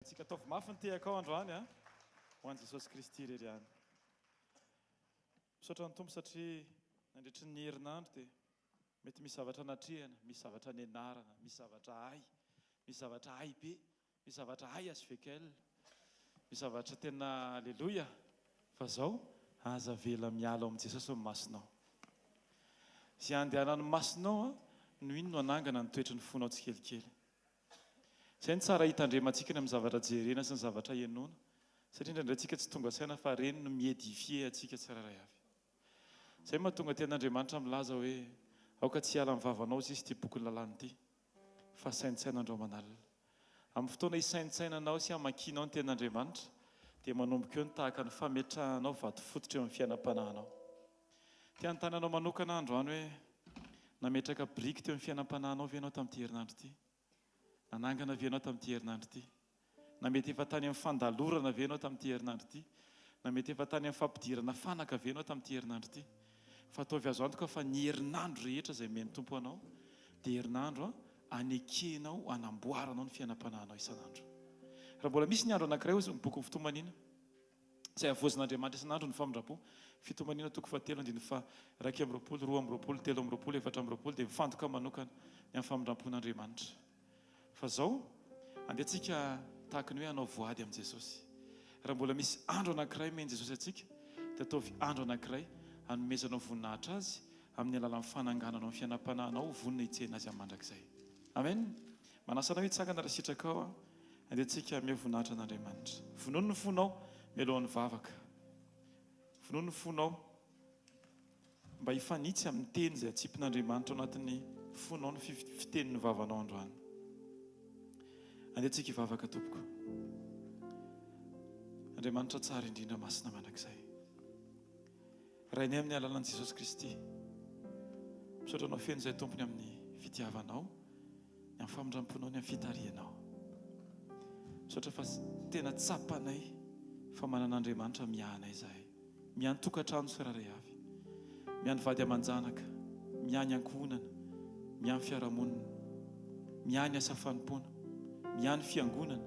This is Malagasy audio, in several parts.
Tsika ataovy mafy ny tehakao androany a, ho an'i Jesosy Kristy irery ihany. Misaotra ny Tompo satria nandritry ny herinandro dia mety misy zavatra natrehana, misy zavatra nianarana, misy zavatra hay, misy zavatra hay be, misy zavatra hay HVKL, misy zavatra tena aleloia fa zao aza avela miala ao amin'i Jesosy ny masonao. Izay andehanan'ny masonao no iny no hanangana ny toetry ny fonao tsikelikely. Izay no tsara hitandremantsika ny amin'ny zavatra jerena sy ny zavatra henoina, satria indraindray tsika tsy tonga saina fa ireny no mi-edifier antsika tsirairay avy. Izay no mahatonga tenin'Andriamanitra milaza hoe, Aoka tsy hiala amin'ny vavanao sisa ity bokin'ny lalàna ity, fa saintsaino andro aman'alina. Amin'ny fotoana hisaintsainanao sy hamakianao ny tenin'Andriamanitra, dia manomboka eo ny tahaka ny fametrahanao vato fototra eo amin'ny fiainam-panahinao. Te hanontany anao manokana aho androany hoe, Nametraka biriky teo amin'ny fiainam-panahinao ve ianao tamin'ity herinandro ity? Nanangana ve ianao tamin'ity herinandro ity? Na mety efa tany amin'ny fandalorana ve ianao tamin'ity herinandro ity? Na mety efa tany amin'ny fampidirana fanaka ve ianao tamin'ity herinandro ity? Fa ataovy azo antoka fa ny herinandro rehetra izay omen'ny Tompo anao dia herinandro anekenao hanamboaranao ny fiainam-panahinao isan'andro. Raha mbola misy ny andro anankiray hoy ny bokin'ny Fitomaniana, Izay havoazin'Andriamanitra isan'andro ny famindram-po. Fitomaniana toko fahatelo andininy faha 21, 22, 23, 24 dia mifantoka manokana ny amin'ny famindram-pon'Andriamanitra. Fa izao, andeha tsika tahaka ny hoe hanao voady amin'i Jesosy. Raha mbola misy andro anankiray omen'i Jesosy antsika, dia ataovy andro anankiray hanomezanao voninahitra Azy amin'ny alalan'ny fanangananao ny fiainam-panahinao ho vonona hitsena Azy amin'ny mandrakizay. Amen. Manasa anao hitsangana raha sitrakao aho. Andeha tsika hameho voninahitra an'Andriamanitra. Vonono ny fonao mialohan'ny vavaka. Vonono ny fonao mba hifanitsy amin'ny teny izay atsipin'Andriamanitra ao anatin'ny fonao ny fitenin'ny vavanao androany. Andeha tsika hivavaka tompoko. Andriamanitra tsara indrindra masina mandrakizay. Rainay amin'ny alalan'i Jesosy Kristy. Misaotra anao feno izay tompony amin'ny fitiavanao. Ny amin'ny famindram-ponao, ny amin'ny fitarihanao. Misaotra fa tena tsapanay fa manana Andriamanitra miahy anay izahay. Miahy ny tokantrano tsirairay avy. Miahy ny vady aman-janaka. Miahy ny ankohonana. Miahy ny fiarahamonina. Miahy ny asa fanompoana. Miahy ny fiangonana.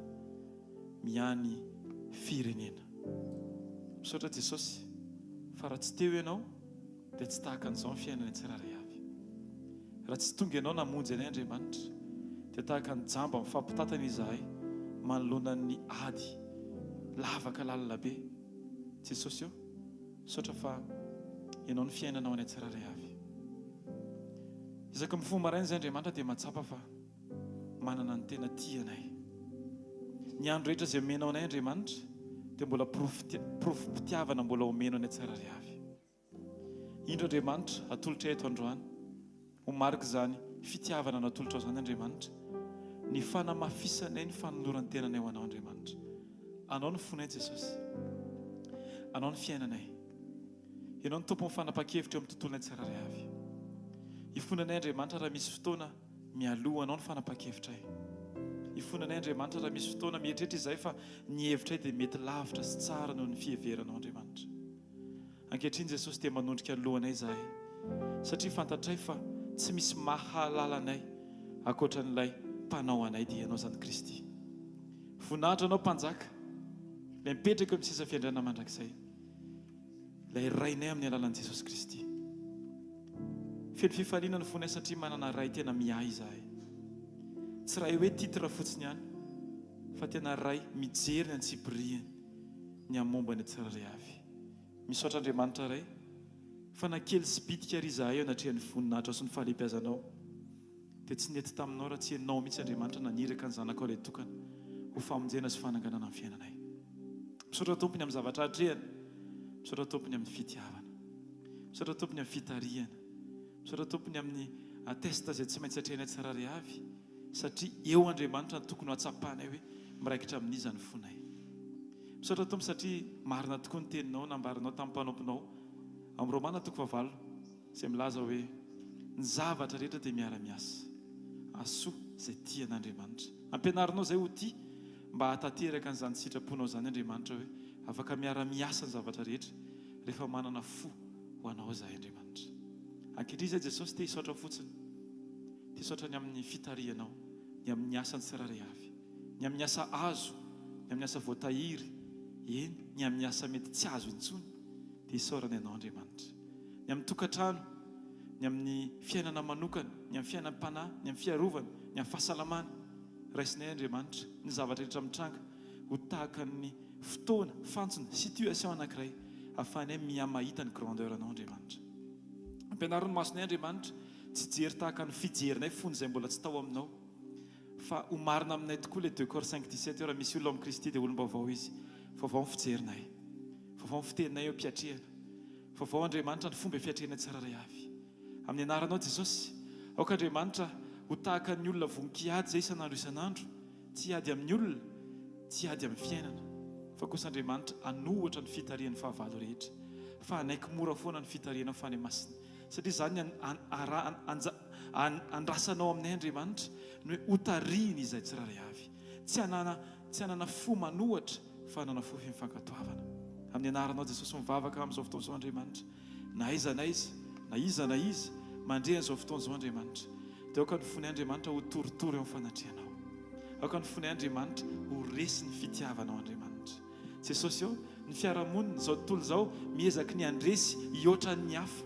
Miahy ny firenena. Misaotra Jesosy fa raha tsy teo Ianao dia tsy tahaka an'izao ny fiainanay tsirairay avy. Raha tsy tonga Ianao namonjy anay Andriamanitra, dia tahaka ny jamba mifampitantana izahay manoloana ny ady lavaka lalina be. Jesosy ô, misaotra fa Ianao no fiainana ho anay tsirairay avy. Isaky mifoha maraina izay Andriamanitra dia mahatsapa fa manana ny tena tia anay. Ny andro rehetra izay omenao anay Andriamanitra dia mbola porofom-pitiavana mbola omenao anay tsirairay avy. Indro Andriamanitra, atolotray eto androany, ho marik'izany fitiavana natolotrao izany Andriamanitra, ny fanamafisanay ny fanoloran-tenanay ho Anao Andriamanitra. Anao ny fonay Jesosy. Anao ny fiainanay. Ianao no Tompon'ny fanapahan-kevitra eo amin'ny tontolonay tsirairay avy. Ifonanay Andriamanitra raha misy fotoana mialoha Anao ny fanapahan-kevitray. Ifonanay Andriamanitra raha misy fotoana mieritreritra izahay fa ny hevitray dia mety lavitra sy tsara noho ny fiheveranao Andriamanitra. Ankehitriny Jesosy dia manondrika ny lohanay izahay satria fantatray fa tsy misy mahalala anay ankoatra an'ilay Mpanao anay dia Ianao izany Kristy. Voninahitra Anao Mpanjaka, ilay mipetraka eo amin'ny seza fiandrianana mandrakizay, ilay Rainay amin'ny alalan'i Jesosy Kristy. Feno fifaliana ny fonay satria manana Ray tena miahy izahay. Tsy Ray hoe titre fotsiny ihany fa tena Ray mijery ny antsipiriany ny amin'ny momba ny tsirairay avy. Misaotra Andriamanitra Ray fa na kely sy bitika ary izahay eo anatrehan'ny voninahitrao sy ny fahalehibiazanao dia tsy nety taminao raha tsy Ianao mihitsy Andriamanitra naniraka ny Zanakao ilay tokana ho famonjena sy fananganana ny fiainanay. Misaotra Tompo ny amin'ny zavatra atrehana. Misaotra Tompo ny amin'ny fitiavana. Misaotra Tompo ny amin'ny fitarihana. Misaotra Tompo ny amin'ny test izay tsy maintsy atrehinay tsirairay avy satria eo Andriamanitra no tokony ho hatsapanay hoe miraikitra amin'iza ny fonay. Misaotra Tompo satria marina tokoa ny teninao nambaranao tamin'ny mpanomponao amin'ny Romana toko fahavalo izay milaza hoe ny zavatra rehetra dia miara-miasa hahasoa izay tia an'Andriamanitra. Ampianarinao izay ho tia mba hahatanteraka an'izany sitraponao izany Andriamanitra hoe afaka miara-miasa ny zavatra rehetra rehefa manana fo ho anao izahay Andriamanitra. Ankehitriny izay Jesosy te hisaotra fotsiny, te hisaotra ny amin'ny fitarihanao, ny amin'ny asan'ny tsirairay avy. Ny amin'ny asa azo. ny amin'ny asa voatahiry, eny, ny amin'ny asa mety tsy azo intsony, dia isaorana Ianao Andriamanitra. Ny amin'ny tokantrano, ny amin'ny fiainana manokana, ny amin'ny fiainam-panahy, ny amin'ny fiarovana, ny amin'ny fahasalamana. Raisinay Andriamanitra ny zavatra rehetra mitranga ho tahaka ny fotoana, fantsona, situation anankiray ahafahanay mihamahita ny grandeur anao Andriamanitra. Ampianaro ny masonay Andriamanitra tsy hijery tahaka ny fijerinay fony izay mbola tsy tao aminao fa ho marina aminay tokoa ilay deux cor cinq dix sept hoe raha misy olona ao amin'i Kristy dia olom-baovao izy. Vaovao ny fijerinay. Vaovao ny fiteninay eo am-piatrehana. Vaovao Andriamanitra ny fomba fiatrehanay tsirairay avy. Amin'ny anaranao Jesosy, aoka Andriamanitra ho tahaka ny olona vonon-kiady izay isan'andro isan'andro, tsy hiady amin'ny olona, tsy hiady amin'ny fiainana, fa kosa Andriamanitra hanohitra ny fitarihan'ny fahavalo rehetra, fa hanaiky mora foana ny fitarihanao Fanahy Masina, satria izany ny andrasanao aminay Andriamanitra, ny hoe hotarihiny izahay tsirairay avy, tsy hanana tsy hanana fo manohatra fa hanana fo feno fankatoavana. Amin'ny anaranao Jesosy mivavaka amin'izao fotoana izao Andriamanitra. Na aiza na aiza, na iza na iza, mandre an'izao fotoana izao Andriamanitra, dia aoka ny fonay Andriamanitra ho torotoro eo amin'ny fanatrehanao. Aoka ny fonay Andriamanitra ho resin'ny fitiavanao Andriamanitra. Jesosy ô, ny fiarahamonina, izao tontolo izao, miezaky ny handresy hihoatra ny hafa.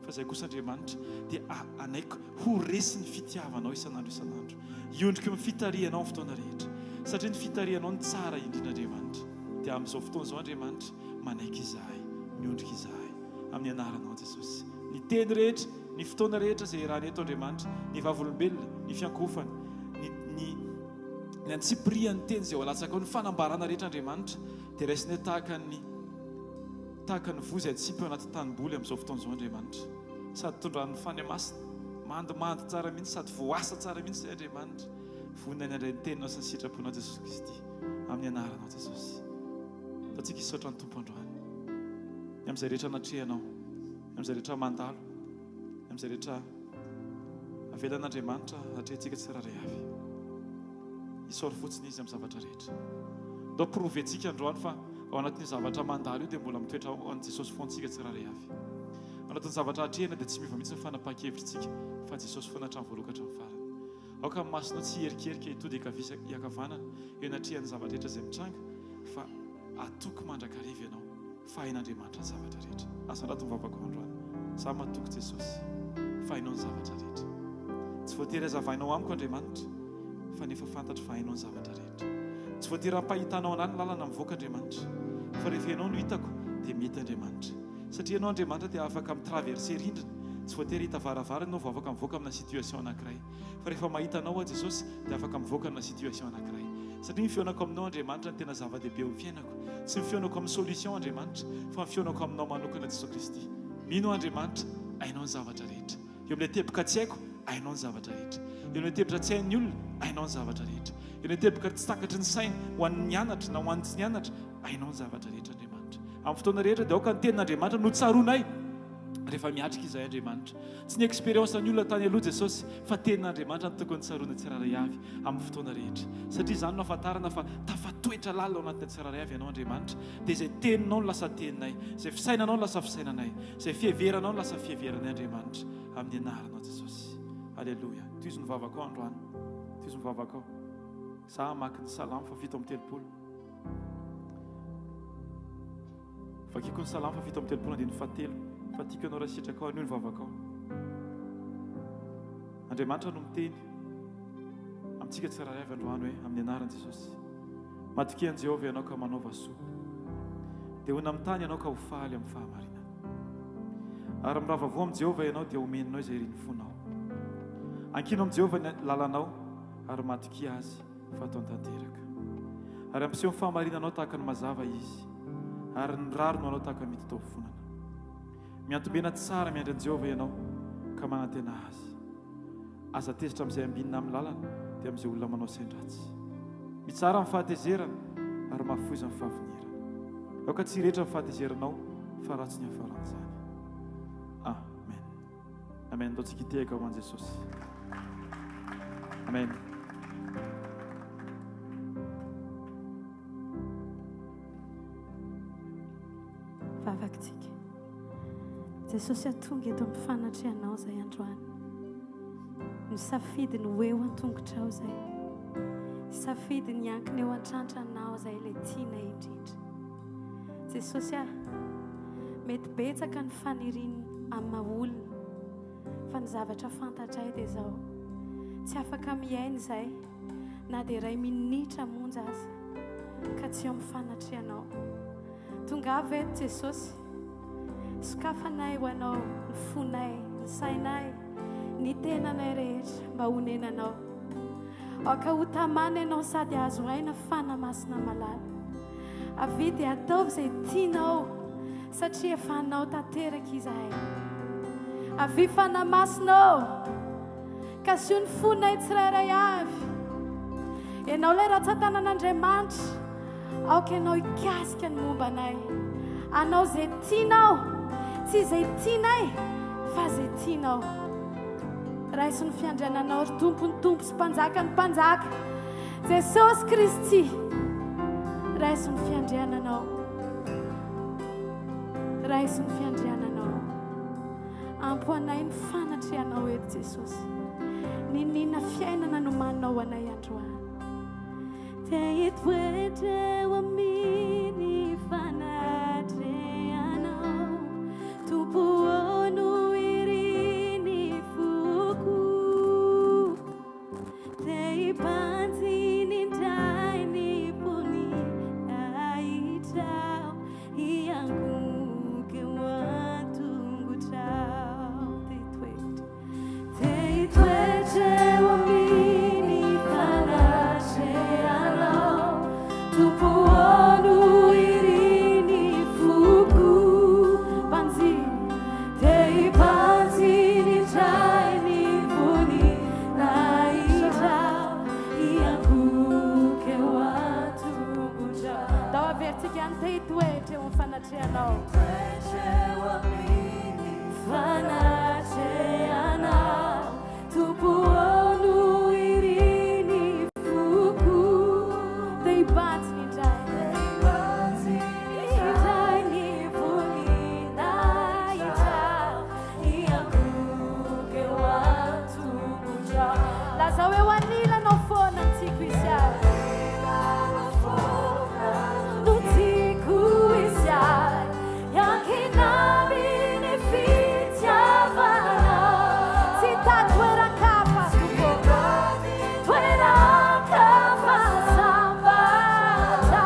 Fa izay kosa Andriamanitra, dia hanaiky ho resin'ny fitiavanao isan'andro isan'andro. Hiondrika eo amin'ny fitarihanao amin'ny fotoana rehetra. Satria ny fitarihanao no tsara indrindra Andriamanitra. Dia amin'izao fotoana izao Andriamanitra, Manaiky izahay, miondrika izahay, amin'ny anaranao Jesosy. Ny teny rehetra, ny fotoana rehetra izay iarahana eto Andriamanitra, ny vavolombelona, ny fiankohofana, ny, ny, ny antsipirihan'ny teny izay ho alatsaka ao, ny fanambarana rehetra Andriamanitra, dia raisinay tahaka ny, tahaka ny voa izay atsipy ao anaty tanimboly amin'izao fotoana izao Andriamanitra. Sady tondran'ny Fanahy Masina, mandomando tsara mihitsy, sady voasa tsara mihitsy izay Andriamanitra. Vonona ny handray ny teninao sy ny sitraponao Jesosy Kristy, amin'ny anaranao Jesosy. Ataontsika hisaotra ny Tompo androany. Ny amin'izay rehetra natrehanao, ny amin'izay rehetra mandalo, ny amin'izay rehetra avelan'Andriamanitra atrehantsika tsirairay avy. Isaory fotsiny Izy amin'ny zavatra rehetra. Ndao prouver-tsika androany fa ao anatin'io zavatra mandalo io dia mbola mitoetra ao an'i Jesosy foana isika tsirairay avy. Ao anatin'ny zavatra atrehina dia tsy miova mihitsy ny fanapahan-kevitritsika fa Jesosy foana hatramin'ny voalohany ka hatramin'ny farany. Aoka ny masonao tsy hierikerika hitodika havia sy hiankavanana eo anatrehan'ny zavatra rehetra izay mitranga, fa hatoky mandrakariva ianao fa hain'Andriamanitra ny zavatra rehetra. Asandrato ny vavako androany. Za matoky Jesosy fa hainao ny zavatra rehetra. Tsy voatery hazavainao amiko Andriamanitra, fa nefa fantatro fa hainao ny zavatra rehetra. Tsy voatery hampahitanao anah ny lalana mivoaka Andriamanitra, fa rehefa ianao no hitako dia mety Andriamanitra. Satria ianao Andriamanitra dia afaka mi-traverser rindrina, tsy voatery hita varavarana ianao vao afaka mivoaka amina situation anankiray. Fa rehefa mahita anao aho Jesosy dia afaka mivoaka amina situation anankiray. Satria ny fihaonako aminao Andriamanitra no tena zava-dehibe eo amin'ny fiainako. Tsy ny fihaonako amin'ny solution Andriamanitra, fa ny fihaonako aminao manokana Jesosy Kristy. Mino aho Andriamanitra, hainao ny zavatra rehetra. Eo amin'ilay teboka tsy haiko, hainao ny zavatra rehetra. Eo amin'ilay teboka tsy hain'ny olona, hainao ny zavatra rehetra. Eo amin'ilay teboka tsy takatry ny saina, ho an'ny nianatra na ho an'ny tsy nianatra, hainao ny zavatra rehetra Andriamanitra. Amin'ny fotoana rehetra dia aoka ny tenin'Andriamanitra no tsaroanay rehefa miatrika izahay Andriamanitra. Tsy ny expérience ny olona tany aloha Jesosy fa tenin'Andriamanitra no tokony tsaroana tsirairay avy amin'ny fotoana rehetra. Satria izany no ahafantarana fa tafatoetra lalina ao anatin'ny tsirairay avy ianao Andriamanitra. Dia izay teninao no lasa teninay, izay fisainanao no lasa fisainanay, izay fiheveranao no lasa fiheveranay Andriamanitra. Amin'ny anaranao Jesosy. Aleloia. Tohizo ny vavakao androany. Tohizo ny vavakao. Za hamaky ny Salamo faha 37. Vakiko ny Salamo faha 37 andininy fahatelo, fa tiako ianao raha sitrakao anio ny vavakao. Andriamanitra no miteny amintsika tsirairay avy androany hoe amin'ny anaran'i Jesosy. Matokia an'i Jehovah ianao ka manaova soa. Dia honina amin'ny tany ianao ka ho faly amin'ny fahamarinana. Ary miravavoa amin'i Jehovah ianao dia homeninao izay irin'ny fonao. Ankino amin'i Jehovah ny lalanao ary matokia azy. fa ataony tanteraka. Ary hampiseho ny fahamarinanao tahaka ny mazava Izy, ary ny rariny ho anao tahaka ny mitataofonana. Miantombena tsara miandry an'i Jehovah ianao, ka manantena Azy. Aza tezitra amin'izay ambinina amin'ny lalana, dia amin'izay olona manao sain-dratsy. Mitsara amin'ny fahatezerana, ary mahafoiza ny fahavinirana. Aoka tsy hirehetra ny fahatezeranao, fa ratsy ny hiafaran'izany. Amen. Amen. Ataontsika hitehaka ho an'i Jesosy. Amen. Vavakitsika. Jesosy atonga eto amin'ny fanatrehanao izay androany. Misafidy ny ho eo an-tongotrao izay. Safidy ny hiankina eo an-trantranao izay ilay tianay indrindra. Jesosy ah, mety betsaka ny faniriana amin'ny maha olona, fa ny zavatra fantatray dia izao, tsy afaka miaina izahay na dia iray minitra monja aza ka tsy eo amin'ny fanatrehanao. Tongava eto Jesosy, sokafanay ho Anao ny fonay, ny sainay, ny tenanay rehetra mba honenanao. Aoka ho tamana Ianao sady hahazo aina Fanahy Masina malala. Avia dia ataovy izay tianao satria efa Anao tanteraka izahay. Avia Fanahy Masina ô! Kasiho ny fonay tsirairay avy. Ianao ilay ratsan-tanan'Andriamanitra, aoka Ianao hikasika ny momba anay. Anao izay tianao, tsy izay tianay, fa izay tianao. Raiso ny fiandriananao, ry Tompon'ny Tompo sy Mpanjakan'ny Mpanjaka, Jesosy Kristy. Raiso ny fiandriananao. Raiso ny fiandriananao. Ampy ho anay ny fanatrehanao eto Jesosy. Niniana fiainana nomaninao ho anay androany. Te hitoetra eo amin'ny fanatrehanao, Tompo ô no irin'ny foko. Te hibanjina indray ny voninahitrao. Hiankohoka eo an-tongotrao. Te hitoetra. Te hitoetra eo amin'ny fanatrehanao. Tompo ô no irin'ny foko. Banjino. Te hibanjina indray ny voninahitrao. Hiankohoka eo an-tongotrao. Ndao averintsika ny te hitoetra eo amin'ny fanatrehanao. Hitoetra eo amin'ny fanatrehanao, Tompo ô no irin'ny foko. Te hibanjina indray. Te hibanjina indray ny voninahitrao. Hiankohoka eo an-tongotrao. Lazao eo anilanao foana ny tiako hisy ahy. Anilanao foana no tiako hisy ahy. Hiankina amin'ny fitiavanao. Tsy hitady toeran-kafa Tompo ô. Toeran-kafa sambatra.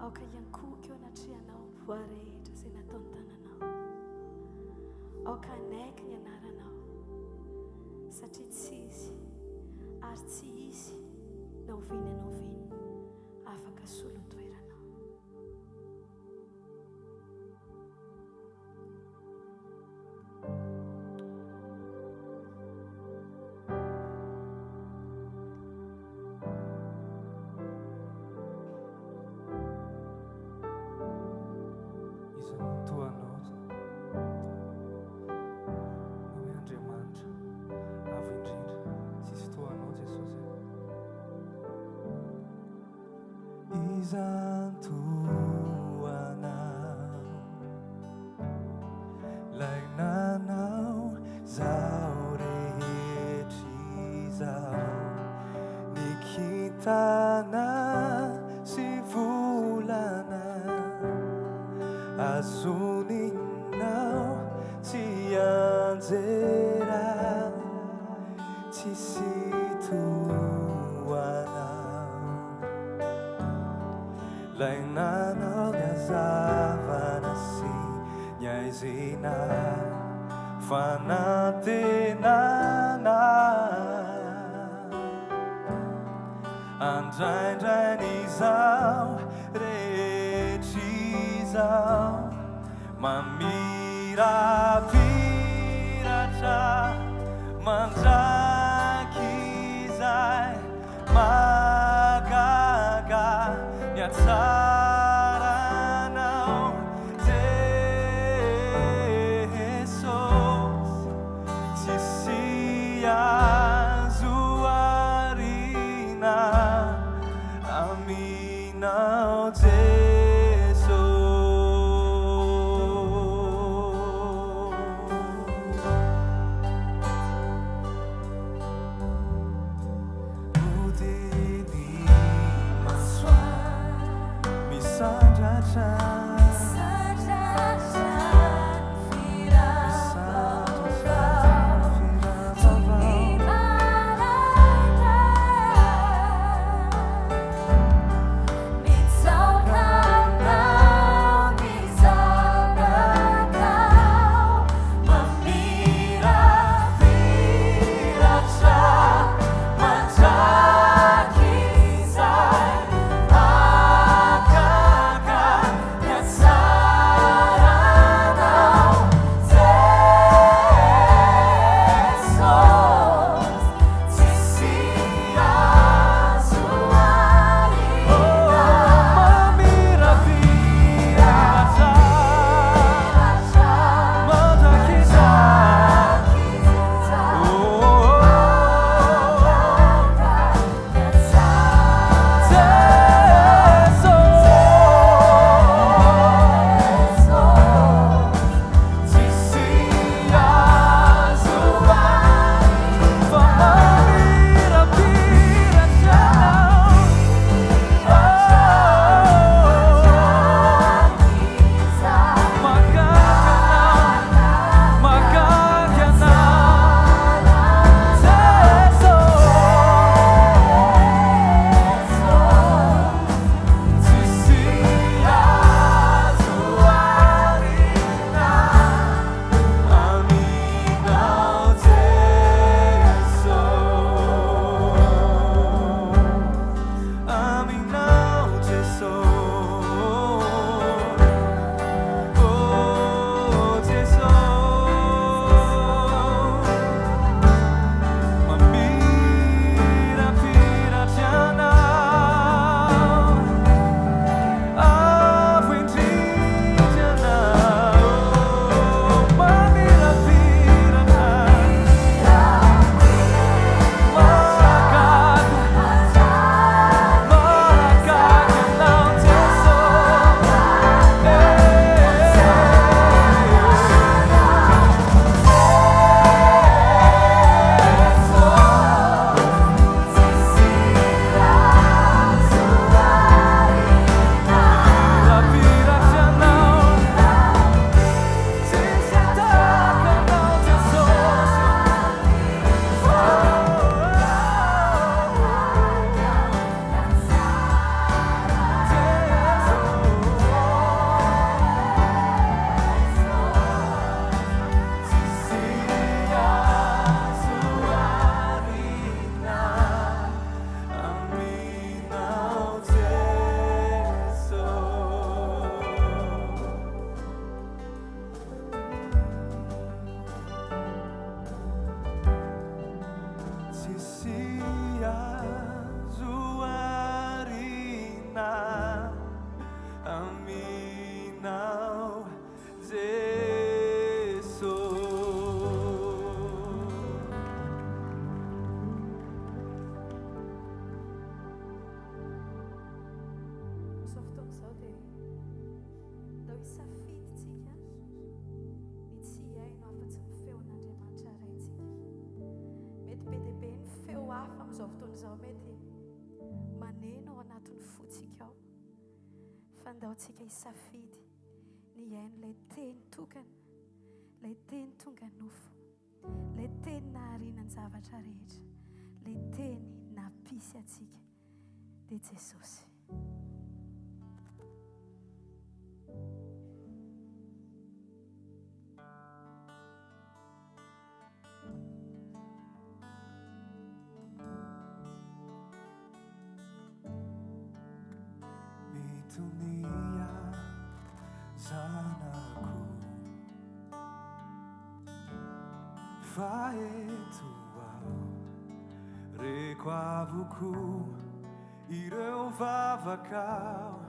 Aoka hiankohoka eo anatrehanao ny voa rehetra izay nataon'ny tananao. Aoka hanaiky ny anaranao, satria tsy izy ary tsy hisy na oviana na oviana afaka solon'ny toeranao. Iza no toa anao? Na hoe Andriamanitra avo indrindra, tsisy toa anao Jesosy. Iza no toa anao? Lay nanao zao rehetra izao, ny kintana sy volana azoninao tsy hianjera, tsisy toa anao. Lay nanao ny hazavana sy ny haizina, fanantenana. Andraindrain'izao rehetra izao, mamirapiratra mandrakizay. Mahagaga ny hatsaranao Jesosy, tsisy azo oharina aminao Jesosy. azo oharina aminao Jeso. Amin'izao fotoana izao dia ndao hisafidintsika ny tsy hihaino afa-tsy ny feon'Andriamanitra Raintsika. Mety be dia be ny feo hafa amin'izao fotoana izao mety maneno ao anatin'ny fontsika ao. Fa ndao tsika hisafidy ny hihaino ilay teny tokana, ilay teny tonga nofo, ilay teny nahariana ny zavatra rehetra, ilay teny nampisy antsika, dia Jesosy. Mitonia zanako fa eto aho reko avokoa ireo vavakao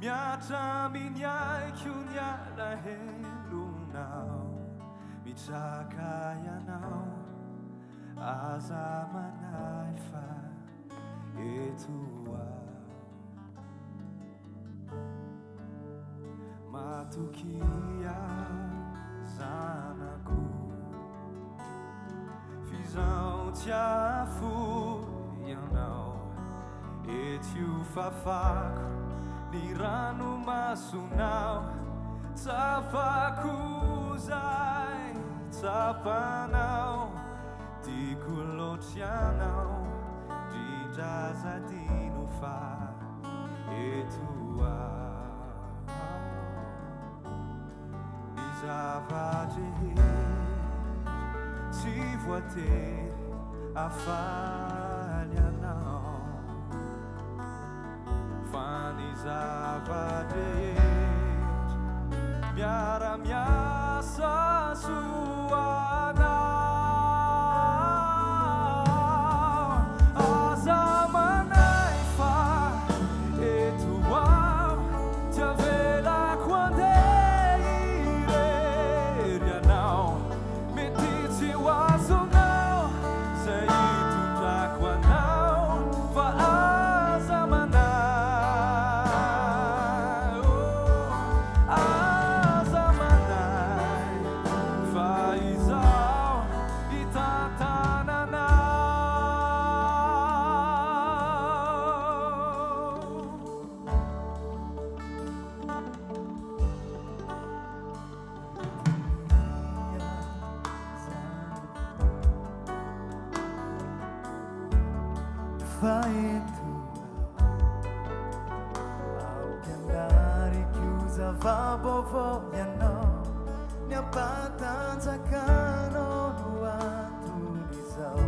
Mihatra amin'ny aiko ny alahelonao Mitraka ianao Aza manahy fa eto aho Matokia zanako F'izaho tsy hahafoy anao Etsy ho fafako ny ranomasonao Tsapako izay tsapanao Tiako loatra ianao Indrindra aza adino fa eto aho Ny zava-drehetra tsy voatery hahafaly anao Fa ny zava-drehetra miara-miasa soa anao Aza manahy fa eto aho Tsy avelako handeha irery ianao Mety tsy ho azonao izay hitondrako anao Fa aza manahy oh, aza manahy Fa izaho hitantana anao. Fa eto ampianariko zava-baovao ianao ny hampatanjaka anao no anton'izao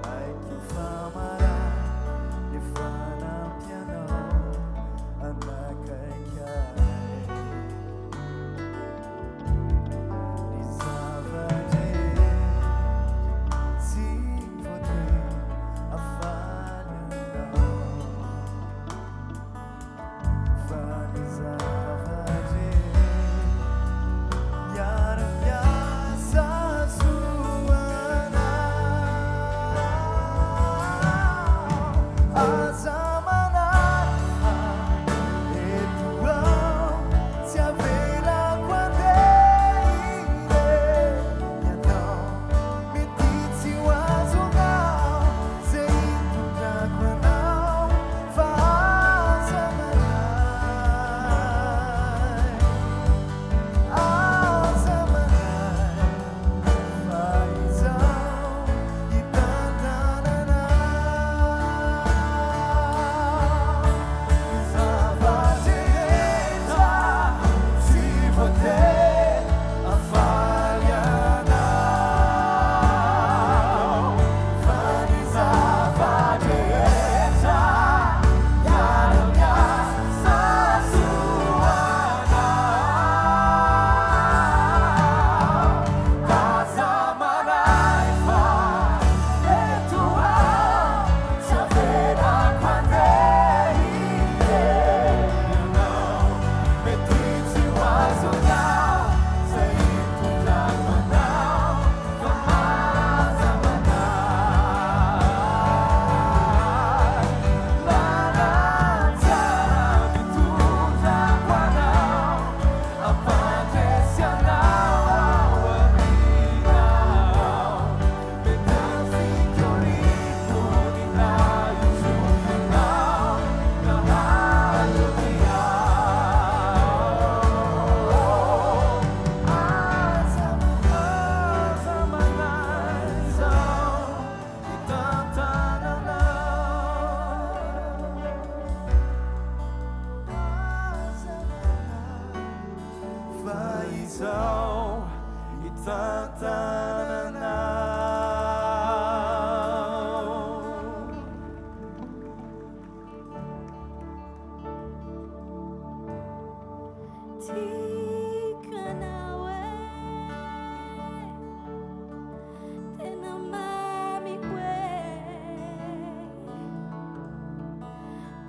haiko fa marary ny fanampianao anakaiky ahy Ny zava-drehetra tsy voatery hahafaly anao Fa ny zava-drehetra miara-miasa.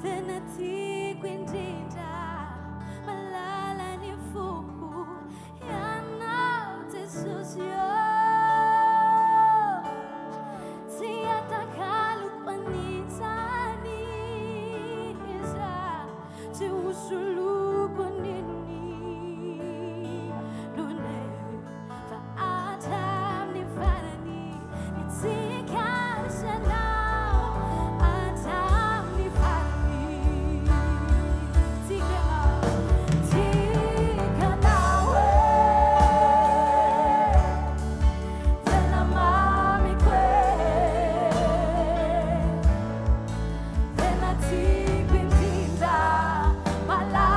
Tena tiako indrindra, malala ny foko, Ianao Jesosy ô. Tsy atakaloko an'izany iza, tsy ho soloko n'inon'inona fa hatramin'ny farany ny tsika sy ianao, hatramin'ny farany. Tiako ianao, tiako anao e, tena mamiko e, tena tiako indrindra, malala.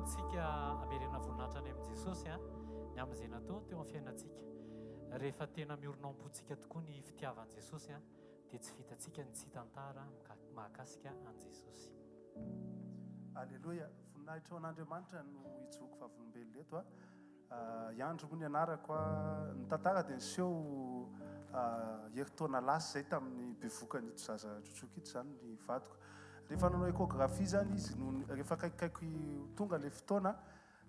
Antsika hamerena voninahitra any amin'i Jesosy ny amin'izay nataony teo amin'ny fiainantsika. Rehefa tena miorina ao am-pontsika tokoa ny fitiavan'i Jesosy dia tsy vitantsika ny tsy hitantara mahakasika an'i Jesosy. Aleloia! Voninahitra ho an'Andriamanitra no hijoroko vavolombelona eto a. I Andry moa ny anarako a. Ny tantara dia niseho herintaona lasa izay tamin'ny bevokan'ito zaza tsotsoka ito izany ny vadiko. Rehefa nanao échographie izany izy no rehefa akaikikaiky ho tonga ilay fotoana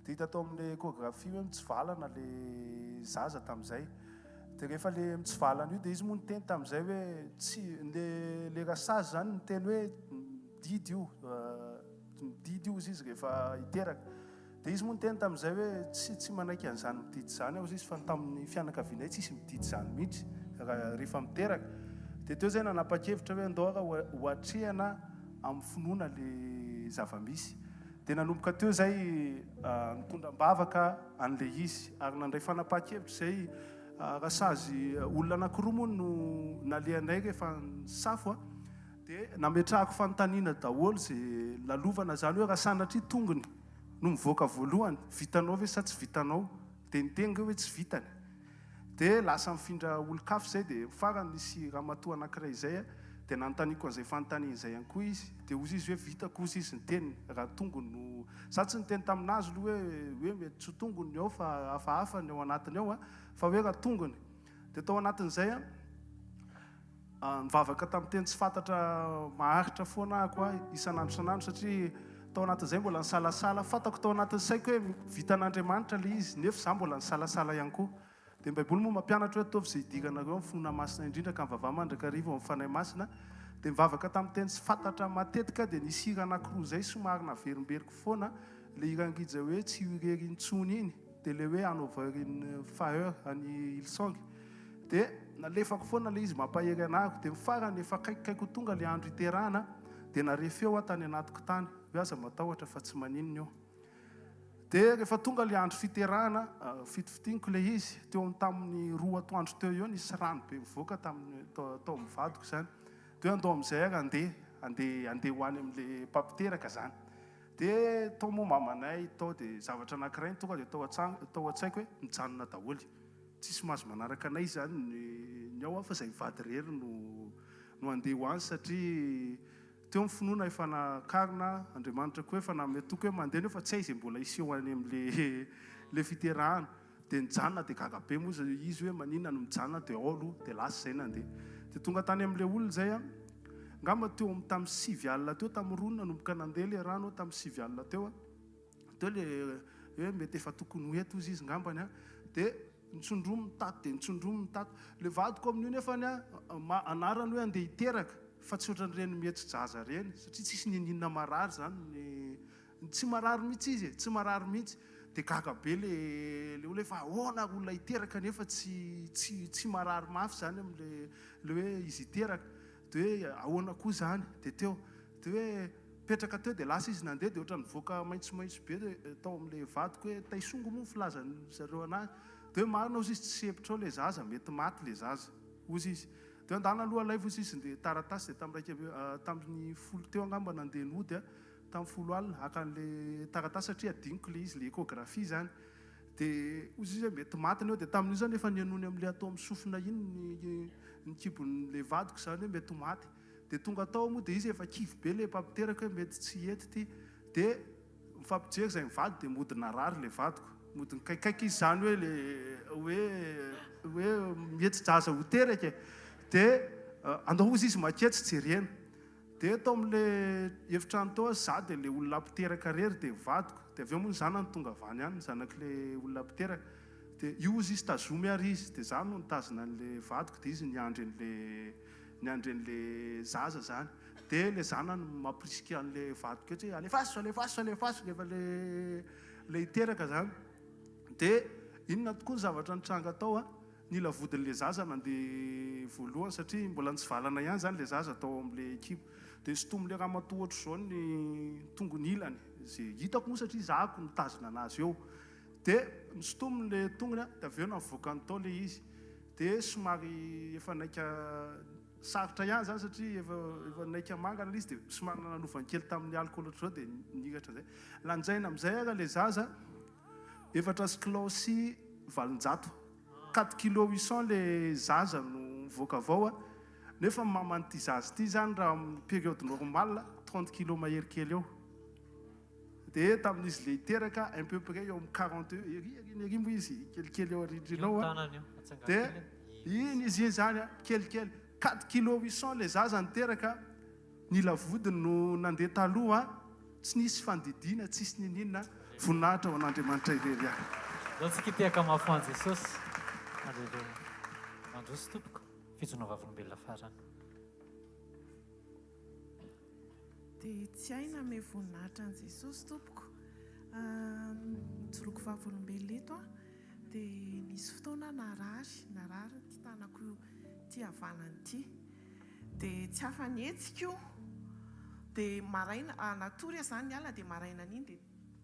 dia hita tao amin'ilay échographie hoe mitsivalana ilay zaza tamin'izay. Dia rehefa ilay mitsivalana io dia izy moa niteny tamin'izay hoe tsy ilay ilay rasazy izany niteny hoe mididy io, mididy io hozy izy rehefa hiteraka. Dia izy moa niteny tamin'izay hoe tsy tsy manaiky an'izany mididy izany aho hozy izy fa ny tamin'ny fianakavianay tsisy mididy izany mihitsy raha rehefa miteraka. Dia teo izay nanapa-kevitra hoe andao ary ho atrehana amin'ny finoana ilay zava-misy. Dia nanomboka teo izay nitondra am-bavaka an'ilay izy ary nandray fanapahan-kevitra izay rasazy olona anankiroa moa no nalehanay rehefa nisafo dia nametrahako fanontaniana daholo izay lalovana izany hoe raha sanatria tongony no mivoaka voalohany, vitanao ve sa tsy vitanao? Dia niteny ireo hoe tsy vitany. Dia lasa nifindra olon-kafa izay dia farany nisy ramatoa anankiray izay dia nanontaniako an'izay fanontaniana izay ihany koa izy dia hozy izy hoe vitako hozy izy ny teniny raha tongony no za tsy niteny tamin'azy aloha hoe hoe mety tsy ho tongony ny ao fa hafahafa ny ao anatiny ao fa hoe raha tongony dia tao anatin'izay Nivavaka tamin'ny teny tsy fantatra maharitra foana aho koa isan'andro isan'andro satria tao anatin'izay mbola nisalasala. Fantako tao anatin'ny saiko hoe vitan'Andriamanitra ilay izy nefa izaho mbola nisalasala ihany koa. Dia ny Baiboly moa mampianatra hoe ataovy izay hidiranareo amin'ny finoana masina indrindra ka mivavaha mandrakariva ao amin'ny Fanahy Masina. Dia nivavaka tamin'ny teny tsy fantatra matetika dia nisy hira anankiroa izay somary naverimberiko foana, ilay hiran'i Rija hoe Tsy ho irery intsony iny. Dia ilay hoe Hanover in Fire an'i Hillsong. Dia nalefako foana ilay izy mampahery anah. Dia ny farany efa akaikikaiky ho tonga ilay andro hiterahana dia nare feo aho tany anatiko tany hoe aza matahotra fa tsy maninona io. Dia rehefa tonga ilay andro fiterahana, fitofitiniko ilay izy, teo amin'ny tamin'ny roa atoandro teo eo nisy rano be nivoaka tamin'ny tao amin'ny vadiko izany. Dia hoe andao amin'izay ary handeha, handeha handeha ho any amin'ilay mpampiteraka izany. Dia tao moa mamanay tao dia zavatra anankiray no tonga dia tao tao an-tsaiko hoe mijanona daholo. Tsisy mahazo manaraka anay izany ny ny ao fa izay mivady irery no no handeha ho any satria teo ny finoana efa nakarina, Andriamanitra koa efa nanome toky hoe mandeha nefa tsy hay izay mbola hiseho any amin'ilay ilay fiterahana. Dia nijanona dia gaga be moa izy hoe maninona no mijanona dia ao aloha dia lasa izay nandeha. Dia tonga tany amin'ilay olona izay an, angamba teo amin'ny tamin'ny sivy alina teo, tamin'ny roa no nanomboka nandeha ilay rano an, tamin'ny sivy alina teo an, teo ilay hoe mety efa tokony ho eto hozy izy ngambany an, dia nitsondrominy tato dia nitsondrominy tato. Ilay vadiko amin'io nefany an, anarany hoe andeha hiteraka fa tsy ohatran'ireny mihetsi-jaza ireny satria tsisy n'inon'inona marary izany ny Tsy marary mihitsy izy e, tsy marary mihitsy. Dia gaga be le le olona hoe fa ahoana ary olona hiteraka nefa tsy tsy tsy marary mafy izany amin'le le hoe izy hiteraka. Dia hoe ahoana koa izany? Dia teo. Dia hoe mipetraka teo dia lasa izy nandeha dia ohatran'ny nivoaka maitsomaitso be dia tao amin'ilay vadiko hoe taisongo moa ny filazan'ny zareo an'azy. Dia hoe marina hozy izy tsy sempotra ao ilay zaza, mety maty ilay zaza hozy izy. Dia hoe andana aloha alaivo hozy izy dia taratasy dia tamin'ny iraika amby tamin'ny folo teo angamba nandeha nody aho. Tamin'ny folo alina, haka an'ilay taratasy satria adinoko ilay izy, ilay échographie izany. Dia hoy izy hoe mety maty ny eo. Dia tamin'io izany efa nihainoany amin'ilay atao amin'ny sofina iny ny ny kibon'ilay vadiko izany hoe mety ho maty. Dia tonga tao moa dia izy efa kivy be ilay mpampiteraka hoe mety tsy hety ity. Dia nifampijery izahay mivady dia mody narary ilay vadiko. Mody nikaikaika izy izany hoe ilay hoe hoe mihetsi-jaza ho teraka e. Dia andao hozy izy maketsy jerena. Dia tao amin'ilay efitrano tao aho, izaho dia ilay olona mpiteraka irery dia vadiko, dia avy eo moa ny zanany tonga avy any ihany, ny zanak'ilay olona mpiteraka. Dia io hozy izy tazomy ary izy, dia izaho no nitazona an'ilay vadiko, dia izy niandry an'ilay niandry an'ilay zaza izany. Dia ilay zanany mampirisika an'ilay vadiko etsy hoe alefaso, alefaso, alefaso rehefa ilay ilay hiteraka izany. Dia inona tokoa ny zavatra nitranga tao an? Nila vodin'ilay zaza nandeha voalohany satria mbola nitsivalana ihany izany ilay zaza tao amin'ilay kibo. Dia sintomin'ilay ramatoa ohatr'izao ny tongony ilany, izay hitako moa satria izaho no nitazona an'azy eo. Dia nosintominy ilay tongony dia avy eo navoakany tao ilay izy. Dia somary efa naika. Sarotra ihany izany satria efa efa naika mangana ilay izy dia somary nananovany kely tamin'ny alcool ohatr'izao dia niratra izay. Lanjaina amin'izay ary ilay zaza, efatra sy kilao sy 800. Quatre kilos 800 ilay zaza no mivoaka avy ao nefa ny maman'ity zaza ity izany raha amin'ny période normale 30 kilos mahery kely eo. Dia tamin'izy le hiteraka un peu près eo amin'ny 40 eo, ery aoriana ery moa izy kelikely eo aoriandriana ao an, dia iny izy iny izany an, kelikely, quatre kilos 800 le zaza niteraka, ny lavodiny no nandeha taloha, tsy nisy fandidiana, tsisy niniana, voninahitra ho an'Andriamanitra irery ihany. Ndao tsika hitehaka mafy ho an'i Jesosy. Aleloia. Mandroso tompoko. Fijoroana vavolombelona farany. Dia tsy hay na ame voninahitra an'i Jesosy tompoko. Nijoroako vavolombelona eto aho dia nisy fotoana aho narary, narary ity tanako ity havanana ity. Dia tsy afa-nihetsika io. Dia maraina, natory aho izany ny alina dia marainan'iny dia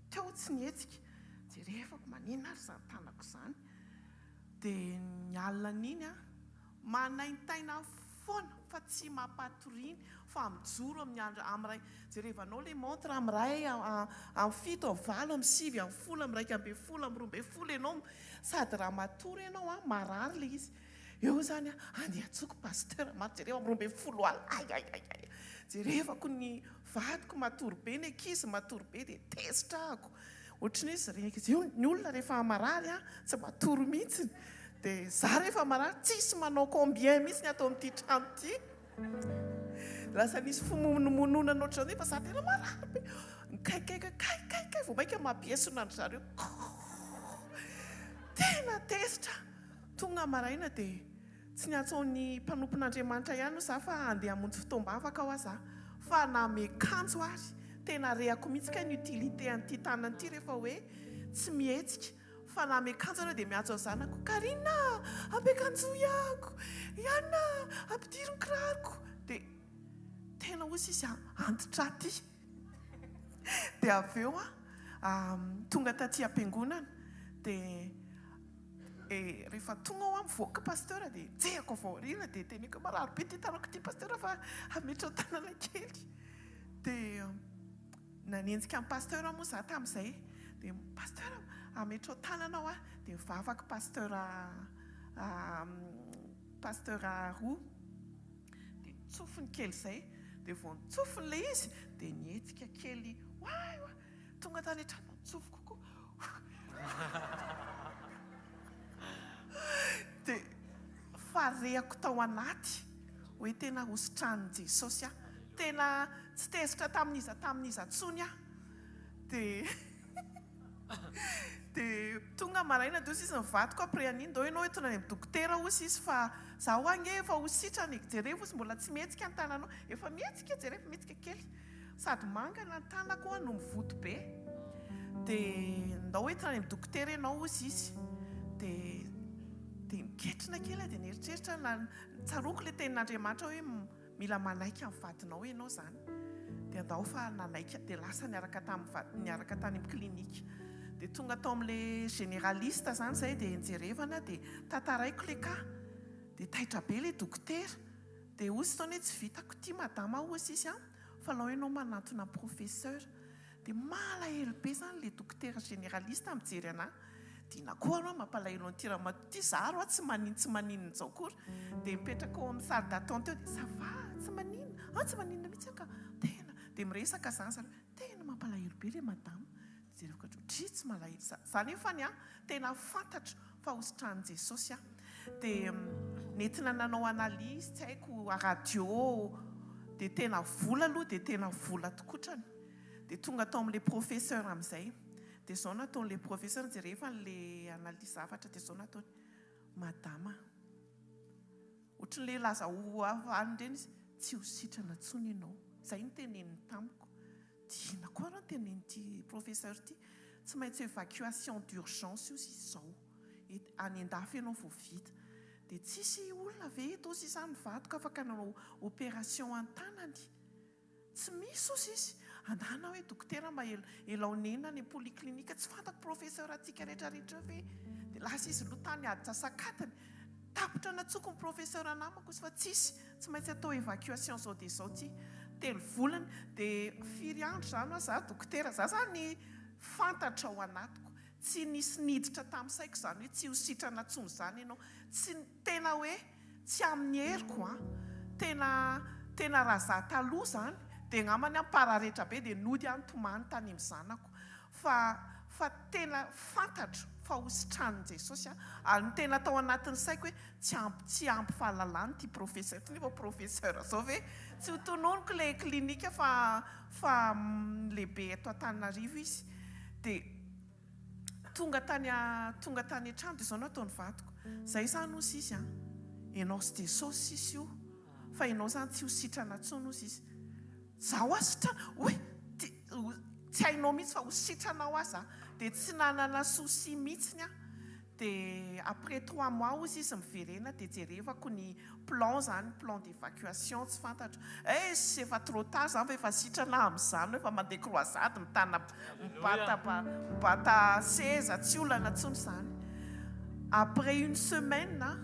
teo tsy nihetsika. Jerevako maninona ary izany tanako izany. Dia ny alinan'iny aho Manaintaina foana fa tsy mampatoriany fa mijoro amin'ny andro amin'ny iray jerevanao le montre amin'ny iray amin'ny fito amin'ny valo amin'ny sivy amin'ny folo amin'ny 11 amin'ny 12 ianao sady raha matory ianao an marary le izy eo zany an andeha antsoiko pasteur maty jereo amin'ny 12 alina ay ay ay ay jerevako ny vadiko matory be ny ankizy matory be dia tezitra ahako Ohatry ny hoe izy rehetra io, ny olona rehefa marary an, tsy matory mihitsy, dia za rehefa marary tsisy manao combien mihitsy ny ato amin'ity trano ity, lasa nisy fimonomononana ohatr'izany nefa za tena marary be, nikaikaika kay kay kay vao mainka mampiesona an-dry zareo, tena tezitra, tonga maraina dia. Tsy niantso ny mpanompon'Andriamanitra ihany hoy za fa handeha hamonjy fotoam-bavaka hoa za. Fa na miakanjo ary, tena rehako mihitsy kay ny utilité an'ity tanana ity rehefa hoe tsy mihetsika. Fa na miakanjo ary aho dia miantso ny zanako, Carine a! Ampiakanjoy ako! Yann a! Ampidiro ny kiraroko! Dia tena hoy sisa antitra aty. Dia avy eo aho tonga taty am-piangonana dia. Eh rehefa tonga aho mivoaka pasteur dia jeriko avy ao aoriana dia teneniko hoe marary be ity tanako ity pasteur fa ametraho tanana kely. Dia nanenjika an'i pasteur moa za tamin'izay dia pasteur ametraho tanana aho dia nivavaka pasteur pasteur roa dia nitsofiny kely izay dia vao nitsofiny ilay izy dia nihetsika kely oay oay. Tonga tany an-trano nitsofoko koa. Dia farehako tao anaty hoe tena hositranin'i Jesosy aho. Tena tsy tezitra tamin'iza tamin'iza intsony aho. Dia dia tonga maraina dia hoy izy ny vadiko après an'iny, ndao ianao entina any amin'ny dokotera hoy izy fa zaho ange efa ho sitrana e, jerevo hozy mbola tsy mihetsika ny tananao. Efa mihetsika, jerevo mihetsika kely. Sady mangana ny tanako no mivoto be. Dia ndao entina any amin'ny dokotera ianao hozy izy. Dia dia niketrina kely aho dia nieritreritra na tsaroako ilay tenin'Andriamanitra hoe mila manaiky amin'ny vadinao ianao izany. Dia andao fa nanaiky dia lasa niaraka tamin'ny vady niaraka tany amin'ny clinique. Dia tonga tao amin'ilay généraliste izany izahay dia nijerevana dia tantaraiko ilay cas. Dia taitra be ilay dokotera. Dia hozy taona hoe tsy vitako ity madama hozy izy an, fa alao ianao manantona professeur. Dia malahelo be izany ilay dokotera généraliste mijery anà. Dia inona koa aloha mampalahelo an'ity ramatoa ity, za aloha tsy manin tsy maninona izao akory. Dia mipetraka ao amin'ny salle d'attente eo dia ça va, tsy maninona, ah tsy maninona mihitsy aho ka, tena, dia miresaka izany zareo, tena mampalahelo be ilay madama. Jereko hatreo, dry tsy malahelo za, za nefa ny ahy tena fantatro fa ho sitranin'i Jesosy aho. Dia nentina nanao analyse, tsy haiko, radio, dia tena vola aloha dia tena vola tokotrany. Dia tonga tao amin'ilay professeur amin'izay. Dia izao nataon'ilay professeur, jereva an'ilay analyse zavatra, dia izao nataony, madama, ohatran'ilay laza ho any ireny izy, tsy ho sitrana intsony ianao. Izay no teneniny tamiko. Dia inona koa ary no tenenin'ity professeur ity? Tsy maintsy évacuation d'urgence io sisa izao. Any an-dafy ianao vao vita. Dia tsisy olona ve eto sisa ny vadiko afaka nanao opération an-tanany? Tsy misy hoy sisa. Andana hoe dokotera mba elao nena any polyclinique. Tsy fantako professeur antsika rehetra rehetra eo ve? Dia lasa izy aloha tany antsasak'adiny. Tapitra natsoko ny professeur namako izy fa tsisy, tsy maintsy atao évacuation zao dia zao ty. Telo volana, dia firy andro zany hoa za dokotera, za zany fantatra ao anatiko, tsy nisy niditra tamin'ny saiko zany hoe tsy ho sitrana tsony zany ianao, tsy, tena hoe tsy amin'ny heriko an, tena, tena raha za taloha zany dia angambany aho mipararetra be dia nody aho nitomany tany amin'ny zanako, Fa fa tena fantatro fa ho sitranin'i Jesosy aho. Ary ny tena tao anatin'ny saiko hoe tsy ampy tsy ampy fahalalana ity professeur ity nefa professeur zao ve tsy ho tononiko ilay clinique fa fa lehibe eto Antananarivo izy. Dia tonga tany tonga tany an-trano dia izao no ataon'ny vadiko. Zay izany hozy izy an. Ianao sy Jesosy sisa io. Fa ianao izany tsy ho sitrana intsony hozy izy. Zaho aho sitrana, oy! Tsy hainao mihitsy fa ho sitranao aho za. Dia tsy nanana souci mihitsiny aho. Dia après trois mois hozy izy miverena dia jerevako ny plan zany, plan d'évacuation tsy fantatro. Eiss! Efa trop tard zany fa efa sitrana aho amin'izany, efa mandeha croisade, mitana, mibata, mibata seza, tsy olana intsony izany. Après une semaine aho.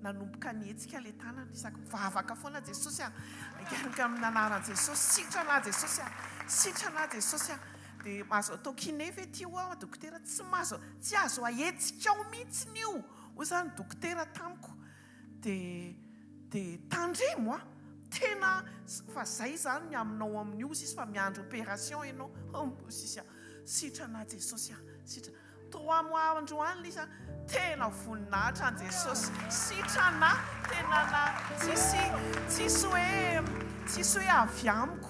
Nanomboka nihetsika ilay tanana, isaky mivavaka foana, Jesosy a, miaraka amin'ny anaran'i Jesosy, sitrana aho Jesosy a, sitrana aho Jesosy a. Dia mahazo atao kiné ve ity ho'a dokotera? Tsy mahazo, tsy azo ahetsika ao mihitsy io, hoy izany dokotera tamiko. Dia, dia tandremo a, tena, fa izay izany ny aminao amin'io hozy izy fa miandry opération ianao, hum, hozy izy a, sitrana aho Jesosy a, sitrana. Trois mois androany lisa tena voninahitra an Jesosy sitrana tena na tsisy tsisy hoe tsisy hoe avy amiko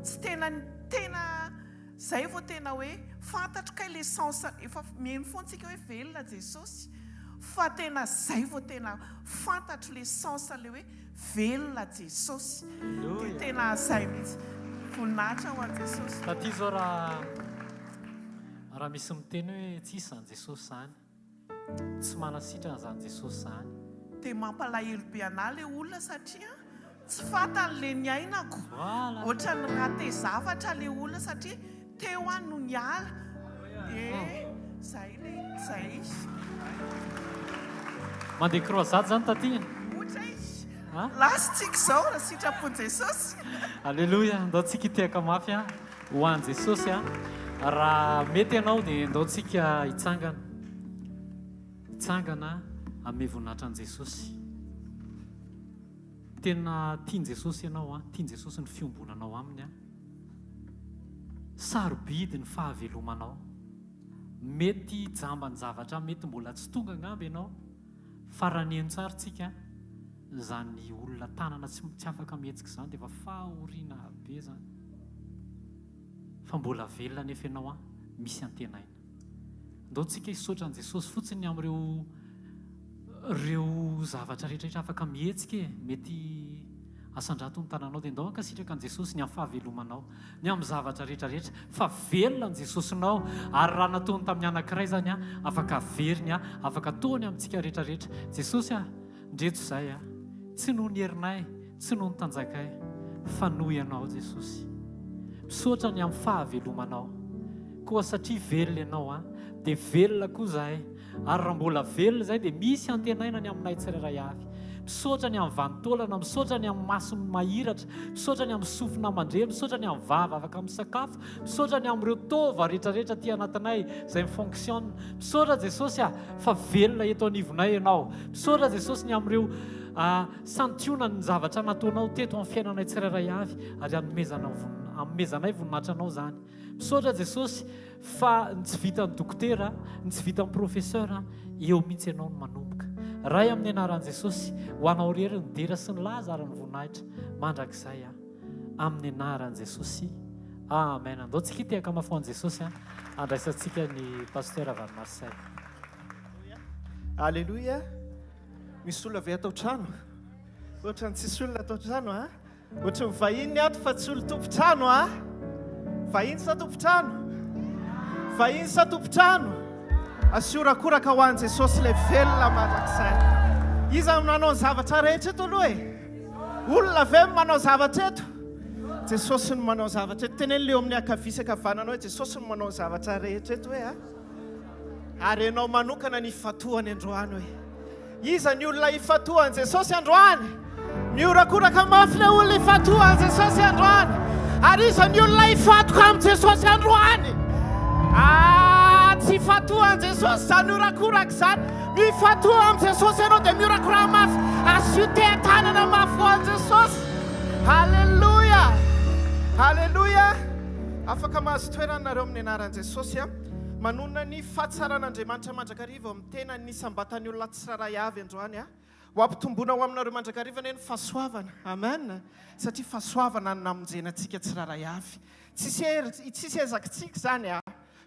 tsy tena tena zay vao tena hoe fantatro kay le sens efa mino foana tsika hoe velona Jesosy fa tena zay vao tena fantatro le sens le hoe Velona Jesosy. Dia tena zay mihitsy. Voninahitra ho an'i Jesosy. Taty zao raha raha misy miteny hoe tsisy zany Jesosy zany, tsy manasitrana zany Jesosy zany. Dia mampalahelo be anah le olona satria tsy fantany le niainako. Voilà. Ohatran'ny rater zavatra le olona satria Teo aho no niala eh zay le zay. Mandeha croisade zany taty? Ohatra izy. Lasa tsika izao raha sitrapon'i Jesosy. Aleloia, ndao tsika hitehaka mafy a ho an'i Jesosy a. Raha mety ianao dia ndao tsika hitsangana. Hitsangana hanome voninahitra an'i Jesosy. Tena tian'i Jesosy ianao an, tian'i Jesosy ny fiombonanao aminy an. Sarobidy ny fahavelomanao. Mety jamban'ny zavatra mety mbola tsy tonga angamba ianao, fa raha niheno tsara tsika, izany olona tanana tsy tsy afaka mihetsika izany dia efa fahoriana be izany. Fa mbola velona anefa ianao an, misy antenaina. Ndao tsika hisaotra an'i Jesosy fotsiny amin'ireo ireo zavatra rehetra rehetra afaka mihetsika e, mety asandrato ny tananao dia ndao hankasitraka an'i Jesosy ny amin'ny fahavelomanao, ny amin'ny zavatra rehetra rehetra fa velona ny Jesosinao ary raha nataony tamin'ny anankiray izany an, afaka averiny an, afaka ataony amintsika rehetra rehetra. Jesosy a! Ndreto izahay a! Tsy noho ny herinay, tsy noho ny tanjakay, fa noho Ianao Jesosy. Misaotra ny amin'ny fahavelomanao. Koa satria velona Ianao a, dia velona koa izahay, ary raha mbola velona izahay dia misy antenaina ny aminay tsirairay avy. Misaotra ny amin'ny vanin-taolana, misaotra ny amin'ny maso mahiratra, misaotra ny amin'ny sofina mandre, misaotra ny amin'ny vava afaka misakafo, misaotra ny amin'ireo taova rehetrarehetra aty anatinay izay mi-fonctionne. Misaotra Jesosy a! Fa velona eto anivonay Ianao. Misaotra Jesosy ny amin'ireo santionan'ny zavatra nataonao teto amin'ny fiainanay tsirairay avy ary hanomezanao hanomezanay voninahitra Anao izany. Misaotra Jesosy fa ny tsy vitan'ny dokotera, ny tsy vitan'ny professeur, eo mihitsy Ianao no manomboka. Ray amin'ny anaran'i Jesosy, ho Anao irery ny dera sy ny laza ary ny voninahitra mandrakizay. Amin'ny anaran'i Jesosy. Amen. Andao tsika hitehaka mafy ho an'i Jesosy an. Andraisantsika ny Pasteur avy any Marseille. Alléluia. Misy olona ve ato an-trano? Ohatran'ny tsisy olona ato an-trano a. Ohatran'ny vahiny ny ato fa tsy olo tompon-trano a. Vahiny sa tompon-trano? Vahiny sa tompon-trano? Asio horakoraka ho an'i Jesosy ilay velona mandrakizay. Iza no nanao ny zavatra rehetra eto aloha e? Olona ve no manao zavatra eto? Jesosy no manao zavatra eto. Teneno le eo amin'ny ankavia sy ankavanana hoe Jesosy no manao ny zavatra rehetra eto hoe a. Ary ianao manokana ny ifantohany androany hoe. Iza ny olona ifantohan'i Jesosy androany? Mihorakoraka mafy ilay olona ifantohan'i Jesosy androany. Ary iza ny olona hifantoka amin'i Jesosy androany? Ah, tsy ifantohan'i Jesosy izany horakoraka izany. Mifantoha amin'i Jesosy ianao dia mihorakoraha mafy. Asio teha-tanana mafy ho an'i Jesosy. Haleloia! Haleloia! Afaka mahazo toerana nareo amin'ny anaran'i Jesosy. Manonona ny fahatsaran'Andriamanitra mandrakariva ao amin'ny tenan'ny isam-batan'ny olona tsirairay avy androany. Ho ampitomboina ho aminareo mandrakariva anie ny fahasoavana. Amen! Satria fahasoavana no namonjena antsika tsirairay avy. Tsisy hery, tsisy ezakitsika izany a!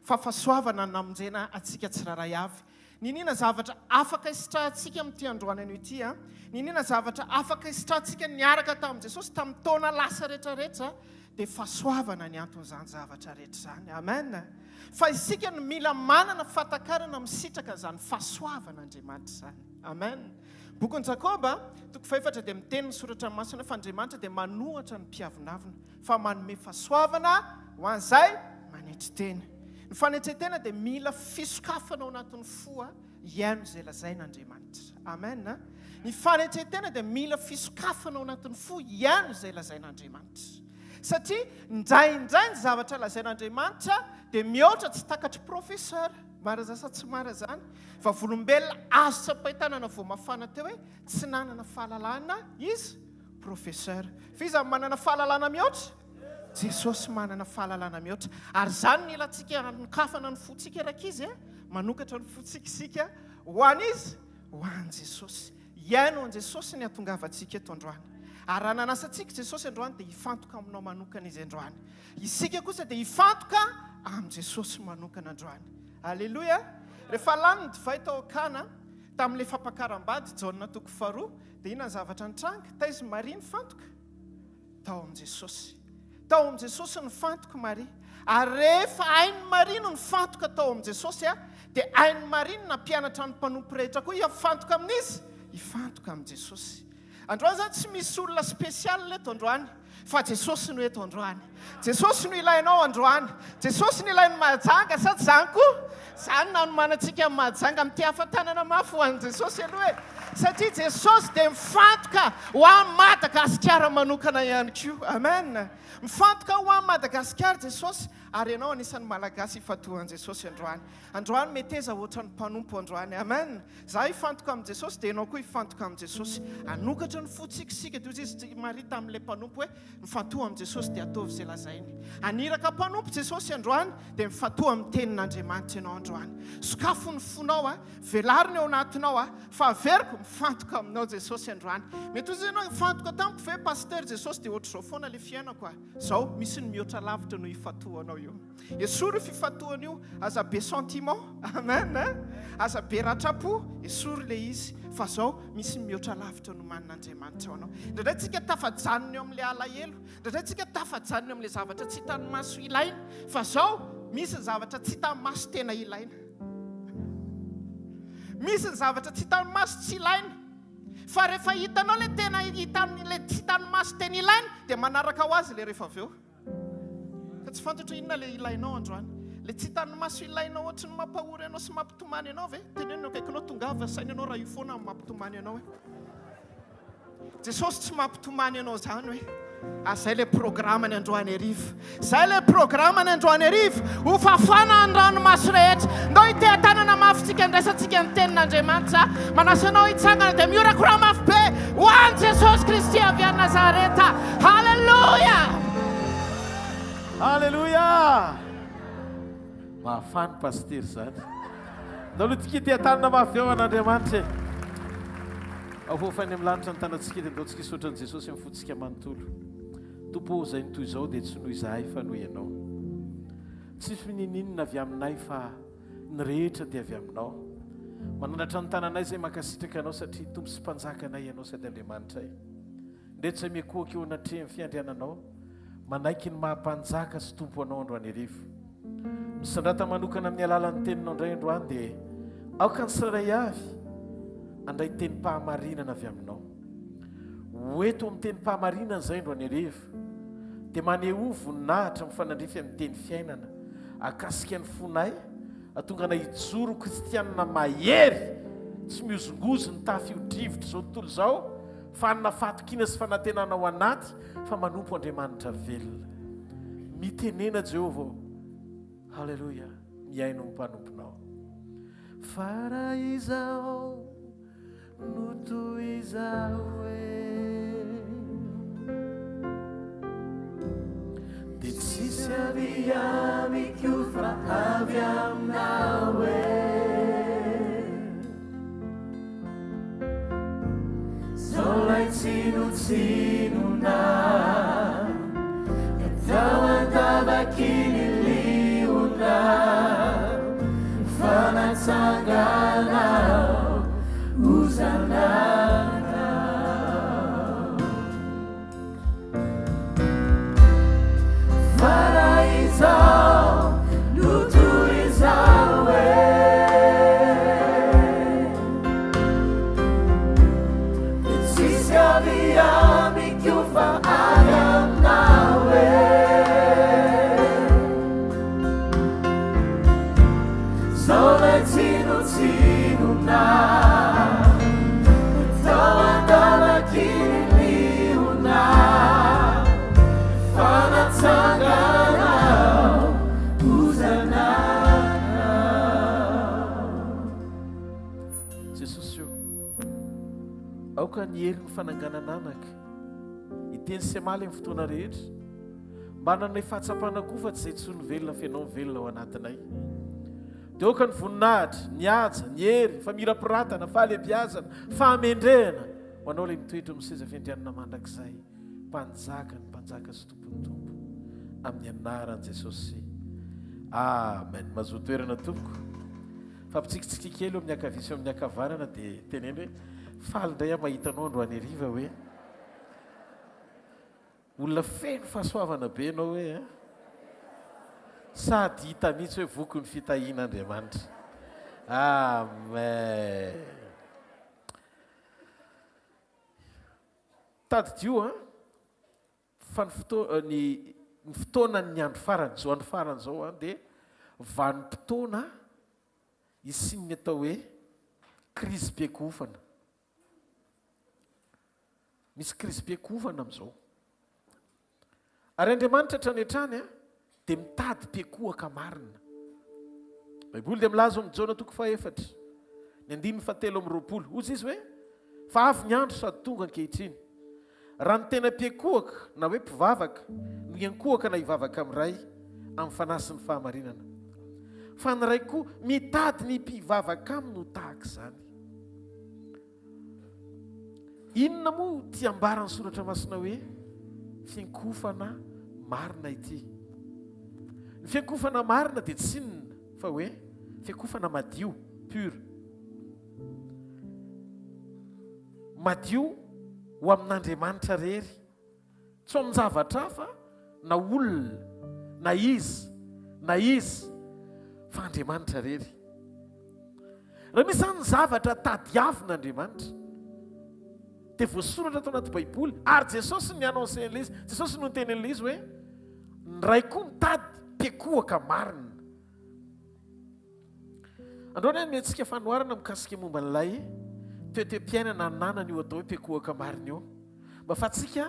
Fa fahasoavana no namonjena antsika tsirairay avy. Niniana zavatra afaka isitrahantsika amin'ity androany anio ity a! Niniana zavatra afaka isitrahantsika niaraka tamin'i Jesosy tamin'ny taona lasa rehetrarehetra dia fahasoavana ny anton'izany zavatra rehetra izany. Amen! Fa isika no mila manana fahatakarana misitraka an'izany fahasoavan'Andriamanitra izany. Amen. Bokin'i Jakoba, toko fahefatra dia miteny ny soratra masina fa Andriamanitra dia manohatra ny mpiavonavona fa manome fahasoavana ho an'izay manetry tena. Ny fanetren-tena dia mila fisokafana ao anatin'ny fo hihaino izay lazain'Andriamanitra. Amen. Ny fanetren-tena dia mila fisokafana ao anatin'ny fo hihaino izay lazain'Andriamanitra. Satria indraindray ny zavatra lazain'Andriamanitra dia mihoatra tsy takatry professeur. Marina izany sa tsy marina izany? Vavolombelona azo tsapain-tanana vao mafana teo hoe tsy nanana fahalalana izy professeur. Fa iza no manana fahalalana mihoatra? Jesosy manana fahalalana mihoatra. Ary izany no ilantsika hanokafana ny fontsika rankizy a! Manokatra ny fontsika isika ho an'iza? Ho an'i Jesosy. Hihaino an'i Jesosy ny hatongavantsika eto androany. Ary raha nanasa antsika Jesosy androany dia hifantoka aminao manokana Izy androany. Isika kosa dia hifantoka amin'i Jesosy manokana androany. Aleloia! Rehefa lany ny divay tao Kana, tamin'ilay fampakaram-bady, Jaona toko faharoa, dia inona ny zavatra nitranga? Taiza i Maria nifantoka? Tao amin'i Jesosy. Tao amin'i Jesosy nifantoka i Maria. Ary rehefa hain'i Maria no nifantoka tao amin'i Jesosy, dia hain'i Maria ny nampianatra ny mpanompo rehetra koa hifantoka amin'iza? Hifantoka amin'i Jesosy. Androany zany tsy misy olona spécial eto androany fa Jesosy no eto androany. Jesosy no ilainao androany. Jesosy no ilain'i Mahajanga sa tsy zany koa? Zany nanomanantsika an'i Mahajanga mitehafa tanana mafy ho an'i Jesosy aloha e. Satria Jesosy dia mifantoka ho an'i Madagasikara manokana ihany koa. Amen. Mifantoka ho an'i Madagasikara Jesosy ary ianao anisan'ny Malagasy ifantohan'i Jesosy androany. Androany meteza ohatran'ny mpanompo androany. Amen. Za hifantoka amin'i Jesosy dia ianao koa hifantoka amin'i Jesosy. Hanokatra ny fontsika isika. Dia hoy izy Maria tamin'ilay mpanompo hoe, mifantoha amin'i Jesosy dia ataovy izay lazainy. Haniraka mpanompo Jesosy androany dia mifantoha amin'ny tenin'Andriamanitra ianao androany. Sokafo ny fonao a, velaro ny ao anatinao a, fa averiko mifantoka aminao Jesosy androany. Mety hoy ianao hifantoka tamiko ve Pasteur Jesosy dia ohatr'izao foana ilay fiainako a. Zao misy ny mihoatra lavitra noho ifantohanao io. Esory io fifantohana io, aza be sentiment, amen eh! Aza be ratram-po, esory ilay izy, fa zao misy mihoatra lavitra nomanin'Andriamanitra ho anao. Indraindray tsika tafajanona eo amin'ilay alahelo, indraindray tsika tafajanona eo amin'ilay zavatra tsy hitan'ny maso ilaina, fa zao misy ny zavatra tsy hitan'ny maso tena ilaina. Misy ny zavatra tsy hitan'ny maso tsy ilaina, fa rehefa hitanao ilay tena hitan'ny ilay tsy hitan'ny maso tena ilaina, dia manaraka ho azy ilay rehefa avy eo. Ka tsy fantatro inona ilay ilainao androany. Ilay tsy hitan'ny maso ilainao ohatry ny mampahory anao sy mampitomany anao ve? Teneno ny akaikinao, tongava saina ianao raha io foana no mampitomany anao e. Jesosy tsy mampitomany anao izany hoe. Ary izay ilay programany androany hariva. Izay ilay programany androany hariva. Ho fafana ny ranomaso rehetra. Ndao hiteha-tanana mafy tsika handraisantsika ny tenin'Andriamanitra. Manasa anao hitsangana dia mihorakoraha mafy be ho an'i Jesosy Kristy avy any Nazareta. Haleloia! Haleloia! Mahafaly Pasitera izany. Ndao aloha tsika hiteha-tanana mafy be ho an'Andriamanitra e. Ao fa any amin'ny lanitra ny tanantsika dia ndao tsika hisaotra an'i Jesosy amin'ny fontsika manontolo. Tompo ô, izay ny toy izao dia tsy noho izahay fa noho Ianao. Tsisy ninininona avy aminay fa ny rehetra dia avy aminao. Manandratra ny tananay izay mankasitraka Anao satria Tompo sy Mpanjakanay Ianao sady Andriamanitray. Ndreto izay miankohoka eo anatrehan'ny fiandriananao, manaiky ny maha Mpanjaka sy Tompo Anao androany hariva. Misandrata manokana amin'ny alalan'ny Teninao indray androany dia aoka ny tsirairay avy handray tenim-pahamarinana avy Aminao. Ho eto amin'ny tenim-pahamarinana izay androany hariva dia manehoa voninahitra mifanandrify amin'ny teny fiainana akasika ny fonay, hahatonga anay hijoro ho kristianina mahery. Tsy mihozongozo ny tafio-drivotr'izao tontolo izao fa hanana fahatokiana sy fanantenana ao anaty fa manompo Andriamanitra velona. Mitenena Jehovah ô. Haleloia. Mihaino ny mpanomponao. Fa raha izaho no toy izao e. Dia tsisy avy amiko fa avy aminao e. Zao lay tsinotsinona Atao an-davaky ny liona Fa natsanganao ho zanakao Fa raha izao no toy izao e Dia tsisy avy amiko fa avy aminao e Zao lay tsinotsinona Tao an-davaky ny liona Fa natsanganao ho zanakao. Jesosy ô, aoka ny herin'ny fananganan'anaka hiteny sy hamaly amin'ny fotoana rehetra, mba hananay fahatsapana koa fa tsy izay intsony velona fa Ianao mivelona ao anatinay. Dia aoka ny voninahitra, ny haja, ny hery, ny famirapiratana, fahalehibiazana, fahamendrehana ho Anao ilay mitoetra amin'ny seza fiandrianana mandrakizay, Mpanjaka ny mpanjaka sy Tompon'ny tompo. Amin'ny anaran'i Jesosy. Amen. Mazoa toerana tompoko. Fampitsikitsiky kely eo amin'ny ankavia sy eo amin'ny ankavanana dia teneno hoe faly indray aho mahita anao androany hariva hoe. Olona feno fahasoavana be ianao hoe eh? Sady hita mihitsy hoe voky ny fitahian'Andriamanitra. Amen. Tadidio an, fa ny fotoa ny ny fotoanan'ny andro farany, izao andro farany izao an, dia vanim-potoana hisian'ny atao hoe krizim-piankohofana. Misy krizim-piankohofana amin'izao. Ary Andriamanitra hatrany hatrany dia mitady mpiankohoka marina. Baiboly dia milaza ao amin'ny Jaona toko fahefatra, ny andininy fahatelo amby 20. Hoy izy hoe, fa avy ny andro sady tonga ankehitriny. Raha ny tena mpiankohoka na hoe mpivavaka no hiankohoka na hivavaka amin'ny Ray amin'ny fanahy sy ny fahamarinana. Fa ny Ray koa mitady ny mpivavaka aminy ho tahaka izany. Inona moa ity ambaran'ny soratra masina hoe fiankofana marina ity? Ny fiankofana marina dia tsy inona fa hoe fiankofana madio, pure. Madio ho amin'Andriamanitra rery. Tsy ao amin-javatra hafa na olona na iza na iza fa Andriamanitra irery. Raha misy izany ny zavatra tadiavina Andriamanitra dia voasoratra ato anaty Baiboly ary Jesosy no ni-annoncer an'ilay izy, Jesosy no niteny an'ilay izy hoe ny Ray koa mitady mpiankohoka marina. Androany aho nomentsika fanoharana mikasika momba an'ilay toetoe-piainana ananan'io atao hoe mpiankohoka marina io. Mba ahafahantsika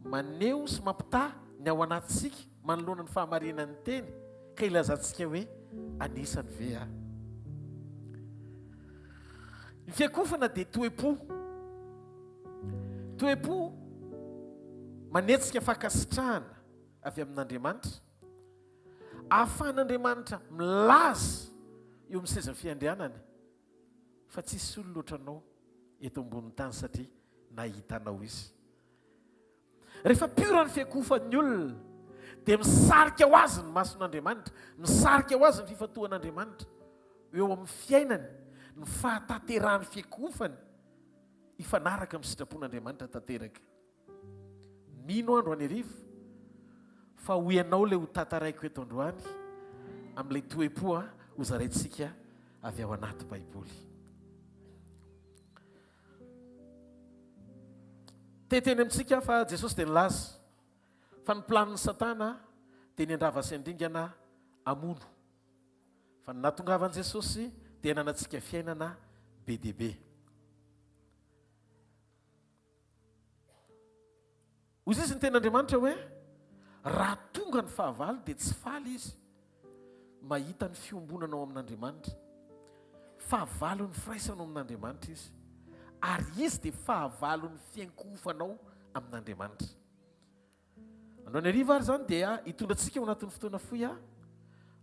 maneho sy mampitaha ny ao anatintsika manoloana ny fahamarinan'ny teny ka ilazantsika hoe anisany ve aho. Ny fiankofana dia toe-po. Toe-po manetsika fankasitrahana avy amin'Andriamanitra. Ahafahan'Andriamanitra milaza eo amin'ny seza fiandrianany fa tsisy olona ohatranao eto ambonin'ny tany satria nahita anao izy. Rehefa pure ny fiankohofan'ny olona dia misarika ho azy ny mason'Andriamanitra, misarika ho azy ny fifantohan'Andriamanitra eo amin'ny fiainany, ny fahatanterahan'ny fiankohofany hifanaraka amin'ny sitrapon'Andriamanitra tanteraka. Mino aho androany hariva fa ho ianao ilay ho tantaraiko eto androany amin'ilay toe-po ho zaraintsika avy ao anaty Baiboly. Te-hiteny amintsika aho fa Jesosy dia nilaza fa ny planin'i Satana dia ny handrava sy handringana hamono. Fa ny nahatongavan'i Jesosy dia hananantsika fiainana. be dia be. Hoy izy ny tenin'Andriamanitra hoe, Raha tonga ny fahavalo dia tsy faly izy mahita ny fiombonana ao amin'Andriamanitra. Fahavalon'ny firaisanao amin'Andriamanitra izy. Ary izy dia fahavalon'ny fiankohofanao amin'Andriamanitra. Androany hariva ary izany dia hitondra antsika ao anatin'ny fotoana fohy aho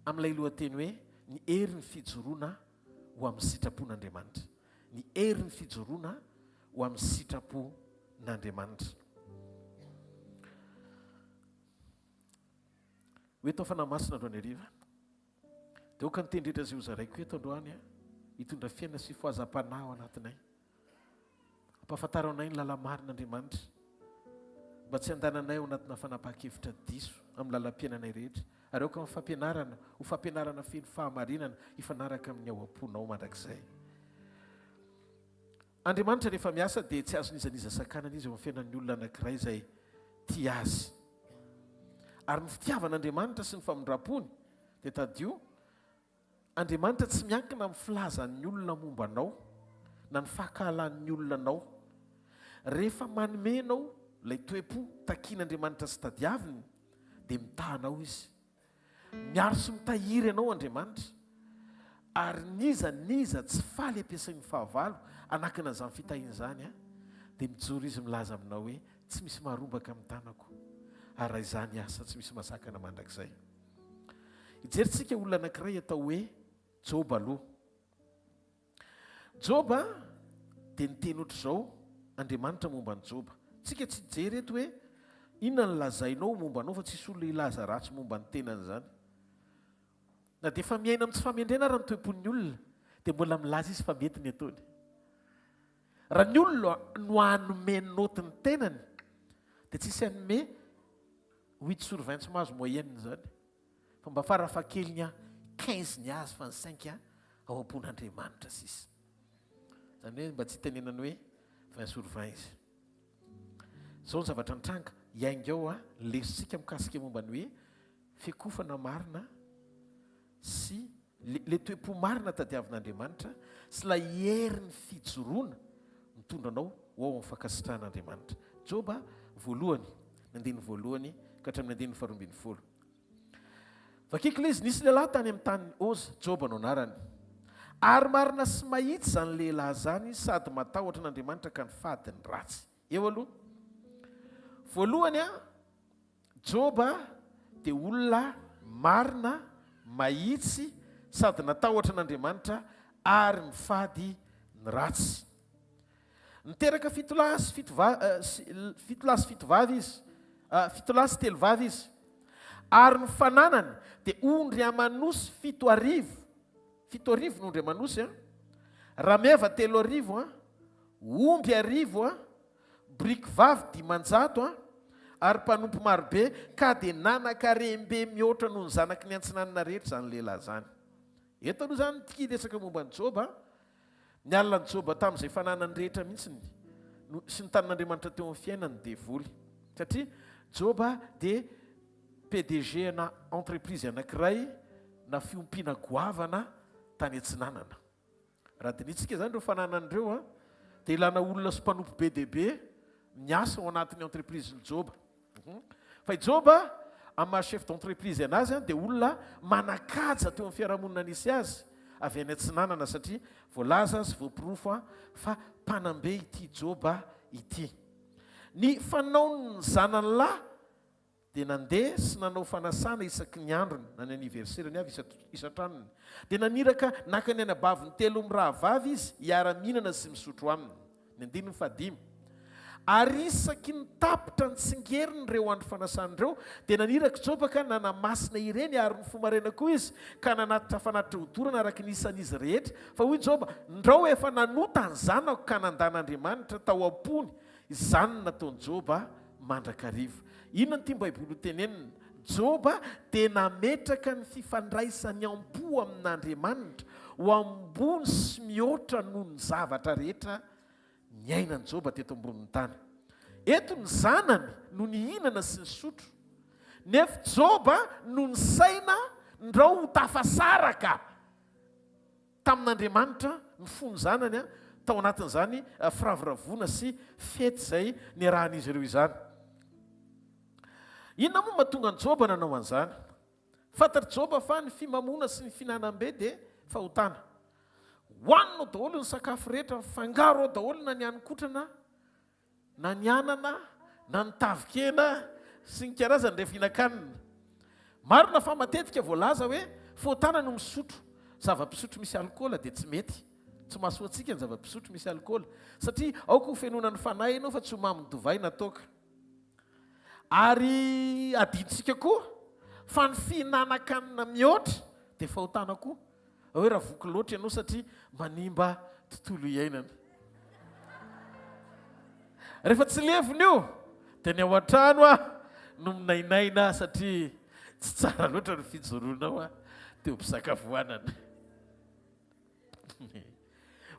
amin'ilay lohateny hoe ny herin'ny fijoroana ho amin'ny sitrapon'Andriamanitra. Ny herin'ny fijoroana ho amin'ny sitrapon'Andriamanitra. Ho eto ny Fanahy Masina androany hariva. Dia aoka ny teny rehetra izay hozaraiko eto androany hitondra fiainana sy fifohazam-panahy ao anatinay. Ampahafantaro anay ny lala-marina Andriamanitra, mba tsy handananay ao anatina fanapahan-kevitra diso amin'ny lalam-piainanay rehetra, ary aoka ny fampianarana ho fampianarana feno fahamarinana hifanaraka amin'ny ao am-ponao mandrakizay. Andriamanitra rehefa miasa dia tsy azon'iza n'iza sakanana izy eo amin'ny fiainan'ny olona anankiray izay tia azy. Ary ny fitiavan'Andriamanitra sy ny famindram-pony dia tadidio Andriamanitra tsy miankina amin'ny filazan'ny olona momba anao na ny fankahalan'ny olona anao. Rehefa manome anao ilay toe-po takian'Andriamanitra sy tadiaviny dia mitaha anao Izy. Miaro sy mitahiry anao Andriamanitra. Ary n'iza n'iza tsy faly ampiasain'ny fahavalo hanakana an'izany fitahiana izany dia mijoro Izy milaza aminao hoe tsy misy maharombaka amin'ny tanako ary raha izany asa tsy misy mahasakana mandrakizay. Hijery tsika olona anankiray atao hoe Joba aloha. Joba dia niteny ohatr'izao Andriamanitra momba an'i Joba. Tsika tsy hijery eto hoe inona no lazainao momba anao fa tsisy olona hilaza ratsy momba ny tenany izany. Na dia efa miaina amin'ny tsy fahamendrena ara ny toe-pon'ny olona dia mbola milaza izy fa mety ny ataony. Raha ny olona no hanome naoty ny tenany dia tsisy hanome Huit sur 20 tsy mahazo moyenne izany fa mba farafahakeliny an 15 ny azy fa ny cinq ao am-pon'Andriamanitra sisa. Izany hoe mba tsy hitenenany hoe 20 sur 20 izy. Izao ny zavatra nitranga, hiainga ao an, ny lesontsika mikasika momba ny hoe fiakofana marina sy Le toe-po marina tadiavin'Andriamanitra sy ilay herin'ny fijoroana mitondra anao ho ao amin'ny fankasitrahan'Andriamanitra. Joba voalohany, ny andininy voalohany ka hatramin'ny andininy faharoambinifolo. Vakiko ilay izy, nisy lehilahy tany amin'ny tanin'i Oza, Joba no anarany. Ary marina sy mahitsy izany lehilahy izany sady matahotra an'Andriamanitra ka nifady ny ratsy. Eo aloha. Voalohany an, Joba dia olona marina, mahitsy, sady natahotra an'Andriamanitra ary nifady ny ratsy. Niteraka fitolahy sy fito fitolahy sy fito vavy izy, fitolahy sy telo vavy izy. Ary ny fananany dia ondry aman'osy 7000, 7000 ny ondry aman'osy an, rameva 3000 an, omby arivo an, boriky vavy 500 an, ary mpanompo marobe, ka dia nanan-karem-be mihoatra noho ny zanaky ny antsinanana rehetra izany lehilahy izany. Eto aloha izany ity resaka momba an'i Joba, nialona an'i Joba tamin'izay fananany rehetra mihitsy no, sy ny tanin'Andriamanitra teo amin'ny fiainany ny devoly. Satria Joba dia PDG ana entreprise anankiray na fiompiana goavana tany atsinanana. Raha dinihintsika izany ireo fananany ireo an, dia ilana olona sy mpanompo be dia be miasa ao anatin'ny entreprise-n'i Joba. Fa i Joba, amin'ny maha chef d'entreprise anazy an, dia olona manan-kaja teo amin'ny fiarahamonina nisy azy, avy any atsinanana, satria voalaza sy voaporofo an, fa mpanambe ity Joba ity. Ny fanaon'ny zanany lahy Dia nandeha sy nanao fanasana isaky ny androny, na ny anniversaire-ny avy isan-tranony. Dia naniraka naka ny anabaviny telo mirahavavy izy hiara-mihinana sy misotro aminy. Ny andininy fahadimy. Ary isaky ny tapitra ny tsingeriny ireo andro fanasana ireo, dia naniraka Joba ka nanamasina ireny ary nifoha maraina koa izy ka nanatitra fanatitra hodorana araka ny isan'izy rehetra. Fa hoy Joba, Ndrao efa nanota ny zanako ka nandà an'Andriamanitra tao am-pony. Izany no nataon'i Joba mandrakariva. Inona no tian'ny Baiboly ho tenenina? Joba dia nametraka ny fifandraisany am-po amin'Andriamanitra ho ambony sy mihoatra noho ny zavatra rehetra niainan'i Joba teto ambonin'ny tany. Eto ny zanany no nihinana sy nisotro, nefa Joba no nisaina ndrao ho tafasaraka. tamin'Andriamanitra ny fon'ny zanany tao anatin'izany firavoravoana sy fety izay niarahan'izy ireo izany. Inona moa no mahatonga an'i Joba nanao an'izany? Fantatr'i Joba fa ny fimamoana sy ny fihinanam-be dia fahotana. Hohanina ao daholo ny sakafo rehetra, mifangaro ao daholo na ny hanin-kotrana na ny anana na ny tavin-kena sy ny karazany rehefa hihinan-kanina. Marina fa matetika voalaza hoe fahotana no misotro zava-pisotro misy alikaola dia tsy mety. Tsy mahasoa antsika ny zava-pisotro misy alikaola satria aoka ho fenoina ny fanahy ianao fa tsy ho mamon'ny divay na toaka. Ary adinontsika koa fa ny fihinanan-kanina mihoatra dia fahotana koa. Hoe raha voky loatra ianao satria manimba tontolo iainana. Rehefa tsy levona io dia ny ao an-trano aho no minainaina satria tsy tsara loatra ny fijoroanao teo am-pisakafoanana.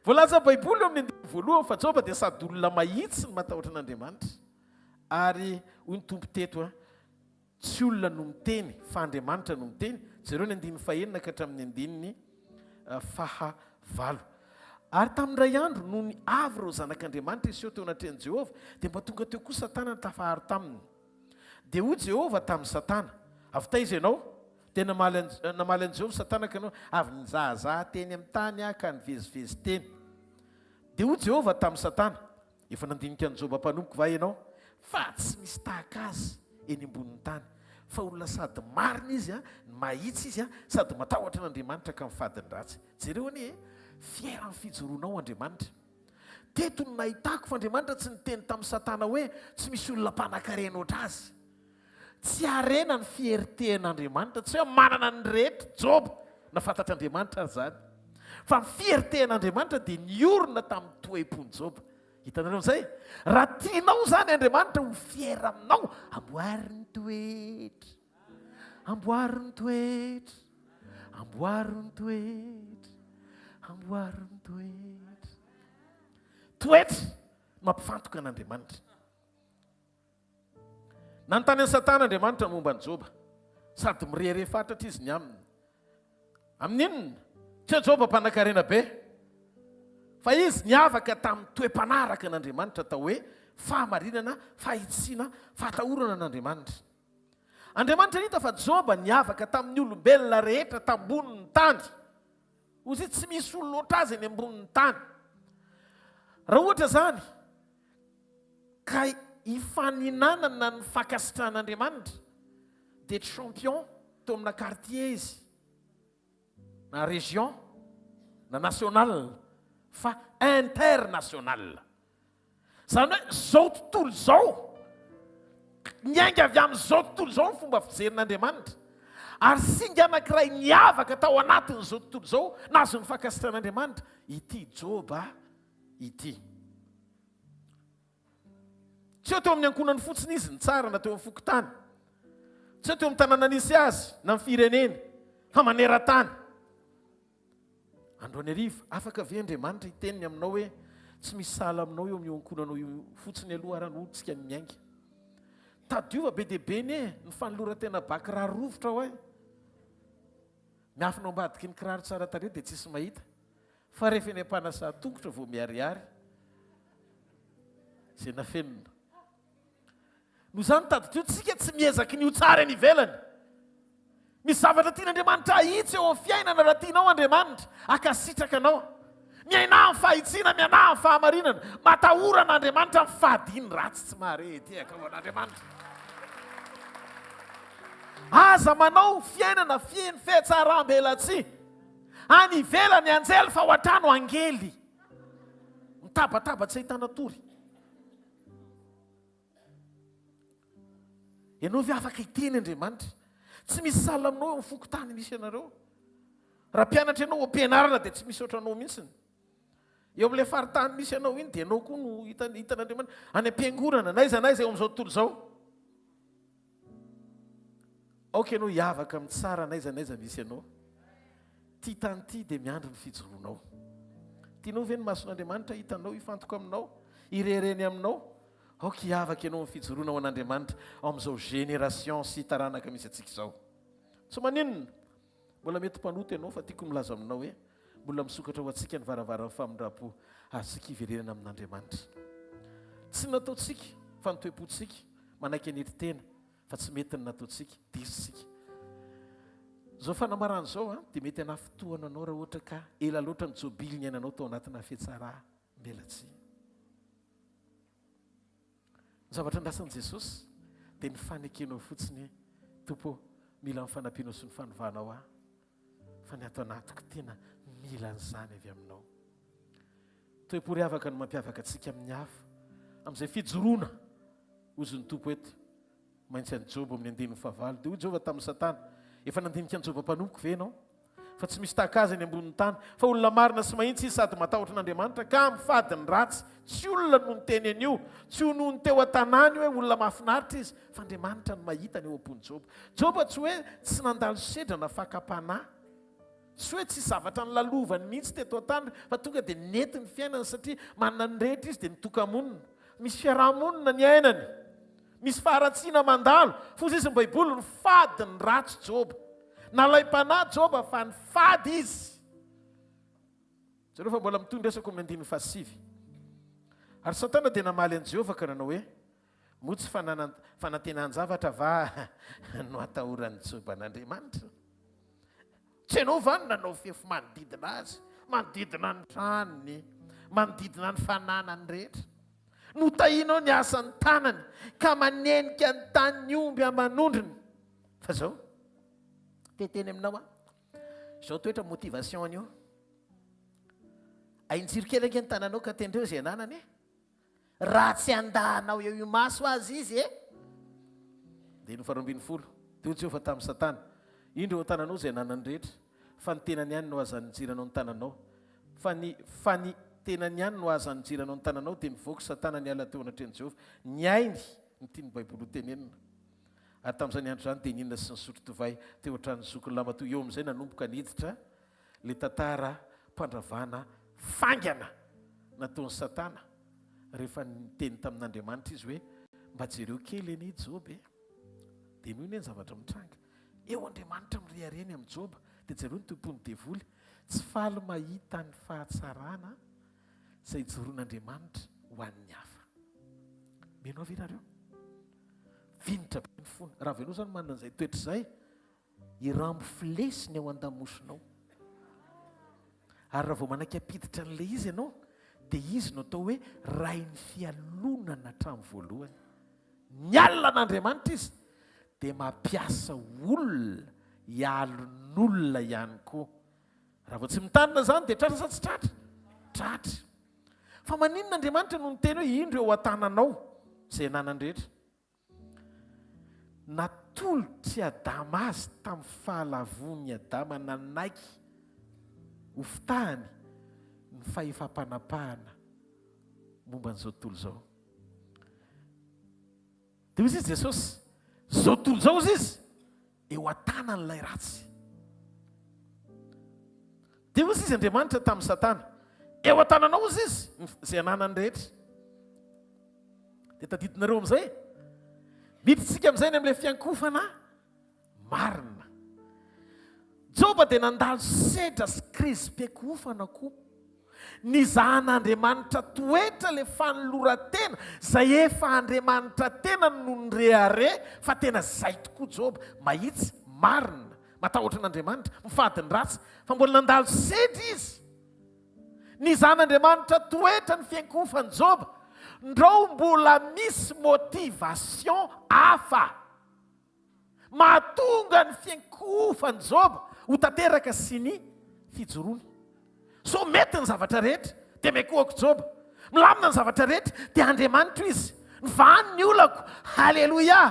Voalaza Baiboly eo amin'ny andininy voalohany fa Joba dia sady olona mahitsy no matahotra an'Andriamanitra. Ary hoy ny Tompo teto, Tsy olona no miteny fa Andriamanitra no miteny, jereo ny andininy fahenina ka hatramin'ny andininy faha valo. Ary tamin'ny iray andro, nony avy ireo zanak'Andriamanitra hiseho teo anatrehan'i Jehovah, dia mba tonga teo koa Satana nitafaharo taminy. Dia hoy Jehovah tamin'i Satana, Avy taiza ianao? Dia namaly namaly an'i Jehovah Satana ka nanao, Avy nizahazaha teny amin'ny tany aho ka nivezivezy teny. Dia hoy Jehovah tamin'i Satana, Efa nandinika an'i Joba mpanompoko va ianao? Fa tsy misy tahaka azy eny ambonin'ny tany, fa olona sady marina izy, no mahitsy izy, sady matahotra an'Andriamanitra ka mifady ny ratsy. Jereo anie e! Fier amin'ny fijoroanao Andriamanitra. Teto no nahitako fa Andriamanitra tsy niteny tamin'i Satana hoe tsy misy olona mpanankarena ohatr'azy. Tsy harena ny fierté-n'Andriamanitra, tsy hoe manana ny rehetra Joba, na fantatr'Andriamanitra aza izany. Fa ny fierté-n'Andriamanitra dia niorina tamin'ny toe-pon'i Joba. Hitanareo amin'izay? Raha tianao izany Andriamanitra ho fier aminao, amboary ny toetra. Amboary ny toetra. Amboary ny toetra. Amboary ny toetra. Toetra mampifantoka an'Andriamanitra. Nanontany an'i Satana Andriamanitra momba an'i Joba, sady mirehareha fatratra izy ny aminy. Amin'ny inona? Tsy hoe Joba mpanankarena be, fa izy niavaka tamin'ny toe-panaraka an'Andriamanitra atao hoe fahamarinana, fahitsiana, fahatahorana an'Andriamanitra. Andriamanitra nahita fa Joba niavaka tamin'ny olombelona rehetra tambonin'ny tany. Hoy izy, tsy misy olona ohatr'azy eny ambonin'ny tany. Raha ohatra izany, ka hifaninanana ny fankasitrahan'Andriamanitra dia champion teo amina quartier izy na région na national fa international. Izany hoe izao tontolo izao, niainga avy amin'izao tontolo izao ny fomba fijerin'Andriamanitra. Ary singa anankiray niavaka tao anatin'izao tontolo izao nahazo ny fankasitrahan'Andriamanitra ity Joba ity. Tsy hoe teo amin'ny ankohonany fotsiny izy nitsara na teo amin'ny fokontany. Tsy hoe teo amin'ny tanàna nisy azy na ny fireneny fa maneran-tany. Androany hariva, afaka ve Andriamanitra hiteny ny aminao hoe tsy misy sahala aminao eo amin'io ankohonanao io fotsiny aloha ary aloha tsika ny miainga. Tadidio fa be dia be anie ny fanoloran-tena ba kiraro rovitra ao eh. Miafina ao ambadiky ny kiraro tsara tarehy dia tsisy mahita. Fa rehefa eny am-panasan-tongotra vao miharihary izay nafenina. Noho izany tadidio tsika tsy miezaky ny ho tsara eny ivelany. Misy zavatra tian'Andriamanitra hahitsy eo amin'ny fiainana raha tianao Andriamanitra hankasitraka anao. Miainà amin'ny fahitsiana, mianà amin'ny fahamarinana. Matahora an'Andriamanitra amin'ny fahadiny ratsy tsy mahare etehaka ho an'Andriamanitra. Aza manao fiainana feno fihatsaram-belatsihy. Any ivelany anjely fa ao an-trano angely. Mitabataba tsy ahitana tory. Ianao ve afaka hiteny Andriamanitra? Tsy misy sahala aminao eo amin'ny fokontany misy anareo. Raha mpianatra ianao ao am-pianarana dia tsy misy ohatranao mihitsy. Eo amin'ilay faritany misy anao iny dia ianao koa no hitan'Andriamanitra. Any am-piangonana, n'aiza n'aiza eo amin'izao tontolo izao. Aoka ianao hiavaka amin'ny tsara n'aiza n'aiza misy anao. Ity tany ity dia miandry ny fijoroanao. Tianao ve ny mason'Andriamanitra hitanao, hifantoka aminao, hireharehany aminao? Aoka hiavaka ianao amin'ny fijoroana ho an'Andriamanitra ao amin'izao génération sy taranaka misy antsika izao. Tsy maninona, mbola mety mpanota ianao fa tiako ny milaza aminao hoe. Mbola misokatra ho antsika ny varavaran'ny famindram-po azontsika hiverenana amin'Andriamanitra. Tsy ny nataontsika fa ny toe-pontsika manaiky hanetry tena fa tsy mety ny nataontsika, diso isika. Izao fanambarana izao dia mety hanafintohana anao raha ohatra ka ela loatra ny jobily niainanao tao anatina fihatsaram-belatsihy. Ny zavatra andrasan'i Jesosy dia ny fanekenao fotsiny hoe, Tompo ô, mila ny fanampianao sy ny fanovanao aho, fa ny ato anatiko tena mila an'izany avy aminao. Toe-po ry havaka no mampiavaka antsika amin'ny hafa, amin'izay fijoroana, hozy ny Tompo eto. Maintsy an'i Joba amin'ny andininy fahavalo. Dia hoy Jehovah tamin'i Satana, Efa nandinika an'i Joba mpanompoko ve ianao? Fa tsy misy tahaka azy eny ambonin'ny tany, fa olona marina sy mahitsy izy sady matahotra an'Andriamanitra, ka mifady ny ratsy. Tsy olona no niteny an'io, tsy ho noho ny teo an-tanàny hoe olona mahafinaritra izy, fa Andriamanitra no mahita ny eo am-pon'i Joba. Joba tsy hoe tsy nandalo sedra na fakam-panahy, tsy hoe tsisy zavatra nolalovany mihitsy teto an-tany, fa tonga dia nety ny fiainany satria manana ny rehetra izy dia nitoka-monina. Misy fiaraha-monina niainany. Misy faharatsiana mandalo. Foza izy ny Baiboly, nifady ny ratsy Joba. Nalaim-panahy Joba fa nifady izy. Jereo fa mbola mitohy ny resako amin'ny andininy fahasivy. Ary Satana dia namaly an'i Jehovah ka nanao hoe, Moa tsy fanantenan-javatra va no atahoran'i Joba an'Andriamanitra? Tsy ianao va no nanao fefy manodidina azy, manodidina ny tranony, manodidina ny fananany rehetra? Notahinao ny asan'ny tanany, ka manenika ny tany ny omby aman'ondriny. Fa zao, te hiteny aminao aho, izao toetra motivation an'io. Ahinjiro kely ange ny tananao ka tendreo izay ananany e. Raha tsy handahanao eo imaso aza izy e! Dia ny 18, dia hoy Jehovah tamin'i Satana, Indro eo an-tananao izay ananany rehetra, fa ny tenany ihany no aza anijiranao ny tananao. Fa ny, fa ny tenany ihany no aza anijiranao ny tananao, dia nivoaka Satana niala teo anatrehan'i Jehovah. Ny ainy no tian'ny Baiboly hotenenina. Ary tamin'izany andro izany dia nihinana sy nisotro divay teo an-tranon'ny zokiny lamatoa eo amin'izay nanomboka niditra Ilay tantara mpandravana faingana nataon'i Satana rehefa niteny tamin'Andriamanitra izy hoe, Mba jereo kely anie i Joba e! Dia henoy anie ny zavatra mitranga. Eo Andriamanitra mirehareha ny amin'i Joba, dia jereo ny toe-pon'ny devoly. Tsy faly mahita ny fahatsarana izay ijoroan'Andriamanitra ho an'ny hafa. Mino ahy ve nareo? Vinitra be ny fony. Raha vao ianao izany manana an'izay toetra izay, Hirambo flesy ny ao an-damosinao. Ary raha vao manaiky hampiditra an'ilay izy ianao, dia izy no atao hoe rain'ny fialonana hatramin'ny voalohany. Mialona an'Andriamanitra izy, dia mampiasa olona hialon'olona ihany koa. Raha vao tsy mitandrina izany dia tratra sa tsy tratra? Tratra. Fa maninona Andriamanitra no niteny hoe indro eo an-tananao izay ananany rehetra? Natolotr'i Adama azy tamin'ny fahalavoan'i Adama nanaiky ho fitahany ny fahefam-panapahana momba an'izao tontolo izao. Dia hoy izy Jesosy, izao tontolo izao hozy izy, eo an-tanan'ilay ratsy. Dia hozy izy Andriamanitra tamin'i Satana, eo an-tananao hozy izy, izay ananany rehetra. Dia tadidinareo amin'izay? Miditsika amin'izay ny amin'ilay fiankofana marina. Joba dia nandalo sedra sy krizim-piankofana koa. Nizahan'Andriamanitra toetra ilay fanoloran-tena izay efa Andriamanitra tenany no nirehareha fa tena izay tokoa Joba, mahitsy, marina, matahotra an'Andriamanitra, mifady ny ratsy, fa mbola nandalo sedra izy. Nizahan'Andriamanitra toetra ny fiankohofan'i Joba, ndrao mbola misy motivation hafa mahatonga ny fiankohofan'i Joba ho tanteraka sy ny fijoroany. Sao mety ny zavatra rehetra, dia miankohako Joba. Milamina ny zavatra rehetra, dia Andriamanitro izy. Nivahany ny olako. Haleloia!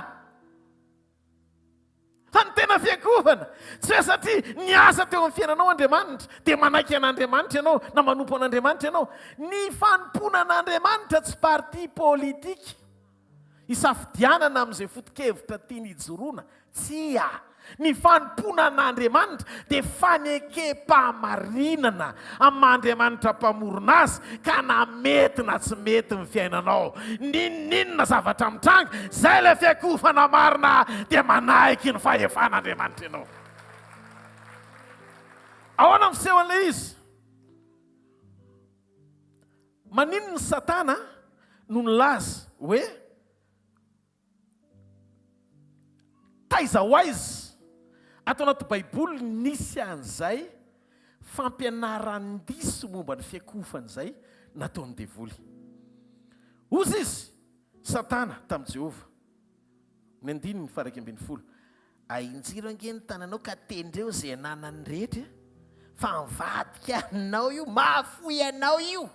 Fa ny tena fiankohofana, tsy hoe satria niasa teo amin'ny fiainanao Andriamanitra, dia manaiky an'Andriamanitra ianao na manompo an'Andriamanitra ianao. Ny fanompoana an'Andriamanitra tsy parti politique isafidianana amin'izay foto-kevitra tiany hijoroana. Tsia. Ny fanompoana an'Andriamanitra dia fanekem-pahamarinana amin'ny maha Andriamanitra Mpamorona azy, ka na mety na tsy mety ny fiainanao, n'inon'inona zavatra mitranga, izay ilay fiankofana marina dia manaiky ny fahefan'Andriamanitra ianao. Ahoana ny fisehon'ilay izy? Maninona Satana no nilaza hoe taiza ho aiza ato anaty Baiboly nisy an'izay fampianaran-diso momba ny fiakohofana izay nataon'ny devoly? Hozy izy, Satana, tamin'i Jehovah. Ny andininy faha-11, Ahinjiro ange ny tananao ka tendreo izay ananany rehetra fa mivadika aminao io, mahafoy anao io.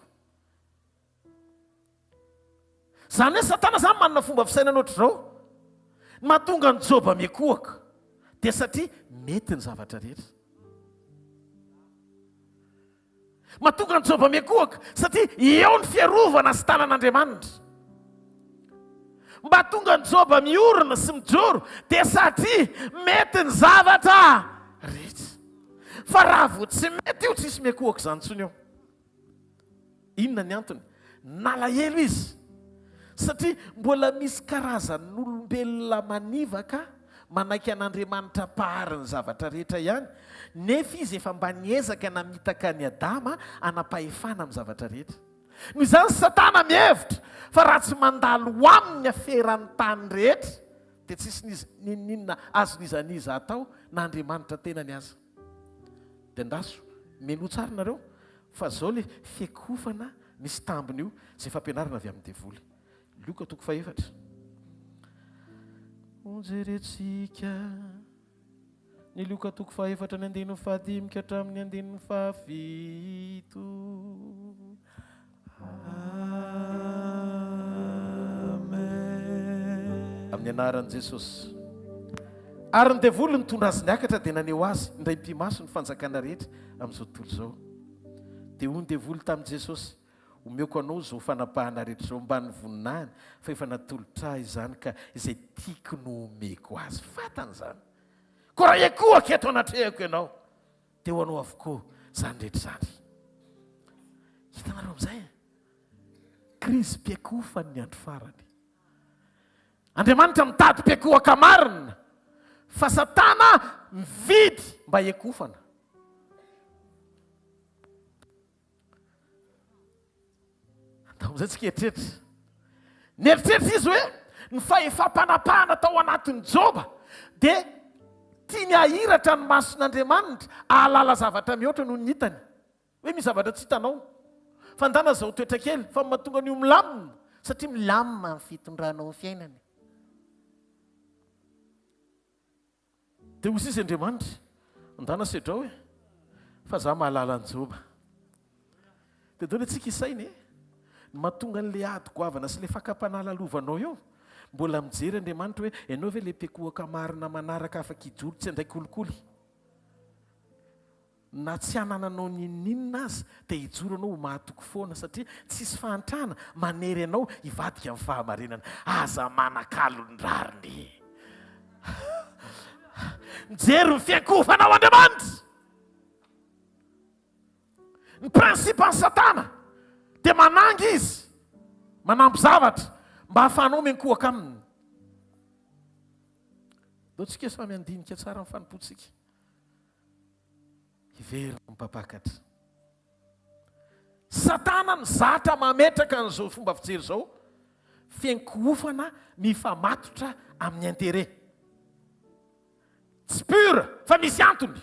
Izany hoe Satana izany manana fomba fisainana ohatr'izao. Ny mahatonga an'i Joba miekohoka dia satria mety ny zavatra rehetra. Mahatonga an'i Joba miankohoka satria eo ny fiarovana sy tanan'Andriamanitra. Mba tonga an'i Joba miorina sy mijoro dia satria mety ny zavatra rehetra. Fa raha vao tsy mety io, tsisy miankohoka izany intsony eo. Inona ny antony? Nalahelo izy satria mbola misy karazan'olombelona manivaka manaiky an'Andriamanitra Mpahary ny zavatra rehetra ihany, nefa izy efa mba niezaka namitaka an'i Adama hanam-pahefana amin'ny zavatra rehetra. Noho izany Satana mihevitra fa raha tsy mandalo aminy ny aferan'ny tany rehetra, dia tsisy n'iza n'inon'inona azon'iza n'iza atao na Andriamanitra tenany aza. Dia andraso, menoa tsara nareo fa zao le fiekofana misy tambiny io zay fampianarana avy amin'ny devoly. Lioka toko fahefatra. Hojerentsika ny Lioka toko fahefatra ny andininy fahadimy ka hatramin'ny andininy fahafito. Amen. Amin'ny anaran'i Jesosy. Ary ny devoly nitondra azy niakatra dia naneho azy indray mpimaso ny fanjakana rehetra amin'izao tontolo izao. Dia hoy ny devoly tamin'i Jesosy, Omeko anao izao fanapahana rehetra izao mbamin'ny voninahiny, fa efa natolotra ahy izany ka izay tiako no omeko azy. Fantany izany. Koa raha hiekohaka eto anatrehako ianao, Dia ho anao avokoa izany rehetra izany. Hitanareo amin'izay? Krizy mpiakohofany ny andro farany. Andriamanitra mitady mpiakohaka marina, fa Satana mividy mba hiakofana. Andao amin'izay tsika hieritreritra. Nieritreritra izy hoe ny fahefam-panapahana tao anatin'i Joba dia tiany hahiratra ny mason'Andriamanitra hahalala zavatra mihoatra noho ny hitany. Hoe misy zavatra tsy hitanao. Fa ndana izao toetra kely fa mahatonga an'io milamina satria milamina ny fitondranao ny fiainana. Dia hoy sisa Andriamanitra, Ndana sedrao e, fa za mahalala an'i Joba. Dia daholo antsika hisaina e, ny mahatonga an'ilay ady goavana sy ilay fakam-panahy lalovanao eo, mbola mijery Andriamanitra hoe ianao ve ilay mpiankohoka marina manaraka afaka hijoro tsy handray kolikoly. Na tsy hanananao n'inon'inona aza dia hijoro anao ho mahatoky foana satria tsisy fahantrana manery anao hivadika amin'ny fahamarinana. Aza manakalo ny rariny. Mijery ny fiankohofanao Andriamanitra. Ny principe an'i Satana dia mananga izy, manampy zavatra mba hahafahanao miankohoka aminy. Ndao tsika samy handinika tsara ny fanompoantsika. Hiverina ny mpampakatra. Satana no zatra mametraka an'izao fomba fijery izao, fiankohofana mifamatotra amin'ny intérêt. Tsy pur fa misy antony.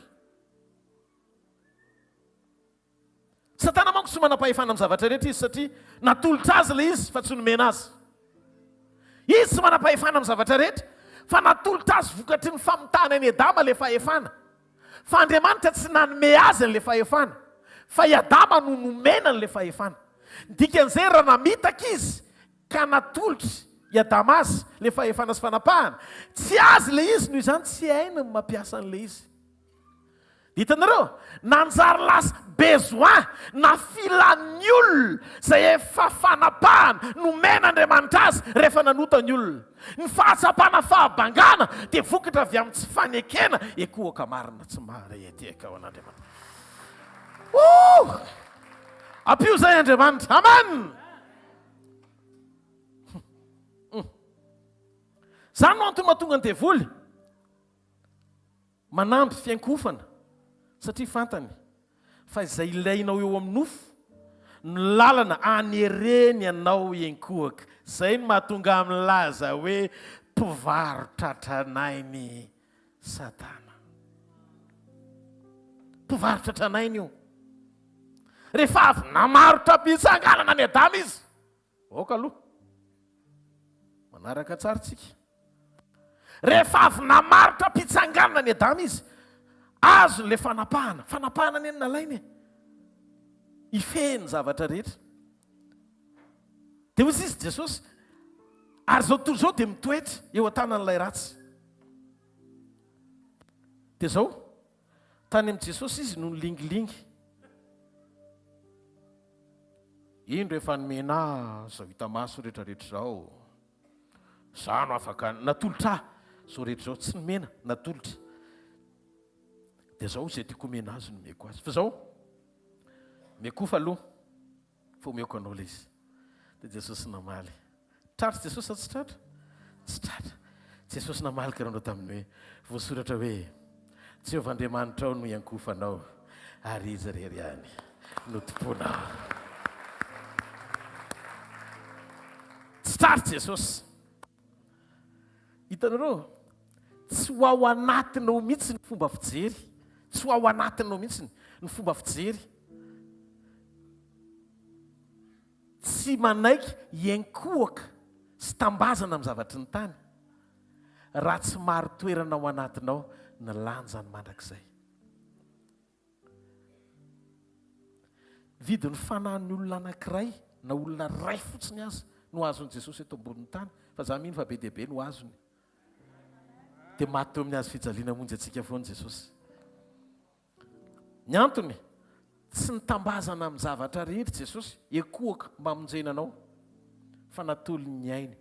Satana manko tsy manam-pahefana amin'ny zavatra rehetra izy satria natolotra azy ilay izy fa tsy nomena azy. Izy tsy manam-pahefana amin'ny zavatra rehetra fa natolotra azy vokatry ny famitahana an'i Adama ilay fahefana. Fa Andriamanitra tsy nanome azy an'ilay fahefana fa i Adama no nomena an'ilay fahefana. Ny dikan'izay raha namitaka izy ka natolotry i Adama azy ilay fahefana sy fanapahana, tsy azy ilay izy noho izany tsy hainy ny mampiasa an'ilay izy. Hitanareo? Nanjary lasa besoin na filan'ny olona izay efa fanapahana nomen'Andriamanitra azy rehefa nanota ny olona. Ny fahatsapana fahabangana dia vokatra avy amin'ny tsy fanekena ekohoka marina tsy maharehadehaka ao an'Andriamanitra. Ouh! Ampio izay Andriamanitra. Amen! Izany no antony mahatonga ny devoly Manampy fiankohofana satria fantany fa izay ilainao eo amin'ny nofo no lalana anereny anao hiankohoka. Izay no mahatonga ahy milaza hoe mpivarotra tranainy Satana. Mpivarotra tranainy io. Rehefa avy namarotra am-pitsanganana an'i Adama izy, aoka aloha, manaraka tsara tsika. Rehefa avy namarotra am-pitsanganana an'i Adama izy, azony ilay fanapahana. Fanapahana anie no nalainy e. Hifehy ny zavatra rehetra. Dia hoy izy Jesosy, ary izao tontolo izao dia mitoetra eo an-tanan'ilay ratsy. Dia izao, tany amin'i Jesosy izy no nilingilingy. Indro efa nomena ahy izao hita maso rehetrarehetra izao. Izaho no afaka, natolotra ahy izao rehetra izao. Tsy nomena, natolotra. Dia izao izay tiako omena azy no omeko azy. Fa izao, miakofa aloha. Fa omeko anao ilay izy. Dia Jesosy namaly. Tratra Jesosy sa tsy tratra? Tsy tratra. Jesosy namaly ka nanao taminy hoe, Voasoratra hoe, Jehovah Andriamanitrao no iankohofanao, ary Izy irery ihany no tompoinao. Tsy tratra Jesosy. Hitanareo? Tsy ho ao anatinao mihitsy ny fomba fijery. Tsy ho ao anatinao mihitsy ny fomba fijery. Tsy manaiky hiankohoka sy tambazana amin'ny zavatry ny tany raha tsy marin-toerana ao anatinao ny lanjany mandrakizay. Vidin'ny fanahin'ny olona anankiray na olona iray fotsiny aza no azon'i Jesosy eto ambonin'ny tany, fa za mino fa be dia be no azony. Dia maty teo amin'ny hazo fijaliana hamonjy antsika foana Jesosy. Ny antony, tsy nitambazana amin'ny zavatra rehetra Jesosy, ekohaka mba hamonjena anao, fa natolony ny ainy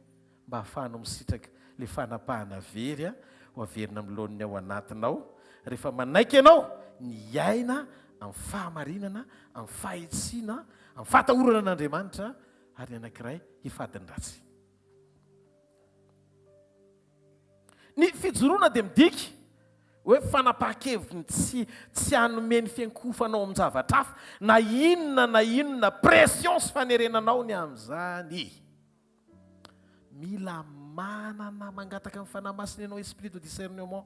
mba hahafahanao misitraka ilay fanapahana very ho averina amin'ny laoniny ao anatinao rehefa manaiky ianao ny hiaina amin'ny fahamarinana, amin'ny fahitsiana, amin'ny fahatahorana an'Andriamanitra ary ny anankiray hifady ny ratsy. Ny fijoroana dia midika hoe fanapahan-kevitry ny tsy tsy hanome ny fiankohofanao amin-javatra hafa na inona na inona pression sy fanerena anao ny amin'izany. Mila manana mangataka ny Fanahy Masina ianao, esprit de discernement.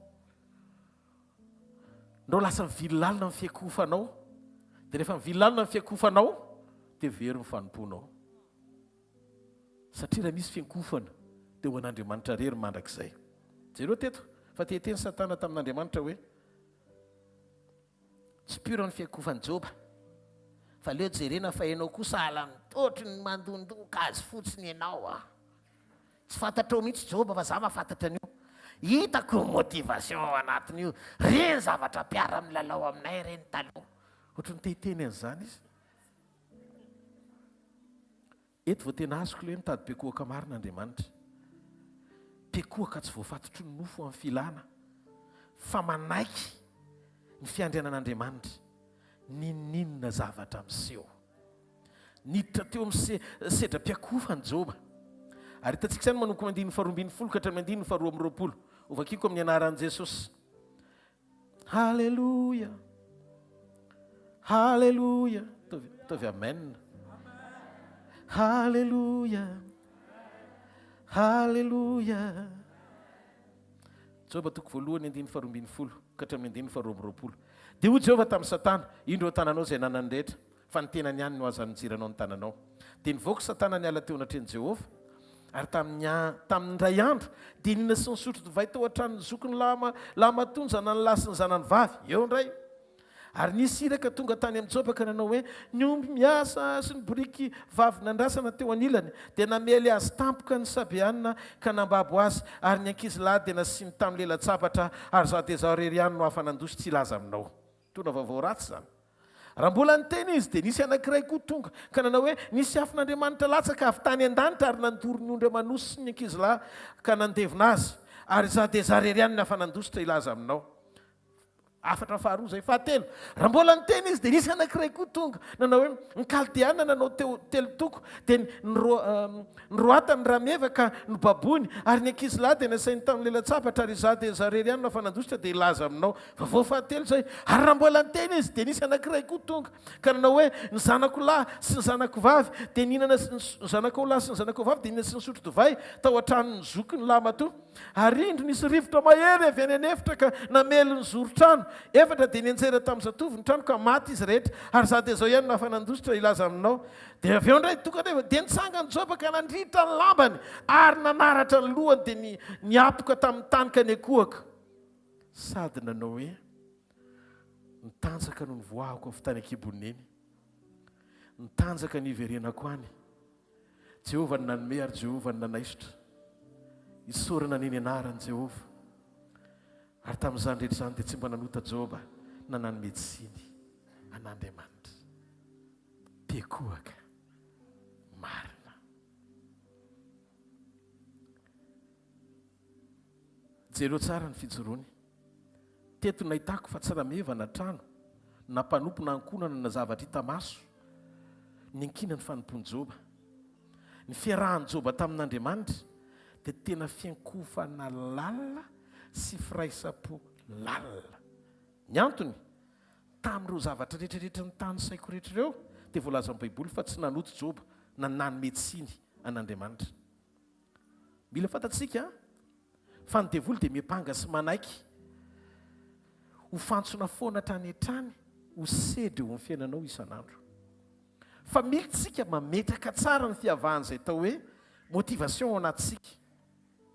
Ndrao lasa mivily lalina ny fiankohofanao, dia rehefa mivily lalina ny fiankohofanao dia very ny fanompoanao. Satria raha misy fiankohofana dia ho an'Andriamanitra irery mandrakizay. Jereo teto fa te hiteny Satana tamin'Andriamanitra hoe, Tsy pur ny fiankohofan'i Joba, fa aleo jerena fa ianao koa sahala amin'ny ohatry ny mandondoka azy fotsiny ianao a! Tsy fantatrao mihitsy Joba fa za mahafantatra an'io. Hitako io motivation ao anatiny io, ireny zavatra mpiara-milalao aminay ireny taloha. Ohatry ny te hiteny an'izany izy. Eto vao tena azoko ilay hoe mitady pekohaka marina Andriamanitra. Pekohaka tsy voafatotry ny nofo amin'ny filana, fa manaiky ny fiandrianan'Andriamanitra, n'inon'inona zavatra miseho. Niditra teo amin'ny sedram-piakohofana Joba. Ary hitantsika izany manomboka amin'ny andininy faharoa ambinifolo ka hatramin'ny andininy faharoa amby roapolo. Hovakiko amin'ny anaran'i Jesosy. Haleloia! Haleloia! Ataovy, ataovy amen. Haleloia! Haleloia! Joba toko voalohany andininy faharoa ambinifolo ka hatramin'ny andininy faharoa amby roapolo. Dia hoy Jehovah tamin'i Satana, Indro eo an-tananao izay ananany rehetra, fa ny tenany ihany no aza nijiranao ny tananao. Dia nivoaka Satana niala teo anatrehan'i Jehovah, ary tamin'ny tamin'ny indray andro dia nihinana sy nisotro divay tao an-tranon'ny zokiny lahama lahimatoa ny zanany lahy sy ny zanany vavy. Eo indray. Ary nisy iraka tonga tany amin'i Joba ka nanao hoe, Ny omby miasa sy ny boriky vavy nandrasana teo anilany, dia namely azy tampoka ny Sabeana ka nambabo azy, ary ny ankizilahy dia nasiany tamin'ny lela-tsabatra, ary izaho dia izaho irery ihany no afa-nandositra hilaza aminao. Tona vaovao ratsy izany. Raha mbola niteny izy, dia nisy anankiray koa tonga, ka nanao hoe, Nisy afon'Andriamanitra latsaka avy tany an-danitra ary nandoro ny ondry aman'osy sy ny ankizilahy ka nandevona azy, ary izaho dia izaho irery ihany no afa-nandositra hilaza aminao. Hafatra faharoa izay. Fahatelo, raha mbola niteny izy dia nisy anankiray koa tonga, nanao hoe, Ny Kaldeana nanao teo telo toko, dia niroatany ny rameva ka nobaboiny, ary ny ankizilahy dia nasainy tamin'ny lelan-tsabatra, ary izaho dia izaho irery ihany no afa-nandositra dia hilaza aminao. Vaovao fahatelo izay. Ary raha mbola niteny izy dia nisy anankiray koa tonga, ka nanao hoe, Ny zanako lahy sy ny zanako vavy dia nihinana sy ny zanakao lahy sy ny zanakao vavy dia nihinana sy nisotro divay tao an-tranon'ny zokiny lahimatoa. Ary indro nisy rivotra mahery avy any an'efitra ka namely ny zoron-trano efatra, dia nianjera tamin'ny zatovo ny trano ka maty izy rehetra. Ary izaho dia izao ihany no afa-nandositra hilaza aminao. Dia avy eo indray tonga indray, dia nitsangana Joba ka nandritra ny lambany ary nanaratra ny lohany, dia niapoka tamin'ny tany ka niankohoka, sady nanao hoe, Nitanjaka no nivoahako avy tany an-kibon'i neny, nitanjaka no hiverenako any. Jehovah no nanome ary Jehovah no nanaisotra. Isaorana anie ny anaran'i Jehovah. Ary tamin'izany rehetra izany dia tsy mba nanota Joba na nanome tsiny an'Andriamanitra. Mpiankohoka marina. Jereo tsara ny fijoroany. Teto nahitako fa tsy rameva na trano, na mpanompo na ankohonana na zavatra hita maso niankina ny fanompoan'i Joba. Ny fiarahan'i Joba tamin'Andriamanitra dia tena fiankohofana lalina sy firaisam-po lalina. Ny antony, tamin'ireo zavatra rehetra rehetra notanisaiko rehetra ireo dia voalazan'ny Baiboly fa tsy nanota Joba na nanome tsiny an'Andriamanitra. Mila fantatsika fa ny devoly dia miampanga sy manaiky ho fantsona foana hatrany hatrany ho sedra eo amin'ny fiainanao isan'andro. Fa mila tsika mametraka tsara ny fiavahan'izay atao hoe motivation ao anatintsika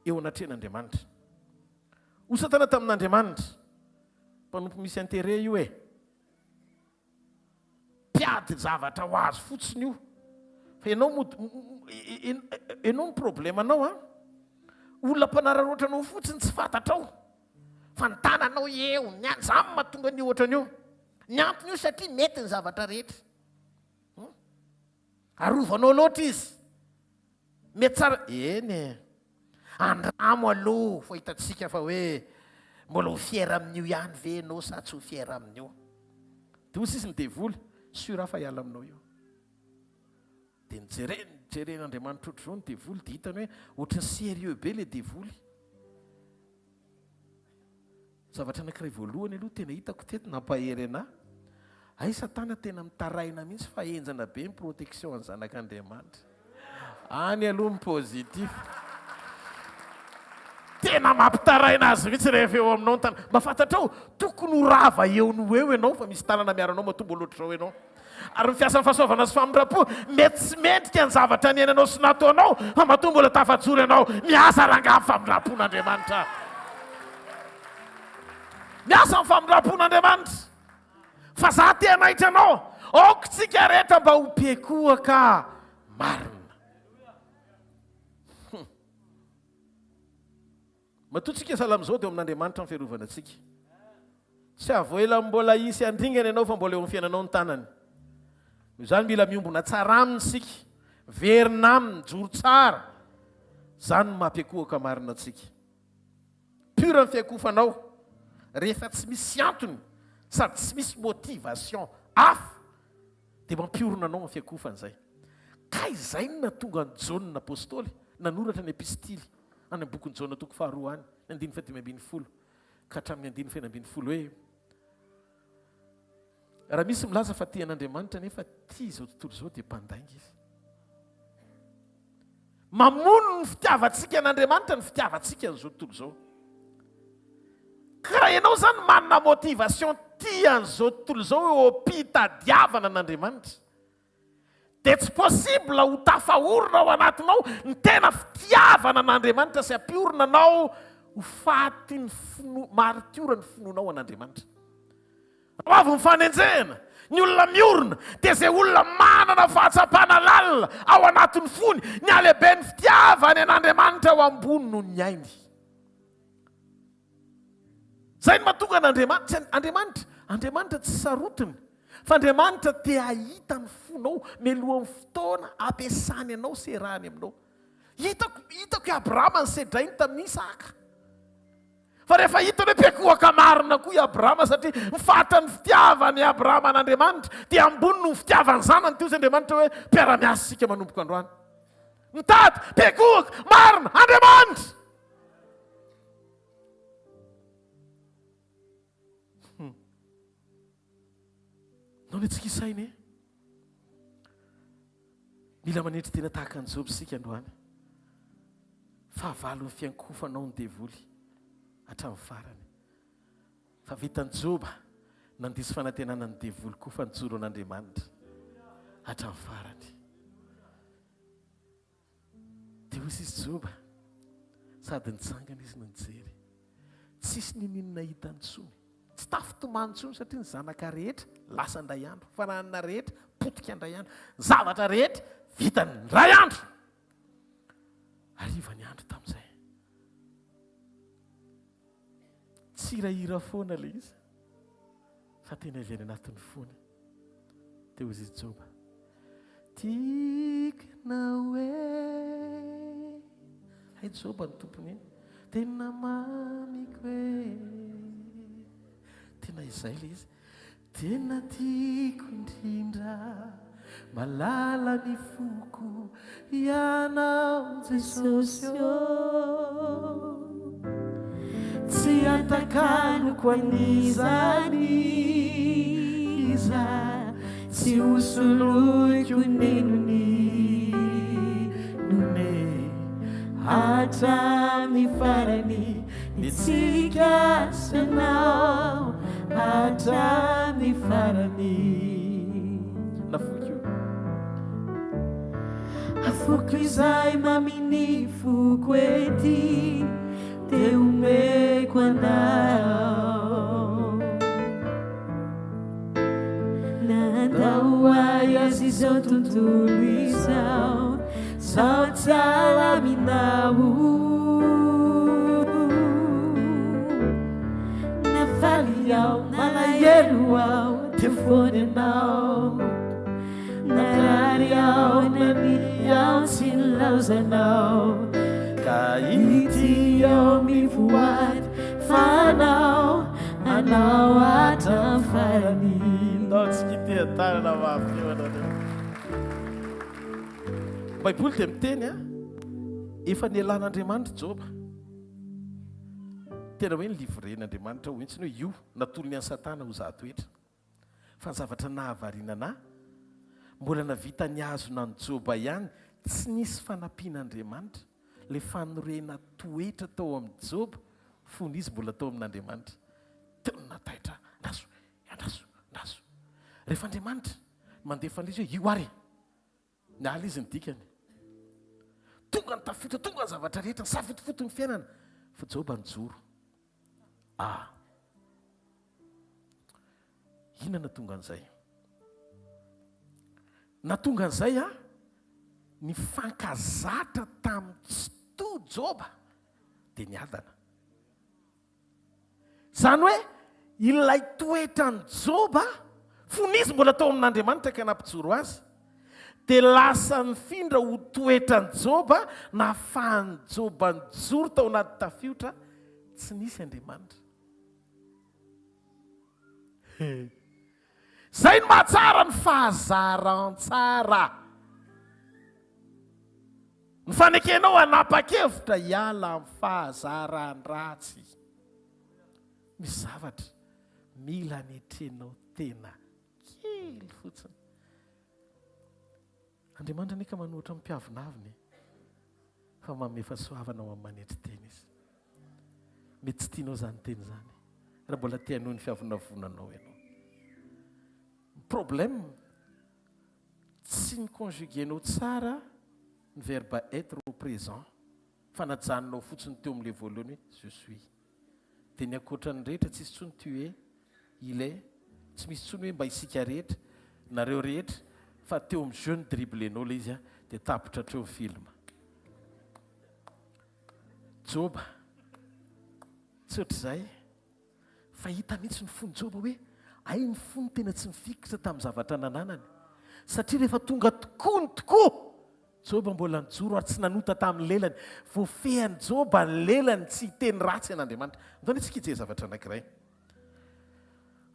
eo anatrehan'Andriamanitra. Hoy Satana tamin'Andriamanitra, mpanompo misy intérêt io e! Mpiady zavatra ho azy fotsiny io. Fa ianao mody ianao ny problème anao an. Olona mpanararaotra anao fotsiny tsy fantatrao. Fa ny tananao eo, ny an, zany mahatonga an'io ohatran'io. Ny antony io satria mety ny zavatra rehetra. Hum. Arovanao loatra izy. Mety tsara, eny e. Andramo aloha fa hitantsika fa hoe mbola ho fier amin'io ihany ve ianao sa tsy ho fier amin'io. Dia hoy sisa ny devoly, sûr aho fa hiala aminao io. Dia nijereny, nijeren'Andriamanitra ohatr'izao ny devoly dia hitany hoe ohatran'ny sérieux be ilay devoly. Zavatra anankiray voalohany aloha tena hitako teto nampahery anah, hay satana tena mitaraina mihitsy fa henjana be ny protection an'ny zanak'Andriamanitra. Any aloha ny positif. Tena mampitaraina azy mihitsy rehefa eo aminao ny tanana. Mba fantatrao, tokony ho rava eo no ho eo ianao fa misy tanana miaro anao matoa mbola ohatr'izao ianao. Ary ny fiasan'ny fahasoavana sy famindram-po, mety tsy mendrika ny zavatra niainanao sy nataonao, fa matoa mbola tafajoro ianao, miasa rangahy ny famindram-pon'Andriamanitra. Miasa ny famindram-pon'Andriamanitra. Fa za te hanaitra anao, aoka tsika rehetra mba ho mpiankohoka marina. Matoa tsika sahala amin'izao dia eo amin'Andriamanitra ny fiarovana antsika. Tsy avoela mbola hisy handringana ianao fa mbola eo amin'ny fiainanao ny tanany. Noho izany mila miombona tsara aminy isika, miverina aminy, mijoro tsara. Izany no maha-mpiankohoka marina antsika. Pure ny fiankohofanao rehefa tsy misy antony sady tsy misy motivation hafa dia mampiorina anao amin'ny fiankohofana izay. Ka izay no nahatonga an'i Jaona Apostoly nanoratra ny epistily any amin'ny bokin'i Jaona toko faharoa any, ny andininy fahadimy ambin'ny folo ka hatramin'ny andininy fahenina ambin'ny folo hoe, Raha misy milaza fa tia an'Andriamanitra nefa tia izao tontolo izao dia mpandainga izy. Mamono ny fitiavantsika an'Andriamanitra ny fitiavantsika an'izao tontolo izao. Ka raha ianao izany manana motivation tia an'izao tontolo izao eo am-pitadiavana an'Andriamanitra, dia tsy possible ho tafaorina ao anatinao ny tena fitiavana an'Andriamanitra sy hampiorina anao ho faty ny fino, maritiora ny finoanao an'Andriamanitra. Ho avy ny fanenjehana, ny olona miorina dia izay olona manana fahatsapana lalina ao anatin'ny fony ny halehiben'ny fitiavany an'Andriamanitra ho ambony noho ny ainy. Izay no mahatonga an'Andriamanitra, Andriamanitra, Andriamanitra tsy sarotiny, fa Andriamanitra te hahita ny fonao mialohan'ny fotoana ampiasany anao sy iarahany aminao. Hitako, hitako i Abrahama nisedrainy tamin'i Isaka. Fa rehefa hitany hoe mpiankohoka marina. marina koa i Abrahama satria ny fatran'ny fitiavan'i Abrahama an'Andriamanitra dia ambony noho ny fitiavan'ny zanany. Teo izy Andriamanitra hoe mpiara-miasa isika manomboka androany. Mitady, mpiankohoka, marina, Andriamanitra! Hmm. Nao ny antsika isaina e. Mila manetry tena tahaka an'i Joba isika androany. Fahavalon'ny fiankohofanao ny devoly hatramin'ny farany. Fa vitan'i Joba nandiso fanantenana ny devoly koa fa nijoro an'Andriamanitra hatramin'ny farany. Dia hoy izy Joba, sady nitsangana izy no nijery. Tsisy niniana hita intsony. Tsy tafitomany intsony satria ny zanaka rehetra lasa indray andro, fananana rehetra potika indray andro, ny zavatra rehetra vitany indray andro. Hariva ny andro tamin'izay. Tsy hirahira foana ilay izy fa tena avy any anatin'ny fony. Dia hoy izy Joba, Tiako ianao e. Hay Joba ny tompony iny. Tena mamiko e. Tena izay ilay izy. Tena tiako indrindra, malala ny foko, Ianao Jesosy ô. Tsy hatakaloko an'iza n'iza, tsy ho soloiko n'inon'inona e. Hatramin'ny farany. Ny tsika sy anao hatramin'ny farany. Nafoiko io. Afoiko izay mamin'ny foko ety dia omeko anao. Nandao ahy azy izao tontolo izao, sao tsy alaminao. Na faly aho, malahelo aho, teo foana ianao. Narary aho, nania aho, tsy nilaozanao. Ka ity aho mivoady fa anao, anao hatramin'ny farany. Ndao tsika hiteha-tanana mafy eo anareo. Baiboly dia miteny a, efa nialan'Andriamanitra Joba. Tena hoe nilivren'Andriamanitra ho mihitsy hoe io natolony an'i Satana ho zaha toetra. Fa ny zavatra nahavariana anà, mbola navita nihazona an'i Joba ihany tsy nisy fanampian'Andriamanitra, ilay fanorena toetra tao amin'i Joba fony izy mbola tao amin'Andriamanitra. Teo no nahataitra ahy. Andraso, andraso, andraso. Rehefa Andriamanitra mandefa an'izy hoe io ary e! Niala izy ny dikany. Tonga ny tafiotra, tonga ny zavatra rehetra, nisafotofoto ny fiainana. Fa Joba nijoro. Ah! Inona nahatonga an'izay? Nahatonga an'izay ah, nifankazatra tamin'ny Tsitoha Joba dia niadana. Izany hoe ilay toetran'i Joba fony izy mbola tao amin'Andriamanitra ka nampijoro azy, dia lasa nifindra ho toetran'i Joba nahafahan'i Joba nijoro tao anaty tafiotra tsy nisy Andriamanitra. Izay no mahatsara ny fahazaran-tsara. Ny fanekenao hanapa-kevitra hiala amin'ny fahazaran-dratsy. Misy zavatra mila anetrenao tena kely fotsiny. Andriamanitra anie ka manohitra amin'ny mpiavonavona e. Fa manome fahasoavana ho amin'ny manetry tena izy. Mety tsy tianao izany teny izany raha mbola te hanohy ny fiavonavonanao ianao. Ny problème, tsy ni-conjuguer-nao tsara ny verbe être au présent fa najanonao fotsiny teo amin'ilay voalohany hoe je suis. Dia ny ankoatra ny rehetra tsisy intsony tu es, il est, tsy misy intsony hoe mba isika rehetra, nareo rehetra fa teo amin'ny je ni-dribbler-nao ilay izy dia tapitra hatreo ny film. Joba, tsy ohatr'izay fa hita mihitsy ny fon'i Joba hoe hay ny fony tena tsy nifikitra tamin'ny zavatra nananany satria rehefa tonga tokoa ny tokoa Joba mbola nijoro ary tsy nanota tamin'ny lelany. Voafehin'i Joba ny lelany tsy hiteny ratsy an'Andriamanitra. Andao anie tsika hijery zavatra anankiray.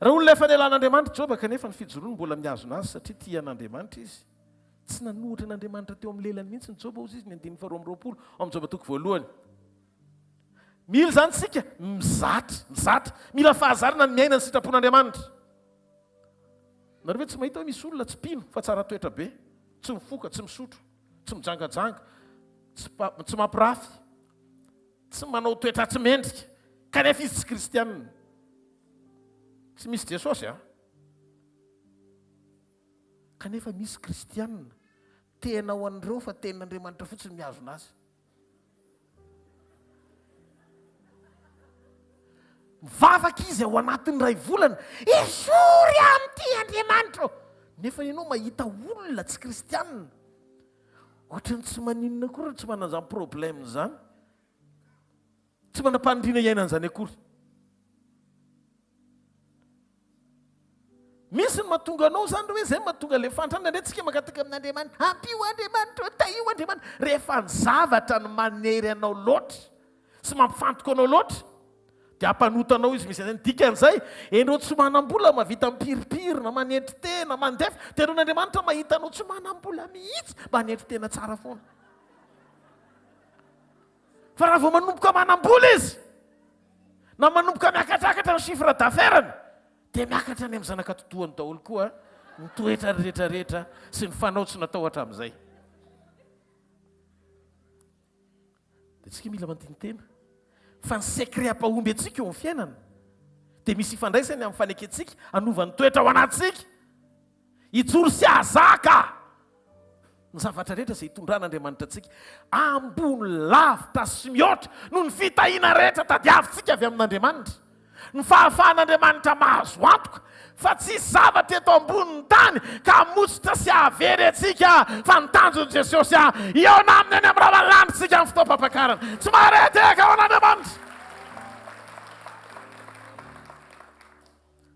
Raha olona efa nialan'Andriamanitra Joba kanefa ny fijoroany mbola mihazona azy satria tia an'Andriamanitra izy. Tsy nanohitra an'Andriamanitra teo amin'ny lelany mihitsy ny Joba hozy izy ny andininy faharoa amby 20 ao amin'ny Joba toko voalohany. Mila izany isika mizatra, mizatra, mila fahazarana ny miaina ny sitrapon'Andriamanitra. Nareo ve tsy mahita hoe misy olona tsy mpino fa tsara toetra be, tsy mifoka, tsy misotro, tsy mijangajanga, tsy tsy mampirafy, tsy manao toetra tsy mendrika, kanefa izy tsy kristianina. Tsy misy Jesosy an! Kanefa misy kristianina tena ho an'ireo fa tenin'Andriamanitra fotsiny mihazona azy. Mivavaka izy ao anatin'ny iray volana, esory amin'ity Andriamanitra ô! Nefa ianao mahita olona tsy kristianina, ohatran'ny tsy maninona akory, tsy manana izany problème izany. Tsy manam-paniriana hiaina an'izany akory. Misy ny mahatonga anao izany hoe izay mahatonga ilay fahantrana. Indraindray tsika mangataka amin'Andriamanitra, ampio Andriamanitra ô, tahio Andriamanitra. Rehefa ny zavatra no manery anao loatra sy mampifantoka anao loatra, dia hampanota anao izy misy an'izay. Ny dikan'izay, ianao tsy manam-bola mahavita mipirimpirina, manetry tena, mandefa, dia ianao Andriamanitra mahita anao tsy manam-bola mihitsy, manetry tena tsara foana. Fa raha vao manomboka manam-bola izy, na manomboka miakatrakatra ny chiffre d'affaires-ny, dia miakatra any amin'ny zanak'atidohany daholo koa ny toetra rehetra rehetra sy ny fanao tsy natao hatramin'izay. Dia tsika mila mandini-tena fa ny secret hampahomby antsika eo amin'ny fiainana dia misy ifandraisany amin'ny fanekentsika hanova ny toetra ao anatintsika. Hijoro sy hahazaka ny zavatra rehetra izay itondran'Andriamanitra antsika ambony lavitra sy mihoatra noho ny fitahiana rehetra tadiavintsika avy amin'Andriamanitra. Ny fahafahan'Andriamanitra mahazo antoka fa tsy hisy zavatra eto ambonin'ny tany ka hamotsitra sy hahavery antsika fa ny tanjon'i Jesosy hihaona aminy any amin'ny ravalanitra isika amin'ny fotoam-pampakarana. Tsy maharehaka tehaka ho an'Andriamanitra.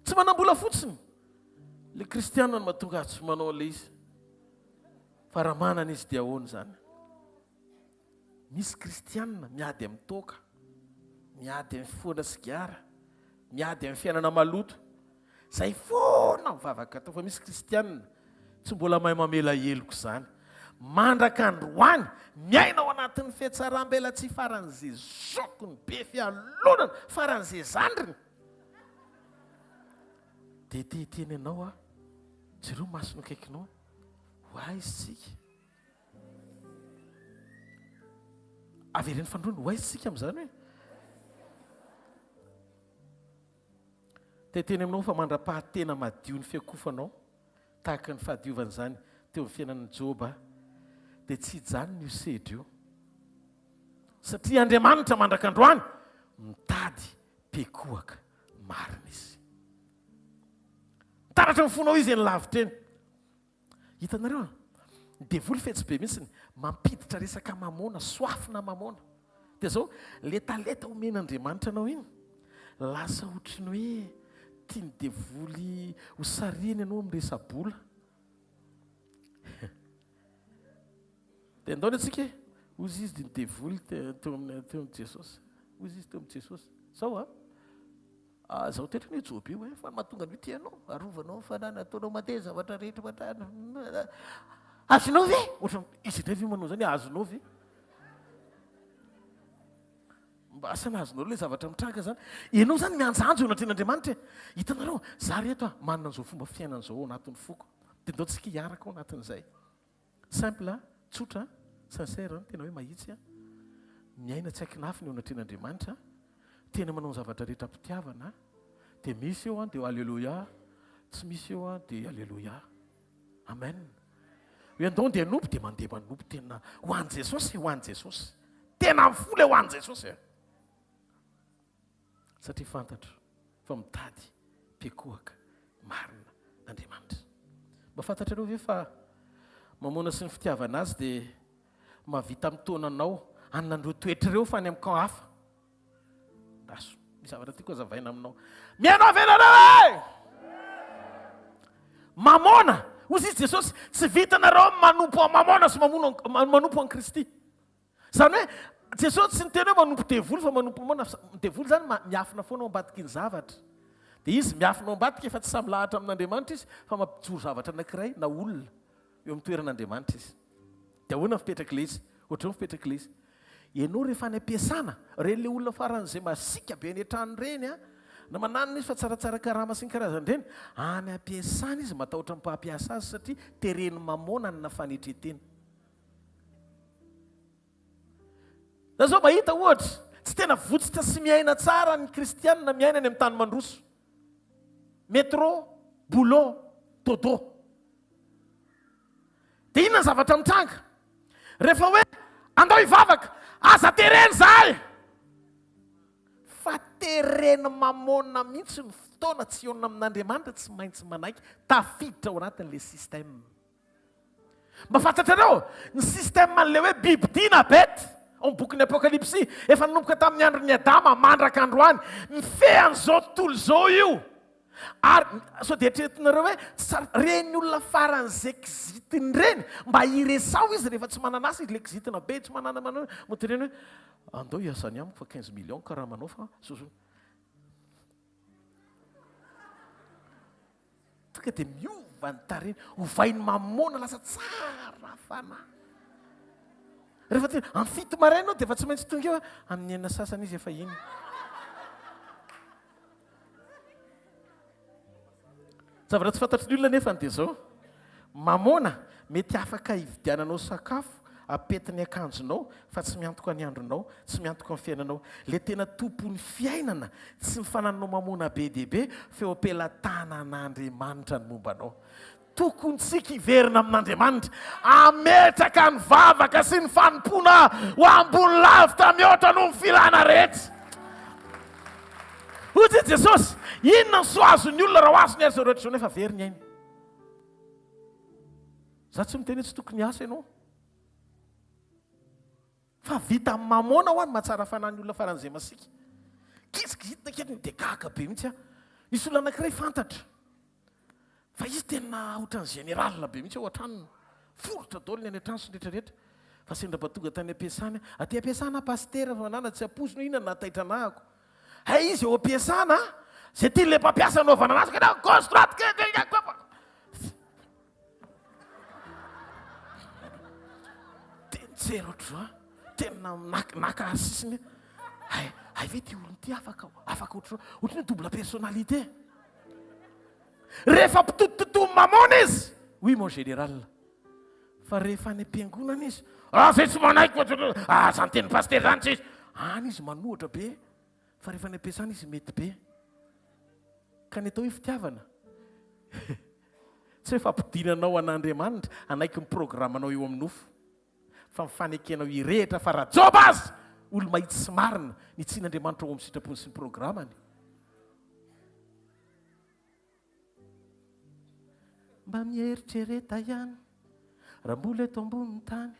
Tsy manam-bola fotsiny. Le kristiana no mahatonga azy tsy manao an'ilay izy. Fa raha manana izy dia ahoana izany? Misy kristiana miady amin'ny toaka, miady amin'ny fifohana sigara, miady amin'ny fiainana maloto. Izay foana mivavaka atao fa misy kristiana tsy mbola mahay mamela heloka izany. Mandraka androany, miaina ao anatin'ny fihatsaram-belatsihy faran'izay zokiny, be fialonana, faran'izay zandriny. Dia te hiteny anao aho, jereo masony akaikinao, ho aiza isika? Avereno fanindroany, ho aiza isika amin'izany hoe? Te hiteny aminao fa mandra-paha-tena madio ny fiakofanao, tahaka ny fahadiovan'izany teo amin'ny fiainan'i Joba, dia tsy hijanona io sedra io. Satria Andriamanitra mandrak'androany mitady mpiankohoka marina izy. Mitaratra ny fonao izy eny lavitra eny. Hitanareo an? Ny devoly fetsy be mihitsy, mampiditra resaka mamôna, soafina mamôna. Dia zao, letaleta omen'Andriamanitra anao iny, lasa ohatry ny hoe tian'ny devoly ho sarihiny ianao amin'ny resa-bola. Dia andao anie tsika e! Hozy izy dia ny devoly teo amin'ny teo amin'i Jesosy. Hozy izy teo amin'i Jesosy. Zao a! Ah, zao toetra anie Joba io e, fa ny mahatonga an'io tianao, arovanao ny fananana, ataonao mandeha zavatra rehetra matrana. Azonao ve? Ohatran'ny izy indray ve manao izany hoe azonao ve? Mba asa na azonao ilay zavatra mitranga izany. Ianao izany mianjaanjo eo anatrehan'Andriamanitra e. Hitanareo, za reto a, manana an'izao fomba fiainana izao ao anatin'ny foko. Dia ndao tsika hiaraka ao anatin'izay. Simple, tsotra, sincère, tena hoe mahitsy, miaina tsy ankinafina eo anatrehan'Andriamanitra, tena manao ny zavatra rehetra am-pitiavana, dia misy eo an, dia Alléluia, tsy misy eo an, dia Alléluia. Amen. Hoe andao andeha hanompo, dia mandeha manompo tena ho an'i Jesosy, ho an'i Jesosy. Tena amin'ny fo ilay ho an'i Jesosy e. Satria fantatro fa mitady mpiankohoka marina Andriamanitra. Mba fantatrareo ve fa Mamôna sy ny fitiavana azy dia mahavita mitaona anao hanana an'ireo toetra ireo fa any amin'ny camp hafa? Andraso, misy zavatra tiako hazavaina aminao. Mihaino ve nareo e? Mamôna, hoy izy Jesosy, tsy vitanareo ny manompo an'i Mamôna sy manompo an'i Kristy. Izany hoe, Jesosy tsy niteny hoe manompo devoly fa manompo mamôna, ny devoly izany miafina foana ao ambadiky ny zavatra. Dia izy miafina ao ambadika efa tsy sahy milahatra amin'Andriamanitra izy fa mampijoro zavatra anankiray na olona eo amin'ny toeran'Andriamanitra izy. Dia ahoana ny fipetrak'ilay izy? Ohatr'izao ny fipetrak'ilay izy. Ianao rehefa any am-piasana, ireny ilay olona faran'izay masiaka be any an-trano ireny an, na mananona izy fa tsaratsara karama sy ny karazany ireny, any am-piasana izy matahotra ny mpampiasa azy satria tereny mamôna hanana fanetren-tena. Za zao mahita ohatra, tsy tena votsitra sy miaina tsara ny kristianina miaina any amin'ny tany mandroso. Métro, boulot, dodo. Dia inona ny zavatra mitranga? Rehefa hoe andao hivavaka, aza terena izahay! Fa terena mamôna mihitsy ny fotoana tsy hihaonana amin'Andriamanitra, tsy maintsy manaiky tafiditra ao anatin'ilay système. Mba fantatrareo ny système an'ilay hoe bibidia na bête ao amin'ny bokin'ny Apokalypsy, efa nanomboka tamin'ny andron'i Adama mandraka androany, mifehy an'izao tontolo izao io. Ary sao dia eritreretinareo hoe tsy tsara, ireny olona faran'izay kizitina ireny, mba iresaho izy rehefa tsy manana asa izy, ilay kizitina be tsy manana manana, mba teneno hoe andao hiasa any amiko fa quinze millions karamanao fa zao zao. Tonga dia miova ny tarehiny, ovainy mamôna lasa tsara fanahy. Rehefa tena amin'ny fito maraina aho dia efa tsy maintsy tonga eo, amin'ny enina sasany izy efa iny. Zavatra tsy fantatry ny olona anefa dia izao, mamôna mety afaka hividiananao sakafo, apety ny akanjonao fa tsy miantoka ny andronao, tsy miantoka ny fiainanao. Ilay tena tompon'ny fiainana, tsy ny fanananao mamôna be dia be fa eo am-pelatanan'Andriamanitra ny momba anao. Tokony tsika hiverina amin'Andriamanitra, hametraka ny vavaka sy ny fanompoana ho ambony lavitra mihoatra noho ny filana rehetra. Hoy i Jesosy, inona ny soa azon'ny olona raha ho azony ary izao rehetra izao nefa very ny ainy? Za tsy miteny hoe tsy tokony hiasa ianao. Fa vita amin'ny mamôna hoa ny mahatsara fanahy ny olona faran'izay masiaka. Kizikizitina kely dia gaga be mihitsy aho. Nisy olona anankiray fantatra fa izy tena ohatran'ny général be mihitsy ao an-tranony. Foritra daholo ny any an-trano sy ny rehetra rehetra. Fa sendra mba tonga tany am-piasana, aty am-piasana pasitera fa manana tsy ampoizina hoe inona no nahataitra anahako. Hay izy eo am-piasana, izay tian'ilay mpampiasa anaovana anazy, ka gauche droite, Dia nijery ohatr'izao aho, tena naka naka azy sisiny aho. Hay, hay ve ity olona ity afaka afaka ohatr'izao, ohatran'ny hoe double personnalité. Rehefa mpitotototo mamôna izy, oui mon général. Fa rehefa any am-piangonana izy, ah zay tsy manaiky, ah zany tenin'ny pasitera zany tsy izy. Any izy manohatra be, fa rehefa any am-piasana izy mety be. Ka ny atao hoe fitiavana, tsy hoe fampidinanao an'Andriamanitra hanaiky ny programanao eo amin'ny nofo, fa ny fanekenao hirehitra fa raha Joba aza olo-mahitsy sy marina, nitsin'Andriamanitra ao amin'ny sitrapony sy ny programany. Mba mieritrereta ihany raha mbola eto ambonin'ny tany,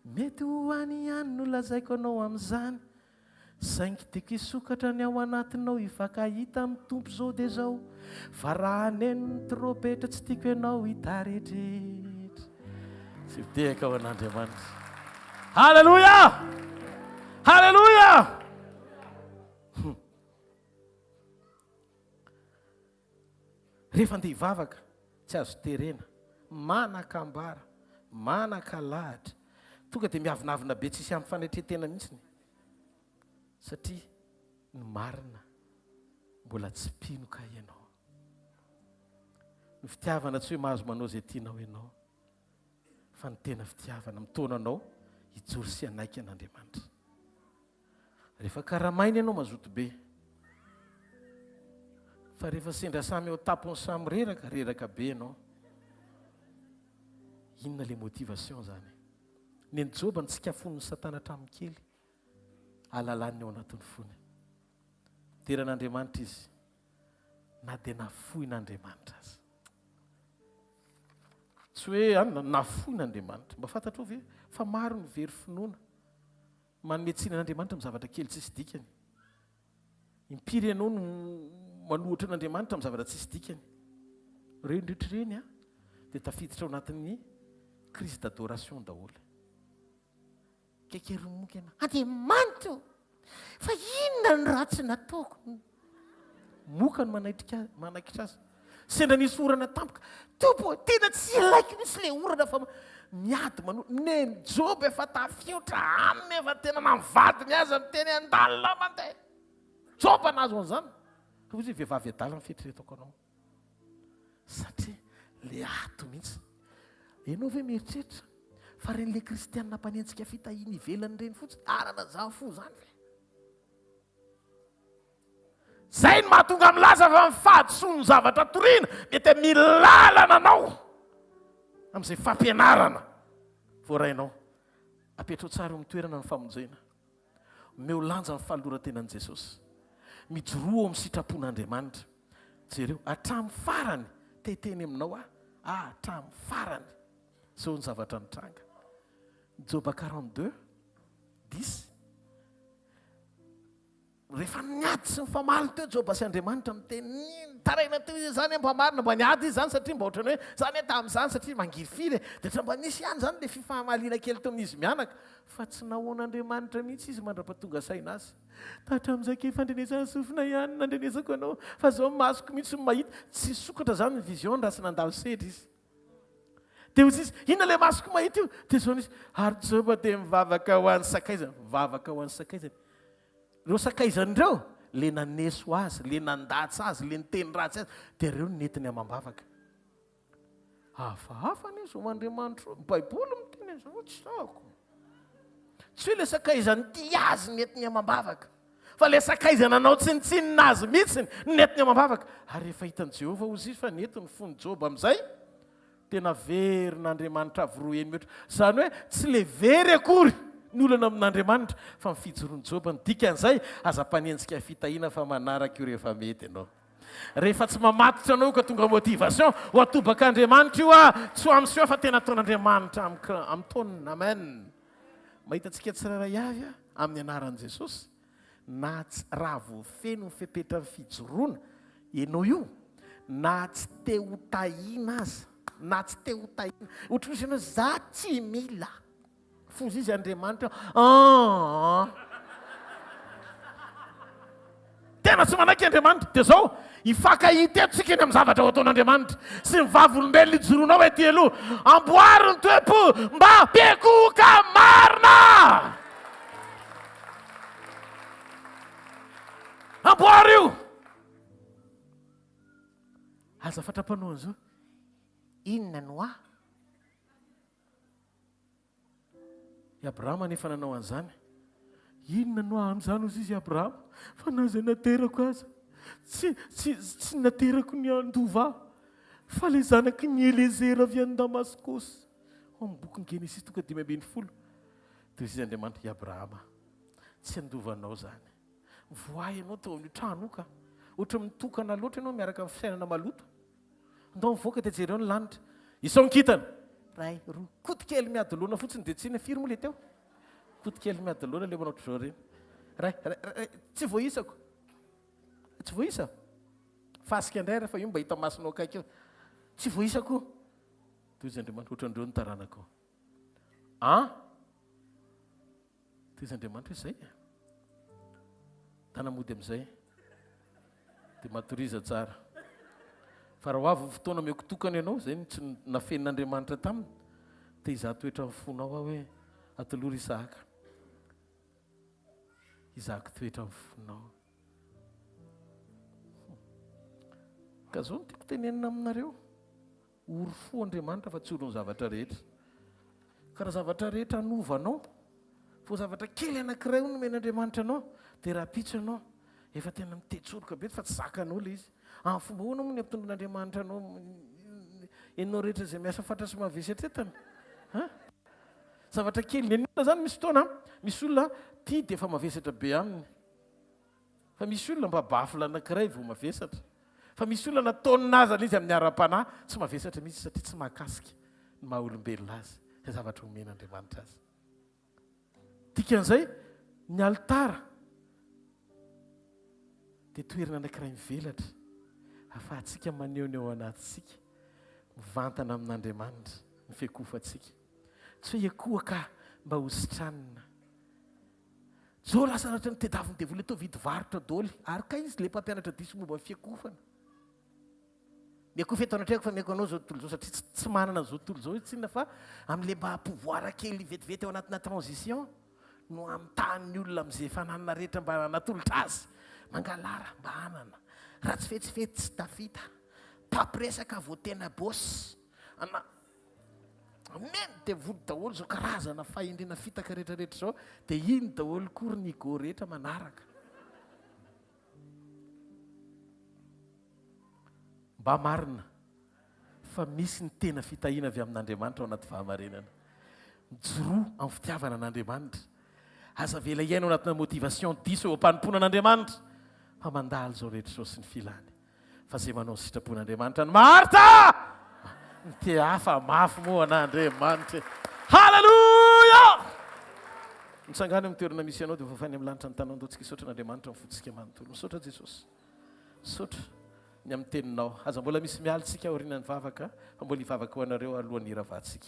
mety ho any ihany no lazaiko anao amin'izany. Saingy tiako hisokatra ny ao anatinao hifankahita amin'ny Tompo izao dia izao fa raha haneno ny trompetra tsy tiako ianao hitaredretra. Tsy mitehaka ho an'Andriamanitra. Haleloia! Haleloia! Hmm. Rehefa andeha hivavaka, tsy azo terena, manan-kambara, manan-kalahatra, tonga dia miavonavona be tsisy ampy fanetren-tena mihitsy satria ny marina mbola tsy mpino kay ianao. Ny fitiavana tsy hoe mahazo manao izay tianao ianao, fa ny tena fitiavana mitaona anao hijoro sy hanaiky an'Andriamanitra. Rehefa karamaina ianao mazoto be. Fa rehefa sendra samy eo tapony samy reraka, reraka be ianao. Inona le motivation zany? Nen'i Joba nitsikafonin'i Satana hatramin'ny kely. Alalany ao anatin'ny fony. Deran'Andriamanitra izy na dia nafoin'Andriamanitra aza. Tsy hoe anona, nafoin'Andriamanitra. Mba fantatrao ve fa maro ny very finoana. Manome tsiny an'Andriamanitra amin'ny zavatra kely tsisy dikany. Impiry ianao no manohitra an'Andriamanitra amin'ny zavatra tsisy dikany? Ireny rehetra ireny an, dia tafiditra ao anatin'ny crise d'adoration daholo. Kekeromoka ianao. Andriamanitra ô! Fa inona no ratsy nataoko? Moka no manaitrika manaikitra azy. Sendra nisy orana tampoka. Tompo ô, tena tsy ilaiko mihitsy ilay orana fa miady manohy. Neny Joba efa tafiotra aminy efa tena na ny vadiny aza miteny an-dalina mandeha. Joba nahazo an'izany. Fa hoy izy vehivavy adala ny fieritreretako anao. Satria le ato mihitsy. Ianao ve mieritreritra fa ireny le kristianina mpanenjika fitahiana ivelany ireny fotsiny arana izany fo izany ve? Izay no mahatonga milaza fa ny fahadisoan'ny zavatra toriana mety milalana anao amin'izay fampianarana voarainao. Apetrao tsara eo amin'ny toerana ny famonjena. Omeo lanja ny fanoloran-tenan'i Jesosy. Mijoroa ao amin'ny sitrapon'Andriamanitra. Jereo, hatramin'ny farany, te hiteny aminao aho, hatramin'ny farany. Izao ny zavatra nitranga. Joba 42, 10. Rehefa niady sy nifamaly teo Joba sy Andriamanitra, miteny, nitaraina teo izy, zany mba marina, mba niady izy zany satria mba ohatran'ny hoe zany hoe tamin'izany satria mangirifiry e, dia ohatran'ny mba nisy ihany zany le fifamaliana kely teo amin'izy mianaka, fa tsy nahoan'Andriamanitra mihitsy izy mandra-pahatonga saina azy. Tahatramin'izay kely fandrenesana sofina ihany nandrenesako anao, fa zao masoko mihitsy no mahita, tsy nisokatra zany ny vision-ny raha tsy nandalo sedra izy. Dia hoy izy, inona ilay masoko mahita io? Dia izao nisy, ary Joba dia mivavaka ho an'ny sakaizany, mivavaka ho an'ny sakaizany. Ireo sakaizany ireo, le naneso azy, le nandatsa azy, le niteny ratsy azy, dia ireo no nentiny amam-bavaka. Hafahafa anie izao Andriamanitra, ny Baiboly miteny an'izao, tsy sahako. Tsy hoe ilay sakaizany tia azy nentiny amam-bavaka, fa ilay sakaiza nanao tsinontsinona azy mihitsy no nentiny amam-bavaka. Ary rehefa hitan'i Jehovah hozy izy fa nety ny fon'i Joba amin'izay, dia naverin'Andriamanitra avo roa heny mihoatra. Izany hoe tsy ilay very akory ny olana amin'Andriamanitra, fa ny fijoroan'i Joba. Ny dikan'izay, aza mpanenjika fitahiana fa manaraka io rehefa mety ianao. Rehefa tsy mamatotra anao io ka tonga motivation, ho atobak'Andriamanitra io ah, tsy ho amin'ny seho fa tena ataon'Andriamanitra amin'ny taonina. Amen. Mahita antsika tsirairay avy aho amin'ny anaran'i Jesosy, na tsy raha vao feno ny fepetran'ny fijoroana ianao io, na tsy te ho tahiana aza, na tsy te ho tahiana, ohatran'ny hoe ianao za tsy mila. Foza izy Andriamanitra aa. Tena tsy manaiky Andriamanitra. Dia zao, hifankahita eto tsika eny amin'ny zavatra ho ataon'Andriamanitra sy ny vavolombelona ijoroanao ety aloha. Amboary ny toe-po mba bekohoka marina. Amboary io. Aza fatra-panao an'izao. Inona no ahy? I Abrahama anefa nanao an'izany. Inona no ahamin'izany hozy izy Abrahama? Fa na izay naterako aza, tsy, tsy, tsy naterako ny handova ahy, fa ilay zanaky ny Elezera avy any Damaskosy. Ao amin'ny bokin'ny Genesisy toko 15. Dia hoy izy Andriamanitra, i Abrahama, tsy handova anao izany. Voahy ianao tao amin'io trano io ka. Ohatran'ny mitokana loatra ianao miaraka amin'ny fiainana maloto. Ndao mivoaka dia jereo ny lanitra. Isao ny kintana. Iray, roa. Koto kely miady loana fotsiny dia tsinona. Firy moa ilay teo? Koto kely miady loana ilay manao ohatr'izao ireny. Iray, iray, iray. Tsy voaisako. Tsy voaisa? Fasika indray ary fa io mba hita masonao akaiky eo. Tsy voaisa koa. Toy izy Andriamanitra, ohatran'ireo ny taranakao. An? Toy izy Andriamanitra hoe izay e. Tana mody amin'izay. Dia matoriza tsara. Fa raha ho avy ny fotoana omeko tokana ianao, izay no tsy nafenin'Andriamanitra taminy, te hizaha toetra ny fonao aho hoe atolory Isahaka. Hizahako toetra ny fonao. Ka izao no tiako tenenina aminareo. Ory fo Andriamanitra fa tsy orin'ny zavatra rehetra. Ka raha zavatra rehetra hanova anao, vao zavatra kely anankiray hono nomen'Andriamanitra anao, dia rahampitso ianao efa tena mitetsoroka be fa tsy zakanao ilay izy. Amin'ny fomba ahoana moa ny hampitondran'Andriamanitra anao ianao rehetra izay miasa fatra sy mavesatra entana? Ha? Zavatra kely, ny olona izany misy fotoana, misy olona tia dia efa mavesatra be aminy. Fa misy olona mba baffle anankiray vao mavesatra. Fa misy olona na taonina aza ilay izy amin'ny ara-panahy tsy mavesatra mihitsy satria tsy mahakasika ny maha olombelona azy izay zavatra omen'Andriamanitra azy. Dikan'izay, ny alitara dia toerana anankiray mivelatra ahafahantsika maneho ny ao anatintsika mivantana amin'Andriamanitra ny fiakofantsika. Tsy hoe hiakohaka mba ho sitranina. Zao lasa naratra ny tedaviny devoly atao vidy varotra doly ary kay izy le mpampianatra diso momba ny fiakofana. Miakofa eto anatrehako fa miako anao zao tontolo zao satria tsy tsy manana an'izao tontolo izao izy tsinona fa amin'le mba pouvoir kely vetivety ao anatina transition no amitahan'ny olona amin'izay fananana rehetra mba natolotra azy. Mangalara mba hanana. Raha tsy fetsifetsy tsy tafita. Mpampiresaka vao tena boss. Ana Amen! Devoly daholo izao karazana fahendrena fitaka rehetra rehetra izao dia iny daholo koa ry nigo rehetra manaraka. Mba marina fa misy ny tena fitahiana avy amin'Andriamanitra ao anaty fahamarinana. Mijoroa amin'ny fitiavana an'Andriamanitra. Aza avela hiaina ao anatina motivation diso eo am-panompoana an'Andriamanitra fa mandalo izao rehetra izao sy ny filany. Fa izay manao ny sitrapon'Andriamanitra no maharitra! Ny te hafa mafy moa an'Andriamanitra e! Haleloia! Mitsangàna eo amin'ny toerana misy anao dia voafainy amin'ny lanitra ny tananao. Ndao tsika hisaotra an'Andriamanitra amin'ny fontsika manontolo. Misaotra Jesosy. Misaotra ny amin'ny teninao. Aza mbola misy miala tsika aorianan'ny vavaka fa mbola hivavaka ho anareo alohan'ny hiravantsika.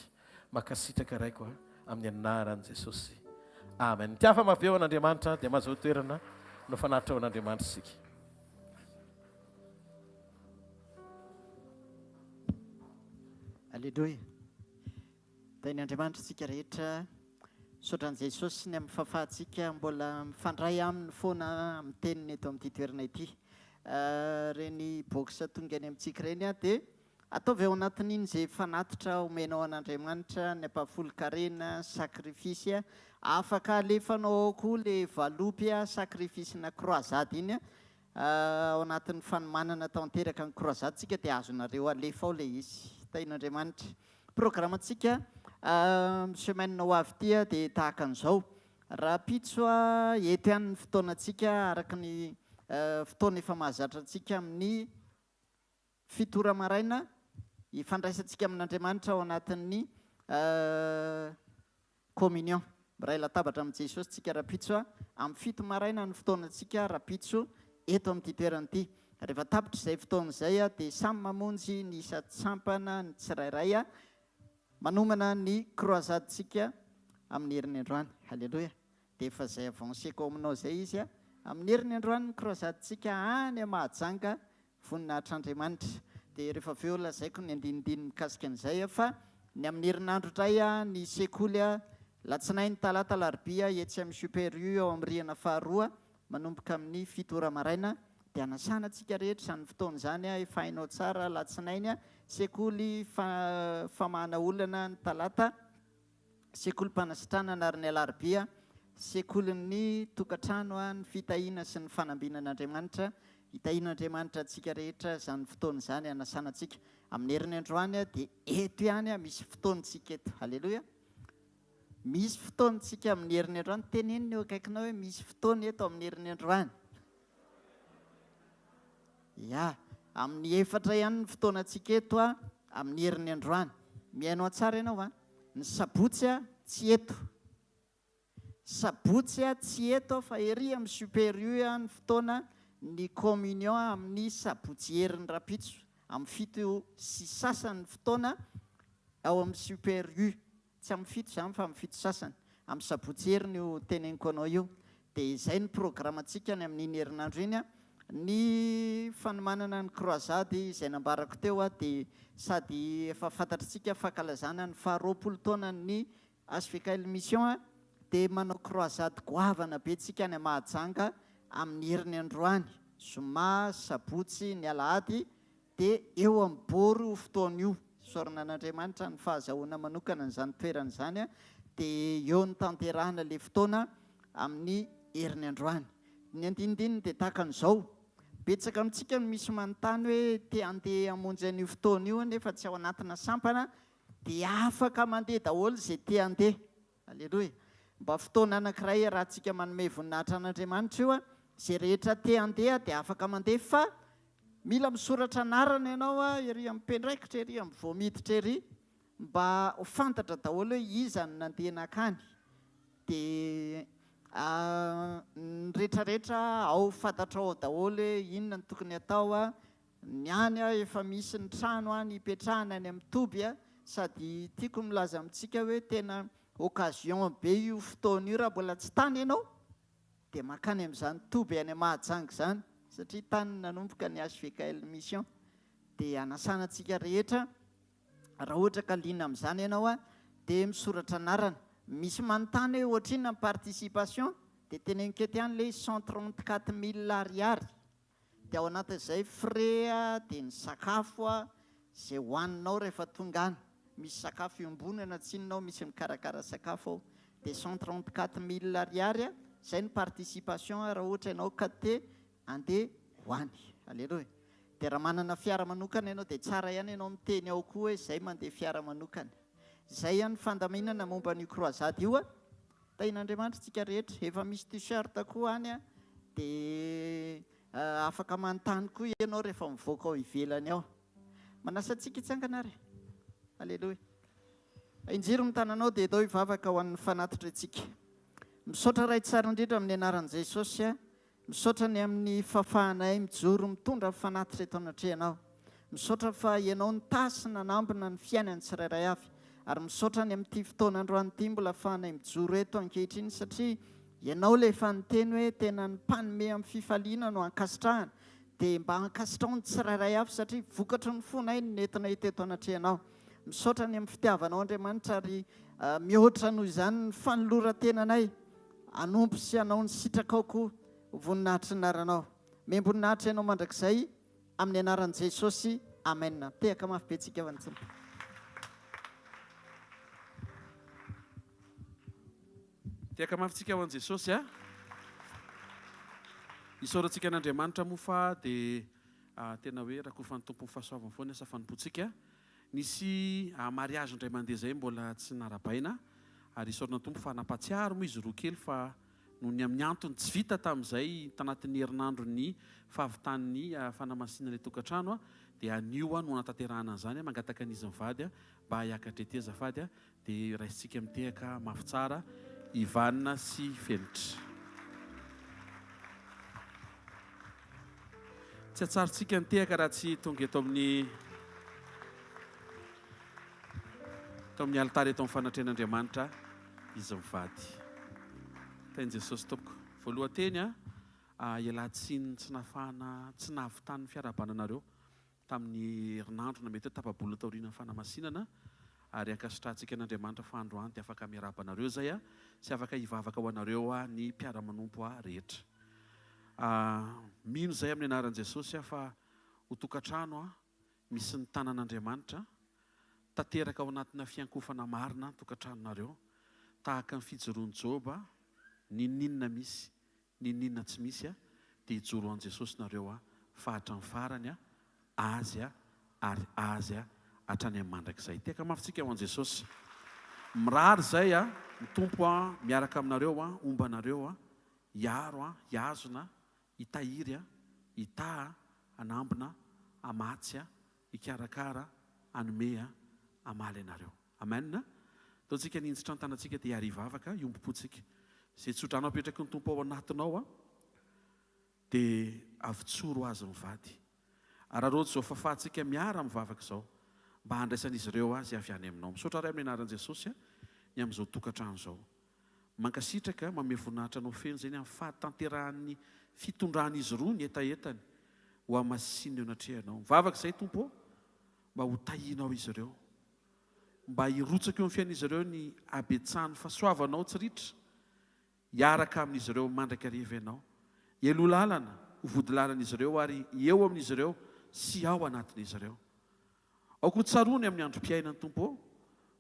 Makasitraka Raiko a, amin'ny anaran'i Jesosy. Amen. Mitiafa mafy be ho an'Andriamanitra dia mahazoa toerana no fanatitra ho an'Andriamanitra isika. Aleloia. Tahin'Andriamanitra isika rehetra. Misaotra an'i Jesosy ny amin'ny fahafahantsika mbola mifandray aminy foana amin'ny teniny eto amin'ity toerana ity. Ireny box tonga any amintsika ireny dia ataovy ao anatin'iny izay fanatitra omenao an'Andriamanitra, ny ampahafolon-karena, sacrifice. Afaka alefanao ao koa ilay valopy sacrifice-na croisade iny. Ao anatin'ny fanomanana tanteraka ny croisade tsika dia azonareo alefa ao ilay izy. Tahin'Andriamanitra. Programantsika amin'ny semaine ho avy ity dia tahaka an'izao. Rahampitso eto ihany ny fotoanantsika araka ny fotoana efa mahazatra antsika amin'ny Fito ora maraina, ifandraisantsika amin'Andriamanitra ao anatin'ny communion. Miray latabatra amin'i Jesosy tsika rahampitso amin'ny fito maraina ny fotoanantsika rahampitso eto amin'ity toerana ity. Rehefa tapitra izay fotoana izay dia samy mamonjy ny isan-tsampana ny tsirairay manomana ny croisade-tsika amin'ny heriny androany. Haleloia! Dia efa izay avanceko ao aminao izay izy amin'ny heriny androany ny croisade-tsika any Mahajanga Voninahitr'Andriamanitra. Dia rehefa avy eo lazaiko ny andinindininy mikasika an'izay fa ny amin'ny herinandro indray ny sekoly latsinainy, talata, alarobia etsy amin'ny Super U ao amin'ny rihana faharoa manomboka amin'ny fito ora maraina dia anasana antsika rehetra izany fotoana izany efa hainao tsara latsinainy sekoly famahana olana ny talata Sekolim-panasitranana ary ny alarobia, sekolin'ny tokantrano ny fitahiana sy ny fanambinan'Andriamanitra. Hitahian'Andriamanitra antsika rehetra izany fotoana izany hanasana antsika. Amin'ny heriny androany dia eto ihany misy fotoantsika eto. Aleloia! Misy fotoantsika amin'ny heriny androany. Teneno ny eo akaikinao hoe misy fotoana eto amin'ny heriny androany. Ya, amin'ny efatra ihany ny fotoanantsika eto a, amin'ny heriny androany. Mihaino ahy tsara ianao a. Ny sabotsy a, tsy eto. Sabotsy a, tsy eto fa ery amin'ny Super U a ny fotoana ny communion amin'ny sabotsy heriny rahampitso, amin'ny 7h30 ny fotoana ao amin'ny Super U. Tsy amin'ny fito izany fa amin'ny fito sasany. Amin'ny sabotsy heriny io teneniko anao io. Dia izay ny programantsika ny amin'iny herinandro iny. Ny fanomanana ny croisade izay nambarako teo dia sady efa fantatritsika fankalazana ny faha 20 taonan'ny HVKL Mission dia manao croisade goavana be tsika any Mahajanga amin'ny heriny androany, zoma, sabotsy, ny alahady Dia eo amin'ny bord io fotoana io, isaorana an'Andriamanitra ny fahazahoana manokana an'izany toerana izany, dia eo no tanterahana ilay fotoana amin'ny heriny androany. Ny andinindininy dia tahaka an'izao, betsaka amintsika no misy manontany hoe te handeha hamonjy an'io fotoana io nefa tsy ao anatina sampana, dia afaka mandeha daholo izay te handeha. Aleloia! Mba fotoana anankiray iarahantsika manome voninahitra an'Andriamanitra io a! Izay rehetra te handeha dia afaka mandeha fa mila misoratra anarana ianao a, ery amin'ny mpiandraikitra ery, amin'ny vao miditra ery, mba ho fantatra daholo hoe iza no nandeha nankany. Dia ny rehetrarehetra ao fantatrao ao daholo hoe inona no tokony hatao a, Ny any efa misy ny trano any hipetrahana any amin'ny toby sady tiako milaza amintsika hoe tena occasion be io fotoana io raha mbola tsy tany ianao. Dia mankany amin'izany toby any Mahajanga izany satria tany no nanomboka ny HVKL Mission. Dia anasana antsika rehetra raha ohatra ka liana amin'izany ianao dia misoratra anarana. Misy manontany hoe ohatrinona ny participation dia teneniko eto ihany ilay 134 mille ariary. Dia ao anatin'izay frais dia ny sakafo izay hohaninao rehefa tonga any. Misy sakafo iombonana tsinona ao, misy mikarakara sakafo ao. Dia 134 mille ariary izay ny participation raha ohatra ianao ka te andeha ho any. Aleloia. Dia raha manana fiara manokana ianao dia tsara ihany ianao miteny ao koa hoe izay mandeha fiara manokana. Izay ihany ny fandaminana momba an'io croisade io. Tahin'Andriamanitra tsika rehetra. Efa misy t-shirt koa any dia afaka manontany koa ianao rehefa mivoaka ao ivelany ao. Manasa antsika hitsangana ary. Aleloia. Injiro ny tananao dia edao hivavaka ho an'ny fanatitra isika. Misaotra Ray tsara indrindra amin'ny anaran'i Jesosy. Misaotra ny amin'ny fahafahanay mijoro mitondra ny fanatitra eto anatrehanao. Misaotra fa Ianao nitahy sy nanambina ny fiainan'ny tsirairay avy. Ary misaotra ny amin'ity fotoana androany ity mbola afahanay mijoro eto ankehitriny satria Ianao ilay efa niteny hoe tena ny mpanome amin'ny fifaliana no ankasitrahana. Dia mba ankasitraho ny tsirairay avy satria vokatry ny fonay no nentinay teto anatrehanao. Misaotra ny amin'ny fitiavanao Andriamanitra ary mihoatra noho izany ny fanoloran-tenanay. Hanompo sy hanao ny sitrakao koa ho voninahitry ny anaranao. Mem-boninahitra ianao mandrakizay amin'ny anaran'i Jesosy. Amen. Tehaka mafy be tsika ho an'ny Tompo. Tehaka mafy tsika ho an'i Jesosy a. Isaorantsika an'Andriamanitra moa fa dia tena hoe rakofan'ny Tompo ny fahasoavany foana ny asa fanompoantsika. Nisy mariage indray mandeha izay mbola tsy narabaina ary isaorana ny Tompo fa nampatsiaro moa izy roa kely fa noho ny amin'ny antony tsy vita tamin'izay tanatin'ny herinandron'ny fahavitan'ny fanamasinana ilay tokantrano dia anio no hanatanterahana an'izany mangataka an'izy mivady mba hiakatra ety azafady Dia raisintsika mitehaka mafy tsara Ivan sy Fenitra. Tsy hatsarintsika ny tehaka raha tsy tonga eto amin'ny eto amin'ny alitara eto amin'ny fanatrehan'Andriamanitra izy mivady. Tahin'i Jesosy tompoko. Voalohan-teny a, ialatsiny tsy nahafahana tsy nahavitan'ny fiarahabana anareo. tamin'ny herinandro na mety hoe tapa-bolana taorian'ny fanamasinana, ary ankasitrahantsika an'Andriamanitra fa androany dia afaka miarahaba anareo izay aho sy afaka hivavaka ho anareo aho ny mpiara-manompo ahy rehetra. Mino izay amin'ny anaran'i Jesosy aho fa ho tokantrano aho misy ny tanan'Andriamanitra tanteraka ao anatina fiankofana marina ny tokantranonareo tahaka ny fijoroan'i Joba n'inon'inona misy Niniana tsy misy a dia hijoro ho an'i Jesosy nareo a fa hatramin'ny farany a Azy a ary Azy a hatrany amin'ny mandrakizay. Tehaka mafy tsika ho an'i Jesosy. Mirary izay a ny Tompo a miaraka aminareo a homba anareo a hiaro a hihazona hitahiry a hitaha a hanambina hamatsy a hikarakara hanome a hamaly anareo. Amen. Ataontsika ny hinjitra ny tanantsika dia hiary hivavaka, hiombom-pontsika. Izay tsodrano apetraky ny Tompo ao anatinao an, dia avotsoro azy mivady. Araraoty izao fahafahantsika miara mivavaka izao, mba handraisan'izy ireo azy avy any aminao. Misaotra Ray amin'ny anaran'i Jesosy an, ny amin'izao tokantrano izao. Mankasitraka, manome voninahitra anao feno izay ny amin'ny fahatanterahan'ny fitondran'izy roa ny hetahetany ho hamasinina eo anatrehanao. Mivavaka izay Tompo ô, mba ho tahianao izy ireo. Mba hirotsaka eo amin'ny fiainan'izy ireo ny habetsahan'ny fahasoavanao tsy ritra, hiaraka amin'izy ireo mandrakariva Ianao. Hialoha lalana, ho vodilalan'izy ireo ary eo amin'izy ireo sy ao anatin'izy ireo. Aoka ho tsaroany amin'ny androm-piainany, Tompo ô,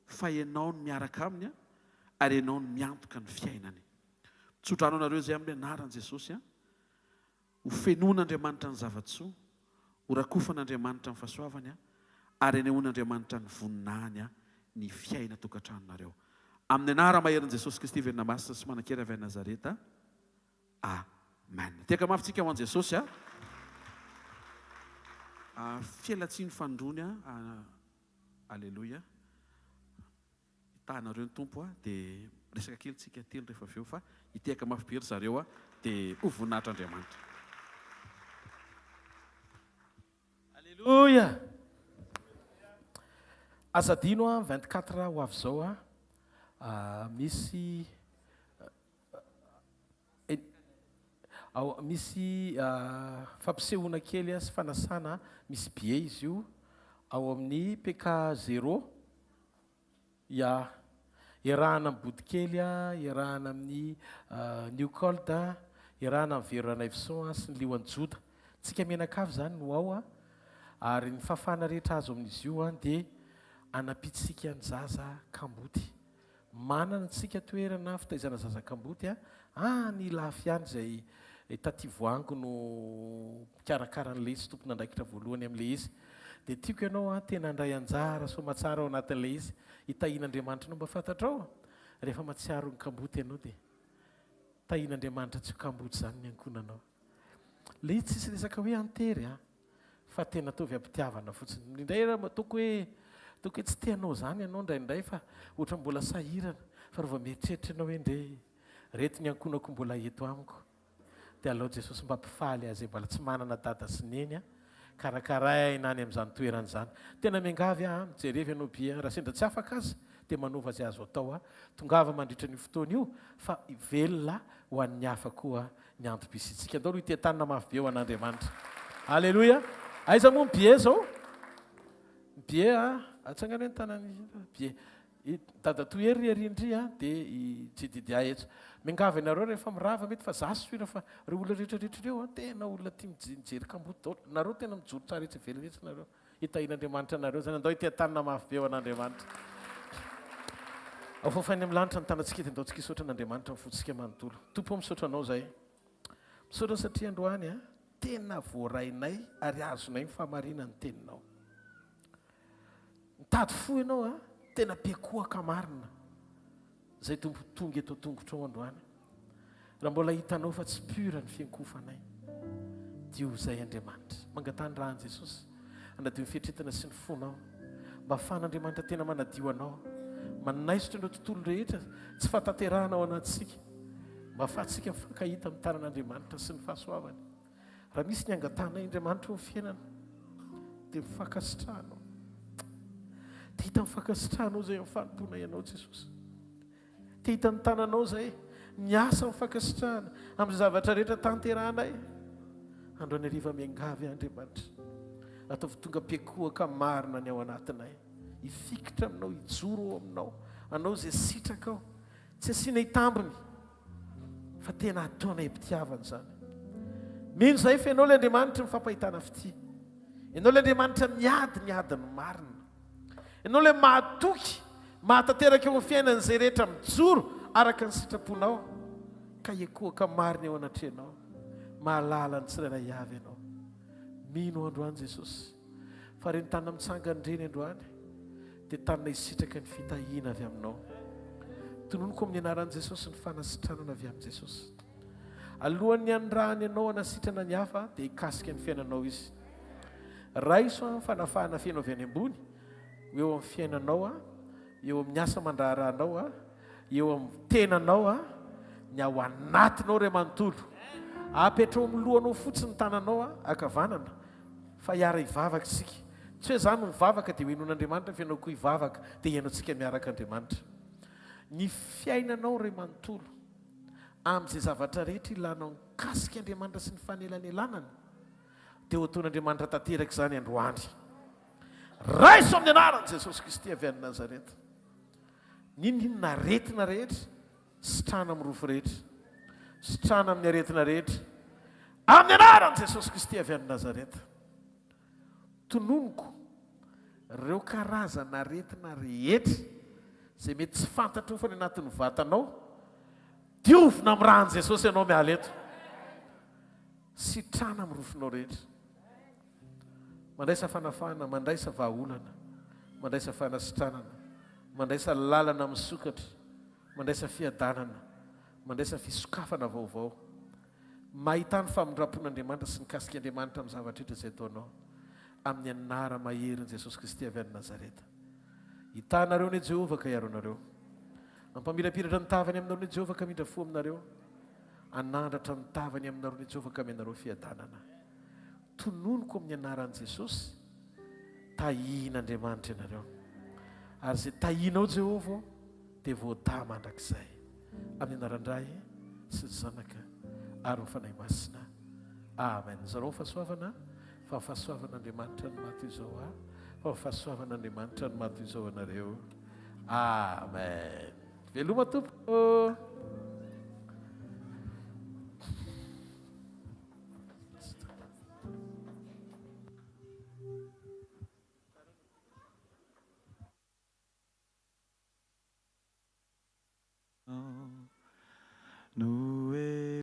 fa Ianao no miaraka aminy ary Ianao no miantoka ny fiainany. Mitsodrano anareo izay amin'ny anaran'i Jesosy aho. Ho fenoin'Andriamanitra ny zava-tsoa, ho rakofan'Andriamanitra ny fahasoavany, ary hanehoan'Andriamanitra ny voninahiny ny fiainan-tokantranonareo. Amin'ny anara-maherin'i Jesosy Kristy velona masina sy manan-kery avy any Nazareta. Amen. Tehaka mafy tsika ho an'i Jesosy a. Fialantsiny fanindroany a. Aleloia. Hitahanareo ny Tompo a, dia miresaka kely tsika telo rehefa avy eo fa hitehaka mafy be ry zareo a, dia ho voninahitr'Andriamanitra. Aleloia! Aza adino a, 24 ho avy izao a, misy. Ao misy fampisehoana kely sy fanasana, misy billet izy io ao amin'ny PK Zéro. Ya. Iarahana amin'ny Bodokely, iarahana amin'ny New Cold, iarahana amin'ny Vero Ranaivoson sy ny Lioan'i Joda. Tsika mianakavy izany no ao ary ny fahafahana rehetra azo amin'izy io dia anampiantsika ny zaza kamboty. Manana antsika toerana fitaizana zaza kamboty any Ilafy any izay Taty Voango no mpikarakara an'ilay izy sy tompon'andraikitra voalohany amin'ilay izy. Dia tiako ianao an, tena handray anjara soamatsara ao anatin'ilay izy. Hitahian'Andriamanitra anao. Mba fantatrao, rehefa mahatsiaro ny kamboty ianao dia tahian'Andriamanitra tsy ho kamboty izany ny ankohonanao. Ilay izy tsisy resaka hoe antery an, fa tena ataovy am-pitiavana fotsiny. Indraindray raha ataoko hoe, ataoko hoe tsy te hanao izany ianao indraindray fa ohatran'ny mbola sahirana, fa rehefa mieritreritra ianao hoe ndre, reto ny ankohonako mbola eto amiko. Dia alao Jesosy mba mpifaly azy mbola tsy manana dada sy neny a, karakaraina any amin'izany toerana izany. Tena miangavy aho a, mijereva ianao Bia, raha sendra tsy afaka aza dia manova izay azo atao a, tongava mandritra an'io fotoana io fa velona ho an'ny hafa koa ny antom-pisiantsika. Andao aloha hiteha-tanana mafy be ho an'Andriamanitra. Aleloia! Aiza moa ny billet izao? Ny billet a, atsangano hoe ny tanan'i billet. I dadatoa Hery ry ery ndry a, dia i Jedidia eto. Miangavy anareo rehefa mirava mety fa za sûr fa reo olona rehetra rehetra ireo a, tena olona tia mijery kamboty daholo. Nareo tena mijoro tsara etsy ivelany etsy nareo. Hitahian'Andriamanitra anareo zany. Andao hiteha-tanana mafy be ho an'Andriamanitra. Afoafainy amin'ny lanitra ny tanantsika dia andao tsika hisaotra an'Andriamanitra amin'ny fontsika manontolo. Tompo ô misaotra anao zahay. Misaotra satria androany a, tena voarainay ary azonay ny fahamarinan'ny teninao. Mitady fo ianao a! Tena pekoaka marina izay Tompo tonga eto an-tongotrao androany. Raha mbola hitanao fa tsy pur ny fiankohofanay, diovy izay Andriamanitra. Mangataha ny ràn'i Jesosy hanadio ny fieritreretana sy ny fonao. Mba ahafahan'Andriamanitra tena manadio anao, manaisotra ireo tontolo rehetra tsy fahatanterahana ao anatintsika. Mba ahafahantsika mifankahita amin'ny tanan'Andriamanitra sy ny fahasoavany. Raha misy ny angatahanay Andriamanitra eo amin'ny fiainana dia ny fankasitrahanao. Te hita ny fankasitrahanao izay amin'ny fanompoanay Anao Jesosy. Te hita ny tananao izay miasa amin'ny fankasitrahana amin'ny zavatra rehetra tanterahanay. Androany hariva miangavy Andriamanitra. Ataovy tonga mpiakohaka marina ny ao anatinay. Hifikitra aminao, hijoro ao aminao. Anao izay sitrakao. Tsy asiana hitambiny. Fa tena ataonay am-pitiavana izany. Mino izahay fa Ianao ilay Andriamanitry ny fampahitana fitia. Ianao ilay Andriamanitra miady ny adin'ny marina. Ianao ilay mahatoky, mahatanteraka eo amin'ny fiainan'izay rehetra mijoro araka ny sitraponao, ka hiekohoka marina eo anatrehanao. Mahalala ny tsirairay avy Ianao. Mino aho androany Jesosy, fa ireny tanana mitsangana ireny androany, dia tanana hisitraka ny fitahiana avy aminao. Tononiko amin'ny anaran'i Jesosy ny fanasitranana avy amin'i Jesosy. Alohan'ny hanirahany anao hanasitrana ny hafa dia hikasika ny fiainanao Izy. Raiso ny fanafahana feno avy any ambony ho eo amin'ny fiainanao, eo amin'ny asa aman-draharahanao, eo amin'ny tenanao, ny ao anatinao iray manontolo. Apetraho amin'ny lohanao fotsiny ny tananao ankavanana. Fa hiara-hivavaka isika. Tsy hoe izaho no mivavaka dia ho henoin'Andriamanitra fa ianao koa hivavaka dia hihaino antsika miaraka Andriamanitra. Ny fiainanao iray manontolo, amin'izay zavatra rehetra ilanao mikasika Andriamanitra sy ny fanelanelanana, dia ho ataon'Andriamanitra tanteraka izany androany. Raiso amin'ny anaran'i Jesosy Kristy avy any Nazareta. N'inon'inona aretina rehetra, Sitrana amin'ny rofy rehetra. Sitrana amin'ny aretina rehetra. Amin'ny anaran'i Jesosy Kristy avy any Nazareta. Tononiko ireo karazana aretina rehetra izay mety tsy fantatrao fa ny anatin'ny vatanao. Diovina amin'ny ràn'i Jesosy ianao miala eto. Sitrana amin'ny rofinao rehetra. Mandraisa fanafahana, mandraisa vahaolana, mandraisa fanasitranana, mandraisa lalana misokatra, mandraisa fiadanana, mandraisa fisokafana vaovao. Mahità ny famindram-pon'Andriamanitra sy ny kasik'Andriamanitra amin'ny zavatra rehetra izay ataonao. Amin'ny anara-maherin'i Jesosy Kristy avy any Nazareta. Hitaha anareo anie Jehovah ka hiaro anareo. Hampamirapiratra ny tavany aminareo anie Jehovah ka hamindra fo aminareo. Hanandratra ny tavany aminareo anie Jehovah ka hameno anareo fiadanana. Tononiko amin'ny anaran'i Jesosy, tahian'Andriamanitra ianareo. Ary izay tahianao Jehovah ô, dia voatahy mandrakizay. Amin'ny anaran-dRay sy ny Zanaka. Ary ny Fanahy Masina. Amen. Zarao ny fahasoavana, fa ny fahasoavan'Andriamanitra no maha toy izao ahy, fa ny fahasoavan'Andriamanitra no maha toy izao anareo. Amen. Veloma tompoko.